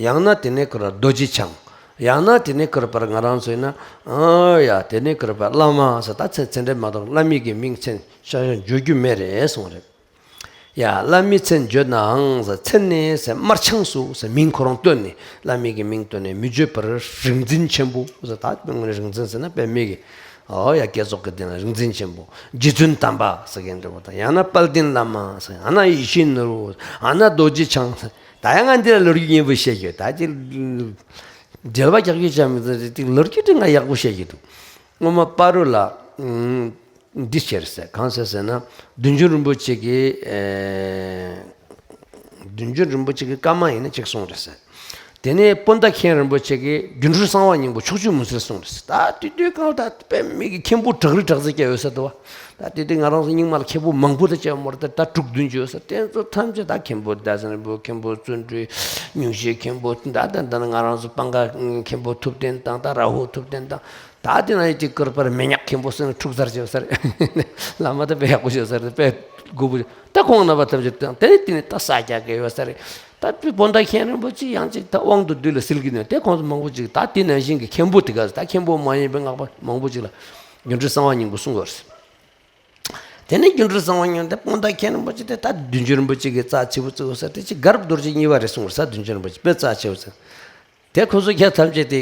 ཡང་ན་དེ་ནས་ཁོ་ར་རྡོ་རྗེ་འཆང་། ཡང་ན་དེ་ནས་ཁོ་ར་པར་ང་རང་ཚོ་ཡིན་ན། ཨ་ཡ། དེ་ནས་ཁོ་ར་པར་བླ་མ་ཟེར་ད་མཚན་མཚན་འདྲ་མ་གཏོགས་བླ་མའི་གི་མིང་མཚན་ཤ་ཤ་འཇོག་རྒྱུ་མེད་རེད་གསུངས་རེད། ཡ། བླ་མའི་མཚན་བརྗོད་ནའང་ཟེར། མཚན་ནི་ཟེར་དམར་ཆང་སུ་ཟེར་མིང་ཁོ་རང་བཏོན་ནས་བླ་མའི་གི་མིང་བཏོན་ནས་མི་བརྗོད་པར་རིག་འཛིན་ཆེན་པོ་ཟེར། ད་དངོས་གནས་རིག་འཛིན་ཟེར་ན་དཔེ་མི་གི། ཨོ་ཡ། བསྐྱེད་རྫོགས་ཀྱི་སྟེང་ལ་རིག་འཛིན་ཆེན་པོ། རྗེ་བཙུན་དམ་པ་ཟེར་མཁན་འདྲ་བོ་དང་། ཡང་ན་དཔལ་ལྡན་བླ་མ་ཟེར། ཨ་ན་ཡིད་བཞིན་ནོར་བུ། ཨ་ན་རྡོ་རྗེ་འཆང་ཟེར། ད་ཡང་ང་འདི་ལ་ལོ་རྒྱུས་སྙན་པོ་བཤད་ཀྱི་ཡོད། ད་ཅི་འགྲེལ་པ་རྒྱག་རྒྱུ་ཅང་མི་འདུག་དེ་ལོ་རྒྱུས་དེ་ང་ཡག་པོ་བཤད་ཀྱི་འདུག་སྔོན་མ་སྤ་རོ་ལ་འདི་བྱས་རེད་ཟེར། གང་ཟེར་ཟེར་ན་བདུད་འཇོམས་རིན་པོ་ཆེ་གིས། བདུད་འཇོམས་རིན་པོ་ཆེ་གི་བཀའ་མ་ཡིན་ན་ཅིག་གསུངས་རེད་ཟེར། དེ་ནས་སྤོན་ཟླ་མཁན་རིན་པོ་ཆེ་གིས་སྒྱུ་འཕྲུལ་གསང་བ་སྙིང་པོ་ཕྱོགས་བཅུའི་མུན་སེལ་གསུངས་རེད་ཟེར། ད་དེ་དུས་གང་ད་དཔེ་མི་གི་མཁན་པོ་བྲག་རི་བྲག་རྩེ་བརྒྱ་ཡོད་ས་འདུག་བ། ད་དེ་དུས་ང་རང་ཚོ་རྙིང་མ་ལ་མཁན་པོ་མང་པོ་དང་བཅས་པ་མོ་རེད། ད་ད་དྲུག་བདུན་ཅུ་ཡོད་ས། དེ་ཚོ་ཐམས་ཅད་ད་མཁན་པོ་ཟླ་བཟང་རིན་པོ། མཁན་པོ་བརྩོན་འགྲུས། སྙུང་གཞི་མཁན་པོ། ད་ད་ད་ང་རང་ཚོ་སྤང་ཁ་མཁན་པོ་ཐུབ་བསྟན་དང་། ད་ར་ཧུ་ཐུབ་བསྟན་དང་། ད་དེ་ན་ཡི་དེ་ཀུར་པར་མེ་ཉག་མཁན་པོ་ཟེར་ན་འཁྲུག་ཚར་བྱས་ས་རེད། བླ་མ་ད་དཔེ་ཡག་པོ་བྱས་ས་རེད། དཔེ་མགོ་བོ་ད་ཁོང་རྣམ་པ་ཐམས་ཅད་དང་དེ་ནས་དེ་ནས་ད་ས་རྒྱག་གི་ཡོད་ས་རེད། ད་དཔེ་སྤོན་ཟླ་མཁན་རིན་པོ་ཆེ་ཡང་ཅིག་ད་དབང་དུ་བསྡུས་ལ་སིལ་གྱི་ནས་དེ་ཁོང་ཚོ་མང་པོ་ཅིག་ད་དེ་ནང་བཞིན་གྱི་མཁན་པོ་དེ་ག་ད་མཁན་པོ་མ་ཡིན་པའི་སྔགས་པ་མང་པོ་ཅིག་ལ་སྒྱུ་འཕྲུལ་གསང་བ་སྙིང་པོ་གསུང་གི་ཡོད་རེད། དེ་ནས་སྒྱུ་འཕྲུལ་གསང་བ་སྙིང་པོ་དེ་སྤོན་ཟླ་མཁན་རིན་པོ་ཆེ་དེ་ད་བདུད་འཇོམས་རིན་པོ་ཆེ་གི་རྩ་ཆེ་བོ་བརྩི་གི་ཡོད་ས་རེད། དེ་ཅིག་གར་རྡོ་རྗེ་གཉིས་པ་རེད་གསུང་གི་ཡོད་ས། བདུད་འཇོམས་རིན་པོ་ཆེ་དཔེ་རྩ་ཆེ་བོ་བརྩི། དེ་ཁོ་ཚོ་ཁྱེད་ཐམས་ཅད་དེ་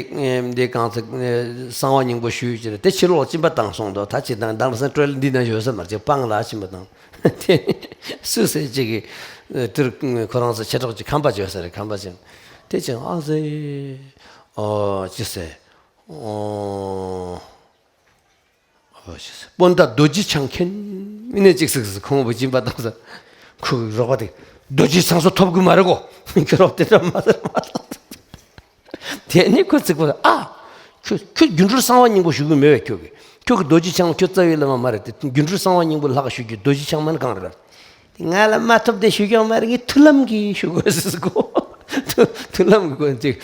འདི་གང་ཚེ་གསང་བ་སྙིང་པོ་ཞུས་ཀྱི་རེད། དེ་ཕྱི་ལོགས་སྦྱིན་པ་བཏང་སོང་དོ། ད་ཅི་དང་དང་སང་སྤྲོད་འདི་ན་ཡོད་ས་མ་རེད། སྤང་ལ་སྦྱིན་པ་བཏང་། དེ་སུ་ཟེར་ཅིག་གིས་དེར་ཁོ་རང་ཚོ་མཆེད་གྲོགས་ཀྱི་ཁམས་པ་བྱོས་ས་རེད། ཁམས་པ་ཅན་ དེ་ཅང་ཨ་ཟེ། ཨོ་ཅི་ཟེ། ཨོ། ཨོ་ཅི་ཟེ། སྤོན་ཟླ་རྡོ་རྗེ་འཆང་མཁྱེན། མི་ནས་ཅིག་ཟིག་ཟིག་ཁོང་བུ་སྦྱིན་པ་བཏང་ས། ཁོ་རོགས་པ་དེ་རྡོ་རྗེ་འཆང་སོ་ཐོབ་གི་མ་རེད་གོ། ཁྱོད་རོགས་དེ་འདྲ་མ་ཟེར་མ་ཟེར། དེ་ནས་ཁོ་ཚིག་པོ་ཨ། ཁྱོད་ཁྱོད་སྒྱུ་འཕྲུལ་གསང་བ་སྙིང་པོ་ཞུ་གི་མེད་པས། ཁྱོད་ཀྱིས་ཁྱོད་ཀྱིས་རྡོ་རྗེ་འཆང་ཁྱོད་རྩ་བའི་བླ་མ་མ་རེད་དེ། སྒྱུ་འཕྲུལ་གསང་བ་སྙིང་པོ་ལྷག་ཞུ་རྒྱུ་རྡོ་རྗེ་འཆང་མ་ནི་གང་རེད། དེ་ང་ལ་མ་ཐོབ་དེ་ཞུ་རྒྱུ་མ་རེད། ངས་མཐུན་ལམ་གྱིས་ཞུ་དགོས་ཟེར་གོ། མཐུན་ལམ་གྱི་སྐོར་ཅིག་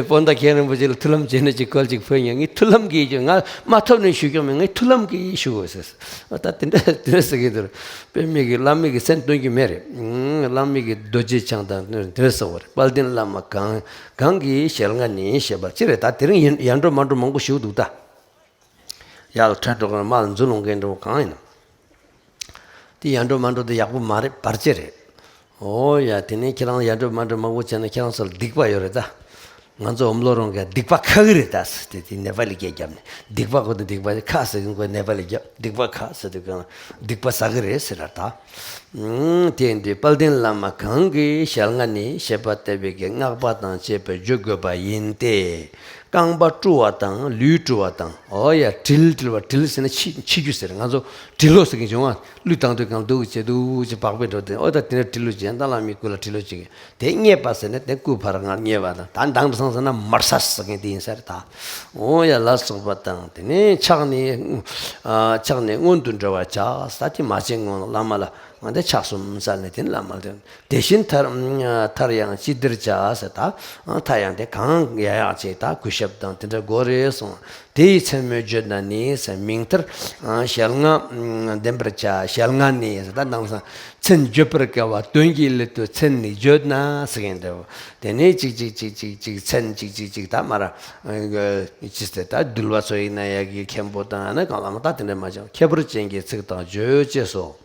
སྤོན་ཟླ་མཁན་རིན་པོ་ཆེ་ལ་མཐུན་ལམ་བྱས་ནས་ཅིག་སྐོར་ཅིག་ཕུལ་ཡང་། ངས་མཐུན་ལམ་གྱིས་ཞུ། ང་མ་ཐོབ་ནས་ཞུ་རྒྱུ་མེད། ངས་མཐུན་ལམ་གྱིས་ཞུ་དགོས་ཟེར། ད་དེ་འདྲ་དེ་འདྲ་ཟེར་གྱི་འདུག་དཔེ་མེད་ཀྱི་བླ་མེད་ཀྱི་མཚན་སྟོན་རྒྱུ་མེད་རེད། ཨང་། བླ་མེད་ཀྱི་རྡོ་རྗེ་འཆང་དང་དེ་འདྲ་ཟེར་བ་རེད། དཔལ་ལྡན་བླ་མ་གང་གང་གི་ཞལ་སྔ་ནས་ཞེས་པ་ཅི་རེད། ད་དེ་རིང་ཡིན་ཡར་འགྲོ་མར་འགྲོ་མང་པོ་ཞིག་འདུག་ད། ཡར་ལ་ཐོན་འགྲོ་མཁན། མར་ལ་འཛུལ་ཡོང་མཁན་འདྲ་བོ་གང་ཡིན་ནམ། དེ་ཡར་འགྲོ་མར་འགྲོ་དེ་ཡག་པོ་མ་རེད། བར་ཆད་རེད། ཨོ་ཡ། དེ་ནས་ཁྱེད་རང་ཡར་འགྲོ་མར་འགྲོ་མང་པོ་བྱས་ན་ཁྱེད་རང་ཚོ་ལ་སྡིག་པ་ཡོད་རེད་ད། ང་ཚོ་འོམ་ལོ་རོང་ག་སྡིག་པ་ཁ་གི་རེད་ད་ཟེར་ཏེ། དེ་ནེ་པ་ལི་སྐད་རྒྱབ་ནས། སྡིག་པ་ཁོ་དང་སྡིག་པ་ཁ་ཟེར་གི། ཁོ་ནེ་པ་ལི་རྒྱབ། སྡིག་པ་ཁ་ཟེར་དུས་གང་སྡིག་པ་ཟ་གི་རེད་ཟེར་ར་ད། ཨང་། དེ་ཡིན་དུས་དཔལ་ལྡན་བླ་མ་གང་གི་ཞལ་སྔ་ནས་ཞེས་པ་ལྟ་བུའི་གི་བསྔགས་པ་དང་བཅས་པ་བརྗོད་དགོས་པ་ཡིན་ཏེ། རྐང་པ་བཀྲུ་བ་དང་ལུས་བཀྲུ་བ་དང་། ཨོ་ཡ། དྲིལ། དྲིལ་བ། དྲིལ་ཟེར་ན་འཕྱི་འཕྱི་རྒྱུ་ཟེར། ང་ཚོ་དྲིལ་ལོ་ཟེར་གི་བྱུང་བ། གླུ་བཏང་དུས་གང་འདུག་བྱས་འདུག་བྱས་པགས་པའི་འགྲོ་དེ། ཨོ་ད་དེ་ནས་དྲིལ་ལོ་བྱས། ད་བླ་མའི་སྐུ་ལ་དྲིལ་ལོ་བྱེད་ཀྱི། དེ་རྙེད་པ་ཟེར་ནས་དེ་སྐུ་ཕར་ང་རྙེད་པ་དང་། ད་མདང་དུ་སོང་ཟེར་ན་མར་ས་ཟེར་མཁན་དེ་ཡིན་ས་རེད་ད། ཨོ་ཡ། ལ་སོགས་པ་དང་། དེ་ནས་ཕྱག་ནི། ཨ། ཕྱག་ནི་སྔོན་དུ་འགྲོ་བར་བྱ། ས་དེ་མ་བྱས་སྔོན་བླ་མ་ལ་ང་དེ་ཕྱག་གསུམ་བཙལ་ནས། དེ་ནས་བླ་མ་ལ། དེ་བཞིན་མཐར། མཐར་ཡང་ཅི་བདེར་བྱ་ཟེར་ད། མཐར་ཡང་དེ་གང་ཡག་ཡག་ཅིག་ད་གུས་ཞབས་དང་དེ་འདྲ་དགོས་རེད་གསུངས། དེ་ཡི་མཚན་སྨོས་བརྗོད་ན་ནི་ཟེར། མིང་མཐར་ཞལ་སྔ་ལྡན་པར་བྱ། ཞལ་སྔ་ནས་ཟེར་ད་དེང་སང་མཚན་བརྗོད་པར་དཀའ་བ། དོན་གྱི་སླད་དུ་མཚན་ནི་བརྗོད་ན་ཟེར་མཁན་འདྲ་བོ། དེ་ནས་ཅིག་ཅིག་ཅིག་ཅིག་ཅིག་མཚན་ཅིག་ཅིག་ཅིག་ད་མར། ཅི་ཟེར་ད། འདུལ་བ་ཚོ་ཡིན་ན་ཡ་གི་མཁན་པོ་དང་ཨ་ནི་གང་བླ་མ་ད་དེ་འདྲ་མ་བྱ། ཁྱད་པར་ཅན་གྱི་ཚིག་དང་བརྗོད་ཅེས་སོ།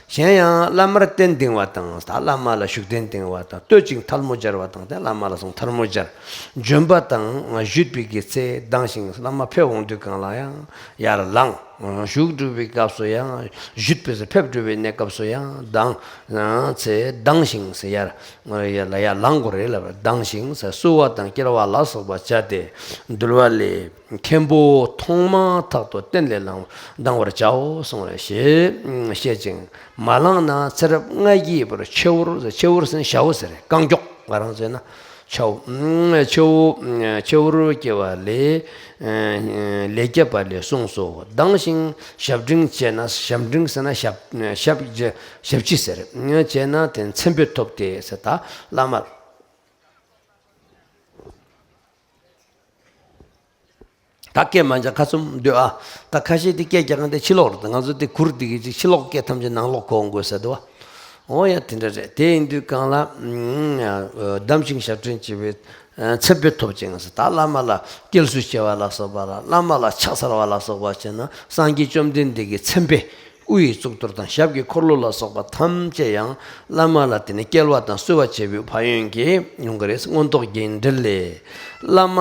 གཞན་ཡང་བླ་མར་རྟེན་འདིང་བ་དང་། ད་བླ་མ་ལ་བཞུགས་གདན་འདིང་བ་དང་། བསྟོད་ཅིང་ཐལ་མོ་སྦྱར་བ་དང་། དེ་བླ་མ་ལ་སོང་ཐལ་མོ་སྦྱར། བྱོན་པ་དང་བཞུད་པའི་གི་ཚེ་ལྡང་ཞིང་། བླ་མ་ཕེབས་འོང་དུས་གང་ལ་ཡང་ཡར་ལངས། བཞུགས་གྲུབ་པའི་སྐབས་སུ་ཡང་། བཞུད་པའི་ཚེ་ཕེབས་གྲུབ་པའི་གནས་སྐབས་སུ་ཡང་ལྡང་། ཚེ་ལྡང་ཞིང་ཟེར་ཡར། ཡར་ལ་ཡར་ལངས་དགོས་རེད་ལབ། ལྡང་ཞིང་ཟེར་གསོལ་བ་དང་སྐྱེལ་བ་ལ་སོགས་པ་བྱ་སྟེ། འདུལ་བ་ལས། མཁན་པོ་མཐོང་མ་ཐག་ཏུ་རྟེན་ལས་ལངས། ལྡང་བར་བྱའོ་གསུངས་པར་བཤད་ཅིང་། མ་ལངས་ན་ཚེ་རབས་ལྔ་བརྒྱའི་བར་ཆེ་བོར། ཆེ་བོར་ཟེར་ན་ཞ་བོ་ཟེར་རེད། རྐང་མགྱོགས། ང་རང་ཟེར་ན་ཆ་བོ། ཆེ་བོ། ཆེ་བོར་སྐྱེ་བ་ལས། ལས་བརྒྱ་པ་ལས་གསུངས་སོ། ལྡང་ཞིང་ཞབས་འབྲིང་བྱས་ན། ཞབས་འབྲིང་ཟེར་ན་ཞབས་ཞབས་ཞབས་ཕྱི་ཟེར། བྱས་ན་དེ་མཚན་དཔེ་ཐོབ་སྟེ་ཟེར་ད་བླ་མ། ད་སྐད་མ་འཇགས་ཁ་བཙུམ་སྡོད་ཨ། ད་ཁ་ཤས་དེ་སྐད་རྒྱག་མཁན་དེ་ཕྱི་ལོགས་རེད། ང་ཚོ་དེ་གུར་དེ་གི་ཅིག་ཕྱི་ལོགས་སྐད་ཐམས་ཅད་ནང་ལོགས་གོ་འོང་དགོས་ཟེར་འདུག་བ། འོ་ཡ། དེ་འདྲ་རེད། དེ་ཡིན་དུས་གང་ལ། ལྡང་ཞིང་ཞབས་འདྲེན་བྱེད་པའི་མཚན་དཔེ་ཐོབ་ཅིང་ཟེར། ད་བླ་མ་ལ་སྐྱེལ་བསུ་བྱེད་པ་ལ་སོགས་པ་ལ། བླ་མ་ལ་ཕྱག་འཚལ་བ་ལ་སོགས་པ་བྱས་ན་སངས་རྒྱས་བཅོམ་ལྡན་འདས་ཀྱི་མཚན་དཔེ། དབུ་ཡི་གཙུག་ཏོར་དང་ཞབས་ཀྱི་འཁོར་ལོ་ལ་སོགས་པ་ཐམས་ཅད་ཡང་བླ་མ་ལ་དེ་ནས་སྐྱེལ་བ་དང་གསོལ་བ་བྱེད་པའི་ཕན་ཡོན་གྱིས་ཡོང་གི་རེད། མངོན་རྟོགས་རྒྱས་འབྲིང་ལས། བླ་མ་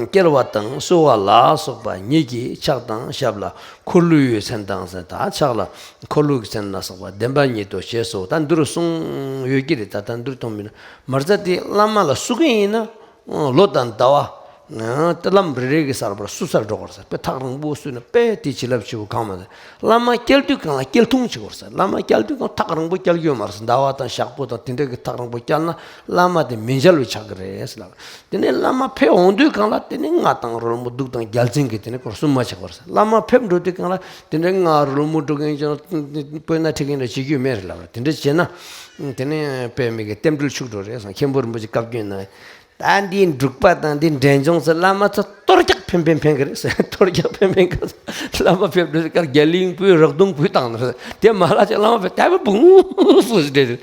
སྐྱེལ་བ་དང་གསོལ་བ་ལ་སོགས་པ་ཉིད་ཀྱི་ཕྱག་དང་ཞབས་ལ་འཁོར་ལོའི་མཚན་དང་ཟེར། ད་ཕྱག་ལ་འཁོར་ལོའི་མཚན་ལ་སོགས་པ་བདེན་པ་ཉིད་དུ་ཞེས་སོགས་ད་འདིར་གསུངས་ཡོད་ཀྱི་རེད། ད་ལྟ་འདིར་མཐོང་མིན་ན། མ་རྩ་དེ་བླ་མ་ལ་བསུ་མཁན་ཡིན་ན། ལོ་དང་ཟླ་བ། ལྟ་ལམ་རེ་རེ་གི་སར་བར་བསུ་སར་འགྲོ་དགོས་ཟེར། དཔེ་ཐག་རིང་པོ་བསུས་ན་དཔེ་དེ་བྱིན་རླབས་ཆེ་བོ་གང་མ་རེད། བླ་མ་སྐྱེལ་དུས་གང་ལ་སྐྱེལ་ཐུང་བྱེད་དགོས་ཟེར། བླ་མ་སྐྱེལ་དུས་གང་ཐག་རིང་པོ་སྐྱེལ་རྒྱུ་མ་རེད་ཟེར། ཟླ་བ་དང་ཞག་པོ་དང་དེ་འདྲ་གི་ཐག་རིང་པོ་སྐྱེལ་ན་བླ་མ་དེ་མི་མཇལ་བའི་ཆགས་ཀྱི་རེད་ཟེར་ལབ། དེ་ནས་བླ་མ་ཕེབས་འོང་དུས་གང་ལ་དེ་ནས་རྔ་དང་རོལ་མོ་གདུགས་དང་རྒྱལ་མཚན་གྱི་དེ་ནས་སྐོར་གསུམ་མ་ཆགས་པར་ཟེར། བླ་མ་ཕེབས་འགྲོ་དུས་གང་ལ་དེ་འདྲའི་རྔ་རོལ་མོ་འགྲོ་མཁན་ཅང་སྤོས་སྣ་ཁྲིད་མཁན་འདྲ་བྱེད་རྒྱུ་མེད་རེད་ལབ། དེ་འདྲ་བྱས་ན་དེ་ནས་དཔེ་མི་སྲིད་རྟེན་འབྲེལ་འཆུག་འགྲོ་རེད་ཟེར། མཁན་པོ་རིན་པོ་ཆེ་བཀའ་བཀྱོན་གནང་། ད་འདི་འབྲུག་པ་དང་འདི་འབྲས་ལྗོངས་སུ་བླ་མ་ཚོ་གཏོར་རྒྱག་ཕན་ཕན་ཕན་གི་རེད་ཟེར། གཏོར་རྒྱག་ཕན་ཕན་གི། བླ་མ་ཕེབས་འགྲོ་དུས་ཀར་རྒྱ་གླིང་བུས་རག་དུང་བུས་བཏང་ནས་དེ་མ་ལ་ཅིག་བླ་མ་ཕེབས་ད་བུ་བུང་བུ་ཟེར་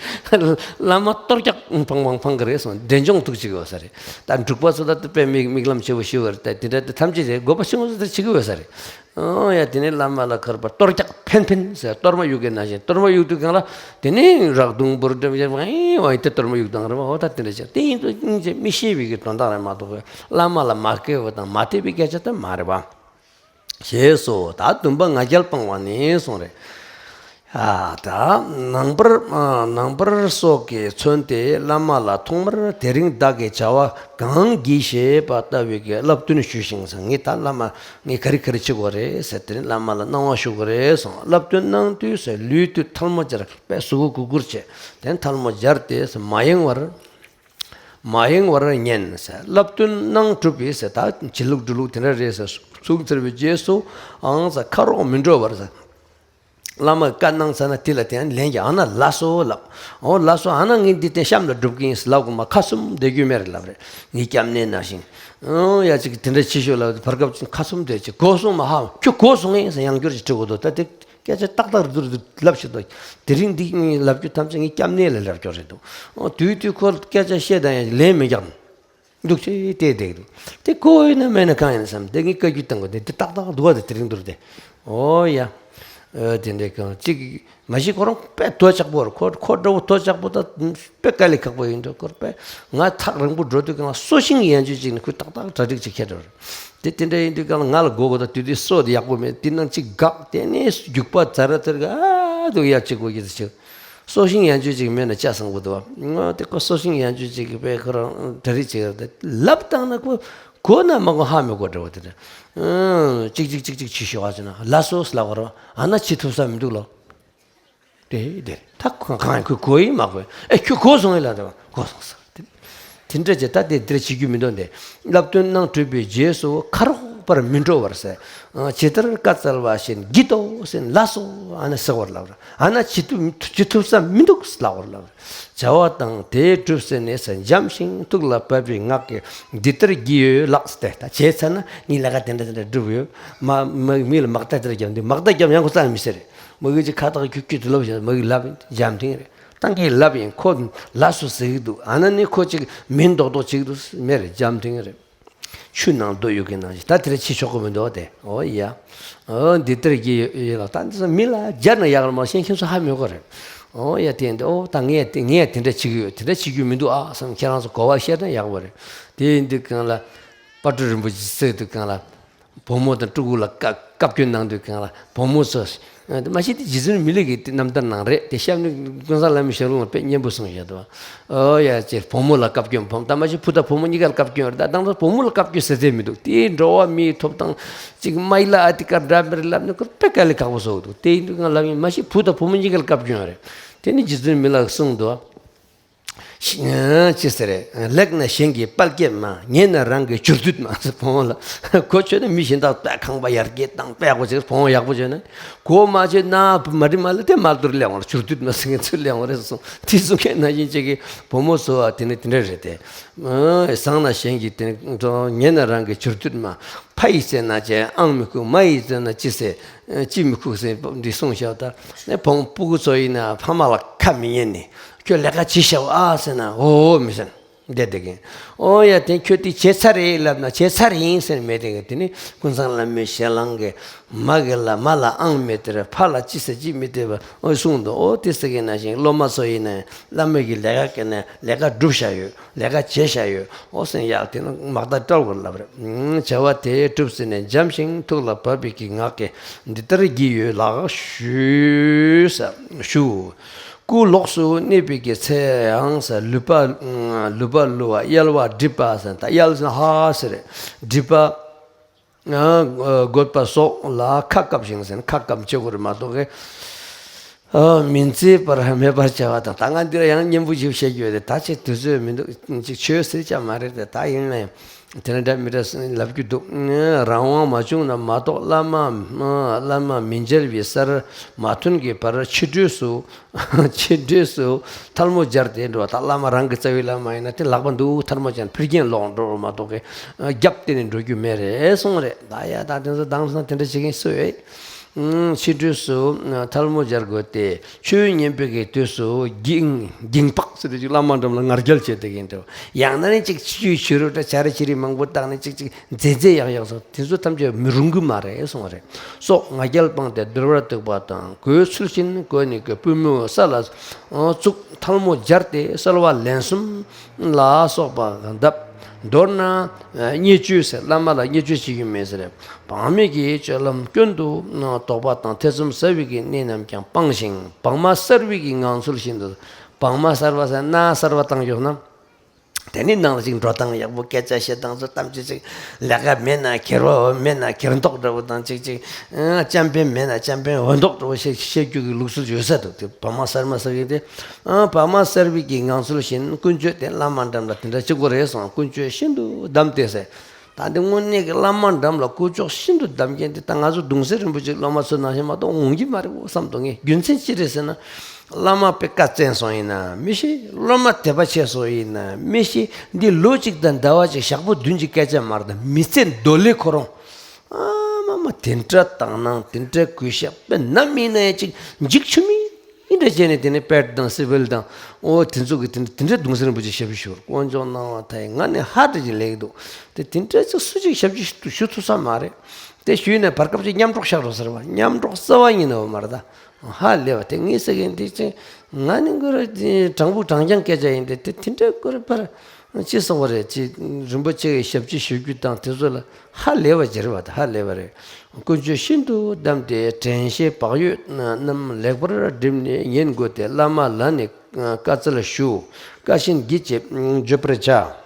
བླ་མ་གཏོར་རྒྱག་ཕང་ཕང་ཕང་གི་རེད་གསུངས། འབྲས་ལྗོངས་ཐུག་ཅིག་ཡོད་ས་རེད། ད་འབྲུག་པ་ཚོ་ད་དཔེ་མིག་མིག་ལམ་ཆེ་བོ་ཞིག་ཡོད་རེད། ད་དེ་འདྲ་དེ་ཐམས་ཅད་རེད། དགོས་པ་ཆུང་ངུ་ཚོ་དེ་བྱེད་ཀྱི་ཡོད་ས་རེད། ཨོ་ཡ། དེ་ནས་བླ་མ་ལ་ཁར་པ་གཏོར་རྒྱག་ཕན་ཕན་ཟེར། གཏོར་མ་གཡུག་གི་ནང་བཞིན་གཏོར་མ་གཡུག་དུས་གང་ལ་དེ་ནས་རག་དུང་འབུར་འགྲིམ་བྱས་ཝའི་ཝའི་དེ་གཏོར་མ་གཡུག་བཏང་རེད་བ། འོ་ད་དེ་འདྲ་བྱས་དེ་ཡིན་དུས་སྙིང་རྗེ་མི་ཤེས་པའི་གི་དོན་དག་རེད་མ་གཏོགས་བླ་མ་ལ་མ་སྐྱེལ་བ་དང་མ་དད་པའི་སྐད་ཆ་དེ་མ་རེད་བ། ཞེས་སོ། ད་བདུན་པ་ང་རྒྱལ་སྤངས་པ་ནས་གསུངས་རེད། ཨ་ད་ནངས་པར་ཨ་ནངས་པར་སོགས་ཀྱིས་མཚོན་ཏེ་བླ་མ་ལ་ཐོག་མར་དེ་རིང་བདག་གིས་བྱ་བ་གང་བགྱིས་ཞེས་པ་ལྟ་བུའི་གི་བསླབ་སྟོན་ཞུས་ཤིང་ཟེར། ངས་ད་བླ་མ་ངས་ག་རེ་ག་རེ་བྱེད་དགོས་རེད་ཟེར། དེ་ནས་བླ་མ་ལ་གནང་བ་ཞུ་དགོས་རེད་གསུངས། བསླབ་སྟོན་གནང་དུས་ཟེར་ལུས་དུས་ཐལ་མོ་སྦྱར་པས་གཟུགས་པོ་གུར་གུར་བྱས། དེ་ནས་ཐལ་མོ་སྦྱར་ཏེ་ཟེར་མ་ཡེངས་པར། མ་ཡེངས་པར་ཉན་ཟེར། བསླབ་སྟོན་གནང་གྲུབ་པས་ཟེར། ད་བྱེད་ལུགས་སྒྲུབ་ལུགས་དེ་འདྲ་རེད་ཟེར་གསུངས་ཚར་བའི་རྗེས་སུ་ཨང་ཟེར་ཁ་རོག་མི་འགྲོ་བར་ཟེར། བླ་མས་བཀའ་གནང་ཚར་ན་དེ་ལ་དེ་ལན་གྱི་ཨ་ན་ལགས་སོ་ལབ། འོ་ལགས་སོ། ཨ་ན་ངས་འདི་དེ་གཤམ་ལ་སྒྲུབ་ཀྱི་ཡིན་ལབ་དགོས་མ། ཁ་བཙུམ་བསྡད་རྒྱུ་མེད་རེད་ལབ་རེད། ངའི་སྐྱབས་གནས་ནང་བཞིན། ཨོ་ཡ་ཅིག་དེ་འདྲ་བྱེད་ཤོག་ལབ། བར་སྐབས་ཅིག་ཁ་བཙུམ་བསྡད་ཅིག་གོ་སོང་མ་ཧ། ཁྱོད་གོ་སོང་ངས་ཟེར་ཡང་བསྐྱར་ཅིག་དྲི་དགོས་འདུག་ད་དེ་སྐད་ཆ་ཏག་ཏག་རུ་རུ་ལབ་ཤེས་འདུག་དེ་རིང་འདི་ངས་ལབ་རྒྱུ་ཐམས་ཅད་ངའི་སྐྱབས་གནས་ལ་ལབ་རྒྱུ་རེད་འདུག་ཨོ་དུས་དུས་ཁོ་སྐད་ཆ་བཤད་དང་ཡང་ལན་མི་རྒྱག་འདུག་ཅེས་བལྟས་བསྡད་འདུག་དེ་གོ་ཡོད་ན་མེད་ན་གང་ཡིན་བསམ། དེ་ངས་བཀའ་བཀྱོན་བཏང་དགོས། དེ་དེ་ཏག་ཏག་འདུག་བ། དེ་དེ་རིང་འདུག་དེ། ཨོ་ཡ། ཨོ་དེ་འདྲའི་གང་ཅིག་མ་གཞི་ཁོ་རང་དཔེ་དོ་ཆགས་པོ་རེད། ཁོ་ཁོ་འདྲ་བོ་དོ་ཆགས་པོ་ད་དཔེ་དཀའ་ལས་ཁག་པོ་ཡིན་འགྲོ། ཁོ་དཔེ་ང་ཐག་རིང་པོ་འགྲོ་དུས་གང་ལ་སོ་ཤིང་ཡན་ཆོད་ཅིག་ནི་ཁོས་ཏག་ཏག་གྲ་སྒྲིག་ཅིག་ཁྱེར་འགྲོ་རེད། དེ་དེ་འདྲ་ཡིན་དུས་གང་ལ་ང་ལ་དགོས་དགོས་ད་དུས་དེ་སོ་དེ་ཡག་པོ་མེད། དེ་ནང་ཅིག་འགག་དེ་ནས་རྒྱུག་པ་ཛ་ར་ཙེར་ག་ཨ་དུ་ཡར་ཅིག་དགོས་ཀྱི་ཟེར་ཅིག་སོ་ཤིང་ཡན་ཆོད་ཅིག་མེད་ན་ཅི་བསམ་གི་འདུག་བ། ང་དེ་ཁོ་སོ་ཤིང་ཡན་ཆོད་ཅིག་གི་དཔེ་ཁོ་རང་གྲ་སྒྲིག་བྱེད་ཡོད་རེད། ལབ་བཏང་ན་ཁོ་གོ་ན་མ་གོ་ཧ་མི་གོ་འདྲ་བོ་དེ་འདྲ། ཨང་ཅིག་ཅིག་ཅིག་ཅིག་བྱེད་ཤོག་ཨ་ཅེ་ན་ལ་སོ་ལབ་གོ་རོ། ཨ་ན་བྱེད་ཐུབ་ས་མི་འདུག་ལོ། དེ་དེ་ད་གང་ཁོས་གོ་ཡིན་མ་གོ་ཡིན། ཨེ་ཁྱོད་གོ་སོང་ཡིན་ལ་དེ་བ་གོ་སོང་ས་དེ། དེ་འདྲ་བྱས་ད་དེ་འདིར་བྱེད་རྒྱུ་མི་འདུག་འདི། བསླབ་སྟོན་གནང་གྲུབ་པའི་རྗེས་སུ་ཁ་རོག་པར་མི་འགྲོ་བར་ཟེར། ཇི་ལྟར་བཀའ་སྩལ་པ་བཞིན་བགྱིད་དོ་ཟེར་ལགས་སོ་ཨ་ནི་ཟེར་བར་ལབ་ར། ཨ་ན་བྱེད་ཐུབ་བྱེད་ཐུབ་ས་མི་འདུག་ལབ་བར་ལབ་ར། བྱ་བ་དང་དེའི་གྲུབ་ཟེར་ནས་ཟེར་འཇམ་ཞིང་ཐུགས་ལ་བབས་པའི་ངག་གིས་འདི་ལྟར་བགྱིས་ཡོད་ལགས་ཏེ། ད་བྱས་ཚར་ན་ངའི་ལས་ཀ་དེ་འདྲ་དེ་འདྲ་བསྒྲུབས་ཡོད། མ་མ་མི་ལ་མག་ཏ་དེ་འདྲ་བརྒྱབ་འདུག་མག་ཏ་བརྒྱབ་ཡང་ཁོ་རྩ་མི་ཟེར། མ་གི་ཅིག་ཁ་བཏགས་ཁྱུག་ཁྱུག་དུ་ལབ་བཞག་མ་གི་ལབ་ཡིན་འཇམ་ཐིང་རེད། ཏང་གི་ལབ་ཡིན་ཁོ་ལ་སུ་ཟེར་གི་འདུག་ཨ་ན་ནི་ཁོ་ཅིག་མིན་རྡོག་རྡོག་བྱེད་ཀྱི་འདུག་མེད་རེད། འཇམ་ཐིང་རེད། ཆུ་ནང་རྡོ་གཡུག་གི་ནང་བཞིན་ད་དེ་རེད་བྱེད་ཆོག་གི་མི་འདུག་དེ། ཨོ་ཡ། ཨོ་འདི་ལྟར་གྱི་ཡོད་ལ་ད་འདི་ཚོ་མི་ལ་སྦྱར་ན་ཡག་རེད་མ་ཤེས་མཁན་ཚོ་ཧ་མི་གོ་རེད། ཨོ་ཡ་དེ་འདི་ཨོ་ད་ངས་དེ་ངས་དེ་འདྲ་བྱེད་ཀྱི་ཡོད་དེ་འདྲ་བྱེད་རྒྱུ་མི་འདུག་ཨ་བསམ་ཁྱེད་རང་ཚོ་གོ་བ་བཤད་ན་ཡག་པོ་རེད། དེ་ཡིན་དུས་གང་ལ་དཔལ་སྤྲུལ་རིན་པོ་ཆེ་ཟེར་དུས་གང་ལ། བུ་མོ་དང་ཕྲུ་གུ་ལ་བཀའ་བཀའ་བཀྱོན་གནང་དུས་གང་ལ་བུ་མོ་ཚོ། མ་གཞི་དེ་རྗེ་བཙུན་མི་ལའི་གི་རྣམ་ཐར་ནང་རེད་དེ། སྐྱབས་གནས་ཀུན་བཟང་བླ་མའི་ཞལ་ལུང་ལ་དཔེ་སྙན་པོ་གསུངས་བཞག་འདུག་ཨོ་ཡ་ཅེ་བུ་མོ་ལ་བཀའ་བཀྱོན་བུ་མོ་ད་མ་གཞི་བུ་དང་བུ་མོ་གཉིས་ཀ་ལ་བཀའ་བཀྱོན་རེད། ད་དང་ཐོག་བུ་མོ་ལ་བཀའ་བཀྱོན་ཟེར་ཚད་མི་འདུག་དེའི་འགྲོ་བ་མིའི་ཐོབ་ཐང་ཅིག་མ་ཡི་ལ་ཨ་ཏི་ཀ་འདྲ་མི་རེད་ལབ་ནས་ཁོ་དཔེ་དཀའ་ལས་ཁག་པོ་བཟོ་གི་འདུག་དེ་ཡིན་དུས་ང་ལབ་ཡིན་མ་གཞི་བུ་དང་བུ་མོ་གཉིས་ཀ་ལ་བཀའ་བཀྱོན་རེད། དེ་ནི་རྗེ་བཙུན་མི་ལ་གསུངས་འདུག་ཅི་ཟེར། ལེགས་ན་གཞན་གྱི་དཔལ་སྐྱེད་མ། ཉེས་ན་རང་གི་གྱུར་དུད་མ་ཟེར། བུ་མོ་ལ་གོ་ཆོད་ན་མི་གཞན་དག་དཔལ་ཁང་པ་ཡར་རྒྱས་བཏང་དཔལ་ཡག་པོ་བྱེད། བུ་མོ་ཡག་པོ་བྱོས་ན་གོ་མ་ཆོད་ན་མ་རི་མ་ལ་དེ་མ་དུར་ལེང་བ་ལ་གྱུར་དུད་མ་ཟེར་མཁན་ཚུར་ལེང་བ་རེད་གསུངས། དེ་གསུང་མཁན་ནང་བཞིན་ཅིག་གི་བུ་མོ་ཚོ་བ་དེ་ནི་དེ་འདྲ་རེད་དེ། བཟང་ན་གཞན་གྱི་དེ་ནི་ཉེས་ན་རང་གི་གྱུར་དུད་མ། ཕ་ཡིས་བརྩད་ན་ཅི་ཨང་མི་ཁུག་མ་ཡིས་བརྩད་ན་ཅི་ཟེར། ཅི་མི་ཁུག་ཟེར་འདི་གསུངས་ཤག་ད་ནས་བུ་མོ་སྤུ་གུ་ཚོ་ཡིན་ན་ཕ་མ་ལ་ཁ་མི་ཉན་ནི། ཁྱོད་ལས་ཀ་བྱེད་ཤག་ཨ་ཟེར་ན་འོ་མི་ཟེར། བསྡད་བསྡད་གིན། ཨོ་ཡ་དེ་ཁྱོད་དེ་བྱས་ཚར་རེད་ལབ་ན་བྱས་ཚར་ཡིན་ཟེར་མེད་དེ་གིན། དེ་ནི་ཀུན་བཟང་བླ་མའི་ཞལ་ལང་གི་མ་གི་ལ་མ་ལ་ཨང་མེད་དེར་ཕ་ལ་ཅི་ཟེར་ཅི་མི་དེ་བ་ཨོ་གསུངས་འདུག་ཨོ་དེ་ཟེར་གི་ན་བཞིན་སློབ་མ་ཚོ་ཡིན་ན་བླ་མ་གི་ལས་ཀ་གི་ན་ལས་ཀ་སྒྲུབ་བྱ་ཡོད། ལས་ཀ་བྱས་བཞག་ཡོད། ཨོ་སེམས་ཡག་དེ་ནི་མག་ཏ་སྤྲོ་བར་ལབ་རེད། བྱ་བ་དེ་གྲུབ་ཟིན་ནས་འཇམ་ཞིང་ཐུགས་ལ་བབས་པའི་གི་ངག་གིས་འདི་ལྟར་བགྱིས་ཡོད་ལགས་ཞུས་ཞུ། སྐུ་ལོགས་སུ་གནས་པའི་གི་ཚེ་ཡང་ལུས་པ་ལུས་པ་བསླུ་བ་གཡལ་བ་སྒྲིབ་པ་ཟེར། ད་གཡལ་ཟེར་ཧ་ཟེར་རེད། སྒྲིབ་པ། ཨ་རྒོད་པ་སོགས་ལ་ཁ་བཀབ་ཤིང་ཟེར། ཁ་བཀབ་བྱེད་དགོས་རེད་མ་གཏོགས་ཀི། ཨ་མི་བརྩི་བར་མེད་པར་བྱ་བ་དང་། ད་ང་འདིར་ཡང་སྙན་པོ་ཞིག་བཤད་རྒྱུ་ཡོད་དེ། ད་ཅིག་དུས་ཚོད་མི་འདུག་ཅིག་ཆོས་ཟེར་ཅག་མ་རེད་དེ། ད་ཡིན་ནའི་དེ་འདྲ་འདྲ་མི་འདྲ་ལབ་རྒྱུ་འདུག་རང་དབང་མ་བྱུང་ན་མ་གཏོགས་བླ་མ་བླ་མ་མི་མཇལ་བའི་སར་མ་ཐོན་གྱི་བར་ཕྱི་དྲོས་སུ། ཕྱི་དྲོས་སུ་ཐལ་མོ་སྦྱར་ཏེ་འགྲོ་བ་དང་། བླ་མ་རང་གི་རྩ་བའི་བླ་མ་ཡིན་ན་དེ་ལག་པ་འདུག་ཐལ་མོ་སྦྱར་ཕྱིར་རྒྱན་ལོག་འགྲོ་བ་མ་གཏོགས་ཀི་རྒྱབ་བལྟས་ནས་འགྲོ་རྒྱུ་མེད་རེད་གསུངས་རེད། ད་ཡ་ད་དེ་ཚོ་དེང་སང་དེ་འདྲ་བྱེད་མཁན་སུ་ཡོད། ཕྱི་དྲོས་སུ་ཐལ་མོ་སྦྱར་དགོས་ཏེ། ཆོས་ཉན་པའི་གི་དུས་སུ་འགྱིང་འགྱིང་བག་ཟེར་དུས་ཅིག་བླ་མ་འགྲམ་ལ་ང་རྒྱལ་བྱེད་དེ་གིན་འགྲོ། ཡང་ན་ནི་ཅིག་ཆུ་ཆུ་རུ་འདྲ་བྱ་རི་བྱི་རི་མང་པོ་བཏགས་ནས་ཅིག་ཅིག་མཛེས་མཛེས་ཡག་ཡག་སོགས་དེ་ཚོ་ཐམས་ཅད་མི་རུང་གི་མ་རེད་གསུངས་པ་རེད། སོགས་ང་རྒྱལ་སྤངས་ཏེ་འདུལ་བར་འདུག་པ་དང་། གོས་ཚུལ་བཞིན་གོན་ནས་གི་པུས་མོ་ས་ལ་བཙུགས། ཐལ་མོ་སྦྱར་ཏེ་གསོལ་བ་ལན་གསུམ་ལ་སོགས་པ་གདབ། མདོར་ན་བརྙས་བཅོས་ཟེར། བླ་མ་ལ་བརྙས་བཅོས་བྱེད་རྒྱུ་མེད་ཟེར། བག་མེད་ཀྱི་སྤྱོད་ལམ་སྐྱོན་དུ་དོགས་པ་དང་ཐེ་ཚོམ་ཟ་བའི་གི་གནས་རྣམས་ཀྱང་སྤངས་ཤིང་། བག་མ་གསར་བའི་གི་ངང་ཚུལ་བཞིན་དུ། བག་མ་གསར་བ་ཟེར་ན་གསར་བ་བཏང་ཡོད་ན། དེ་ནི་ནང་ལ་ཅིག་འགྲོ་སྟངས་ཡག་པོ། སྐད་ཆ་བཤད་སྟངས་ཚོ་གཏམ་ཅིག་ཅིག་ལས་ཀ་མེད་ན་ཁེར་བོ་མེད་ན་ཁེར་མདོག་འདྲ་བོ་དང་། ཅིག་ཅིག་ཨ་ཅམ་པན་མེད་ན་ཅམ་པན་འོད་མདོག་འདྲ་བོ་བཤད་བཤད་རྒྱུ་གི་ལུགས་སྲོལ་ཡོད་ས་འདུག། དེ་བག་མ་གསར་མ་གསར་བའི་དེ། ཨ་བག་མ་གསར་བའི་གི་ངང་ཚུལ་བཞིན། ཀུན་སྤྱོད་དེ་བླ་མ་འགྲམ་ལ་དེ་འདྲ་གཅིག་པོ་རེད་སོང་། ཀུན་སྤྱོད་ཤིན་ཏུ་བདམས་ཏེ་ཟེར། ད་འདི་དངོས་གནས་ཀྱི་བླ་མ་འགྲམ་ལ་ཀུན་སྤྱོད་ཤིན་ཏུ་བདམས་མཁན་དེ། ད་ང་ཚོ་གདུང་སྲས་རིན་པོ་ཆེ་སློབ་མ་ཚོ་ནང་བཞིན་མ་གཏོགས་འོང་གི་མ་རེད་འོ་བསམ་འདུག་ངས། རྒྱུ་མཚན་ཅི་རེད་ཟེར་ན། བླ་མ་དཔེ་བཀའ་བཙན་སོང་ཡིན་ན་མི་ཤེས། སློབ་མ་དད་པ་ཆེ་སོང་ཡིན་ན་མི་ཤེས། འདི་ལོ་གཅིག་དང་ཟླ་བ་གཅིག་ཞག་པོ་བདུན་གྱི་སྐད་ཆ་མ་རེད། ད་མི་ཚེ་འདོར་ལེ་ཁོ་རང་། ཨ་མ་མ་དེ་འདྲ་དག་སྣང་དེ་འདྲ་གུས་ཞབས་དཔེ་ནམ་ཡིན་ན་ཡང་ཅིག་འཇིགས་ཆུ་མིག་འདྲ་བྱས་ནས། དེ་ནས་པེད་དང་སི་ཝིལ་དང་འོ་དེ་ཚོ་གི་དེ་འདྲ་དེ་འདྲ་གདུང་སྲས་རིན་པོ་ཆེ་ཞབས་ཕྱི་ཞུ་བར་དཀོན་མཆོག་གནང་བ་མཐའ་ཡས། ང་ནི་ཧ་འདྲ་ཅིག་ལེགས་འདུག། དེ་དེ་འདྲ་ཅིག་སུ་ཅིག་ཞབས་ཕྱི་ཞུ་ཞུ་ཐུབ་ས་མ་རེད། དེ་ཞུས་ནས་བར་སྐབས་ཅིག་མཉམ་གྲོགས་ཤག་རོགས་ཟེར་བ། མཉམ་གྲོགས་རྩ་བ་ཉིད་ནས་འོ་མ་རེད། ད་ཧ་ལས་པ་དེ་ངས་ཟེར་མཁན་དེ་ཅིག་ང་ནི་ཁོ་ར་དྲང་པོ་དྲང་རྐྱང་སྐད་ཆ་ཡིན་ཏེ། དེ་དེ་འདྲ་ཁོ་ར་ཕར་ཅི་སོང་བ་རེད། ཅི་རིན་པོ་ཆེ་གི་ཞབས་ཕྱི་ཞུ་རྒྱུ་དང་དེ་ཚོ་ལ་ཧ་ལས་པ་ཅིག་རེད་བ། ད་ཧ་ལས་པ་རེད། ཀུན་སྤྱོད་ཤིན་ཏུ་བདམས་ཏེ། དྲན་ཤེས་བག་ཡོད་རྣམས་ལེགས་པར་བསྒྲིམས་ནས་ཉན་དགོས་ཏེ། བླ་མ་ལ་ནི་བཀའ་སྩལ་ཞུ། བཀའ་བཞིན་བགྱིད་ཅེས་བརྗོད་པར་བྱ།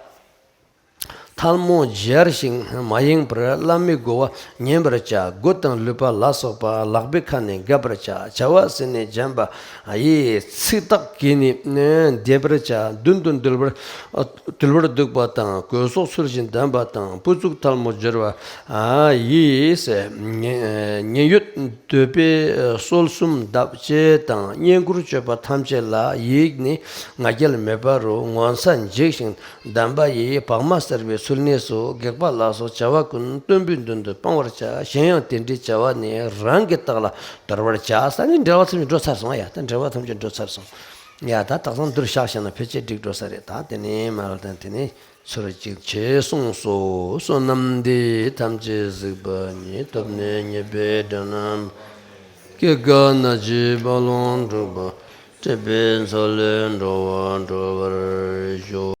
ཐལ་མོ་སྦྱར་ཞིང་མ་ཡེངས་པར། བླ་མའི་གོ་བ་ཉན་པར་བྱ། མགོ་དང་ལུས་པ་ལ་སོགས་པ། ལག་པའི་ཁ་ནས་བཀབ་པར་བྱ། བྱ་བ་ཟིན་ནས་འཇམ་པ་ཡིས། ཚིག་ཐག་གིས་ནི་འདེད་པར་བྱ། མདུན་དུ་འདུལ་བར་དུལ་བར་འདུག་པ་དང་། གོས་སོགས་ཚུལ་བཞིན་གདམས་པ་དང་། པུས་བཙུགས་ཐལ་མོ་སྦྱར་བ་ཡིས། ཉེན་ཡོད་འདོད་པས་གསོལ་གསུམ་གདབ་ཅེས་དང་། བསྙེན་བཀུར་སྤྱོད་པ་ཐམས་ཅད་ལ། ཡིད་ནི་ང་རྒྱལ་མེད་པ་རུ། ངོ་མཚར་འཇིགས་ཤིང་གདམས་པ་ཡིས། བག་མ་གསར་བའི་ཚུལ་གནས་སུ། སྒེག་པ་ལ་སོགས་བྱ་བ་ཀུན། སྟོན་པའི་མདུན་དུ་སྤང་བར་བྱ། གཞན་ཡང་དེ་འདྲའི་བྱ་བ་ནི། རང་གི་རྟགས་ལ་དོར་བར་བྱ། ས་ནི་འགྲེལ་བ་ཐམས་ཅད་འགྲོ་ཚར་སོང་ཡ། ད་འགྲེལ་བ་ཐམས་ཅད་འགྲོ་ཚར་སོང་ཡ། ད་དག་ས་འདིར་བཞག་བཞག་ན་ཕལ་ཆེར་འགྲིག་འགྲོ་ས་རེད། ད་དེ་ནས་མ་ར་དང་དེ་ནས་ཚུར་གཅིག་བྱས་གསུངས་སོ། བསོད་ནམས་འདི་ཐམས་ཅད་གཟིགས་པ་ཉིད། ཐོབ་ནས་ཉེས་པའི་དགྲ་རྣམས། སྐྱེ་རྒ་ན་འཆིའི་རྦ་ཀློང་འཁྲུགས་པ། སྲིད་པའི་མཚོ་ལས་འགྲོ་བ་སྒྲོལ་བར་ཤོག།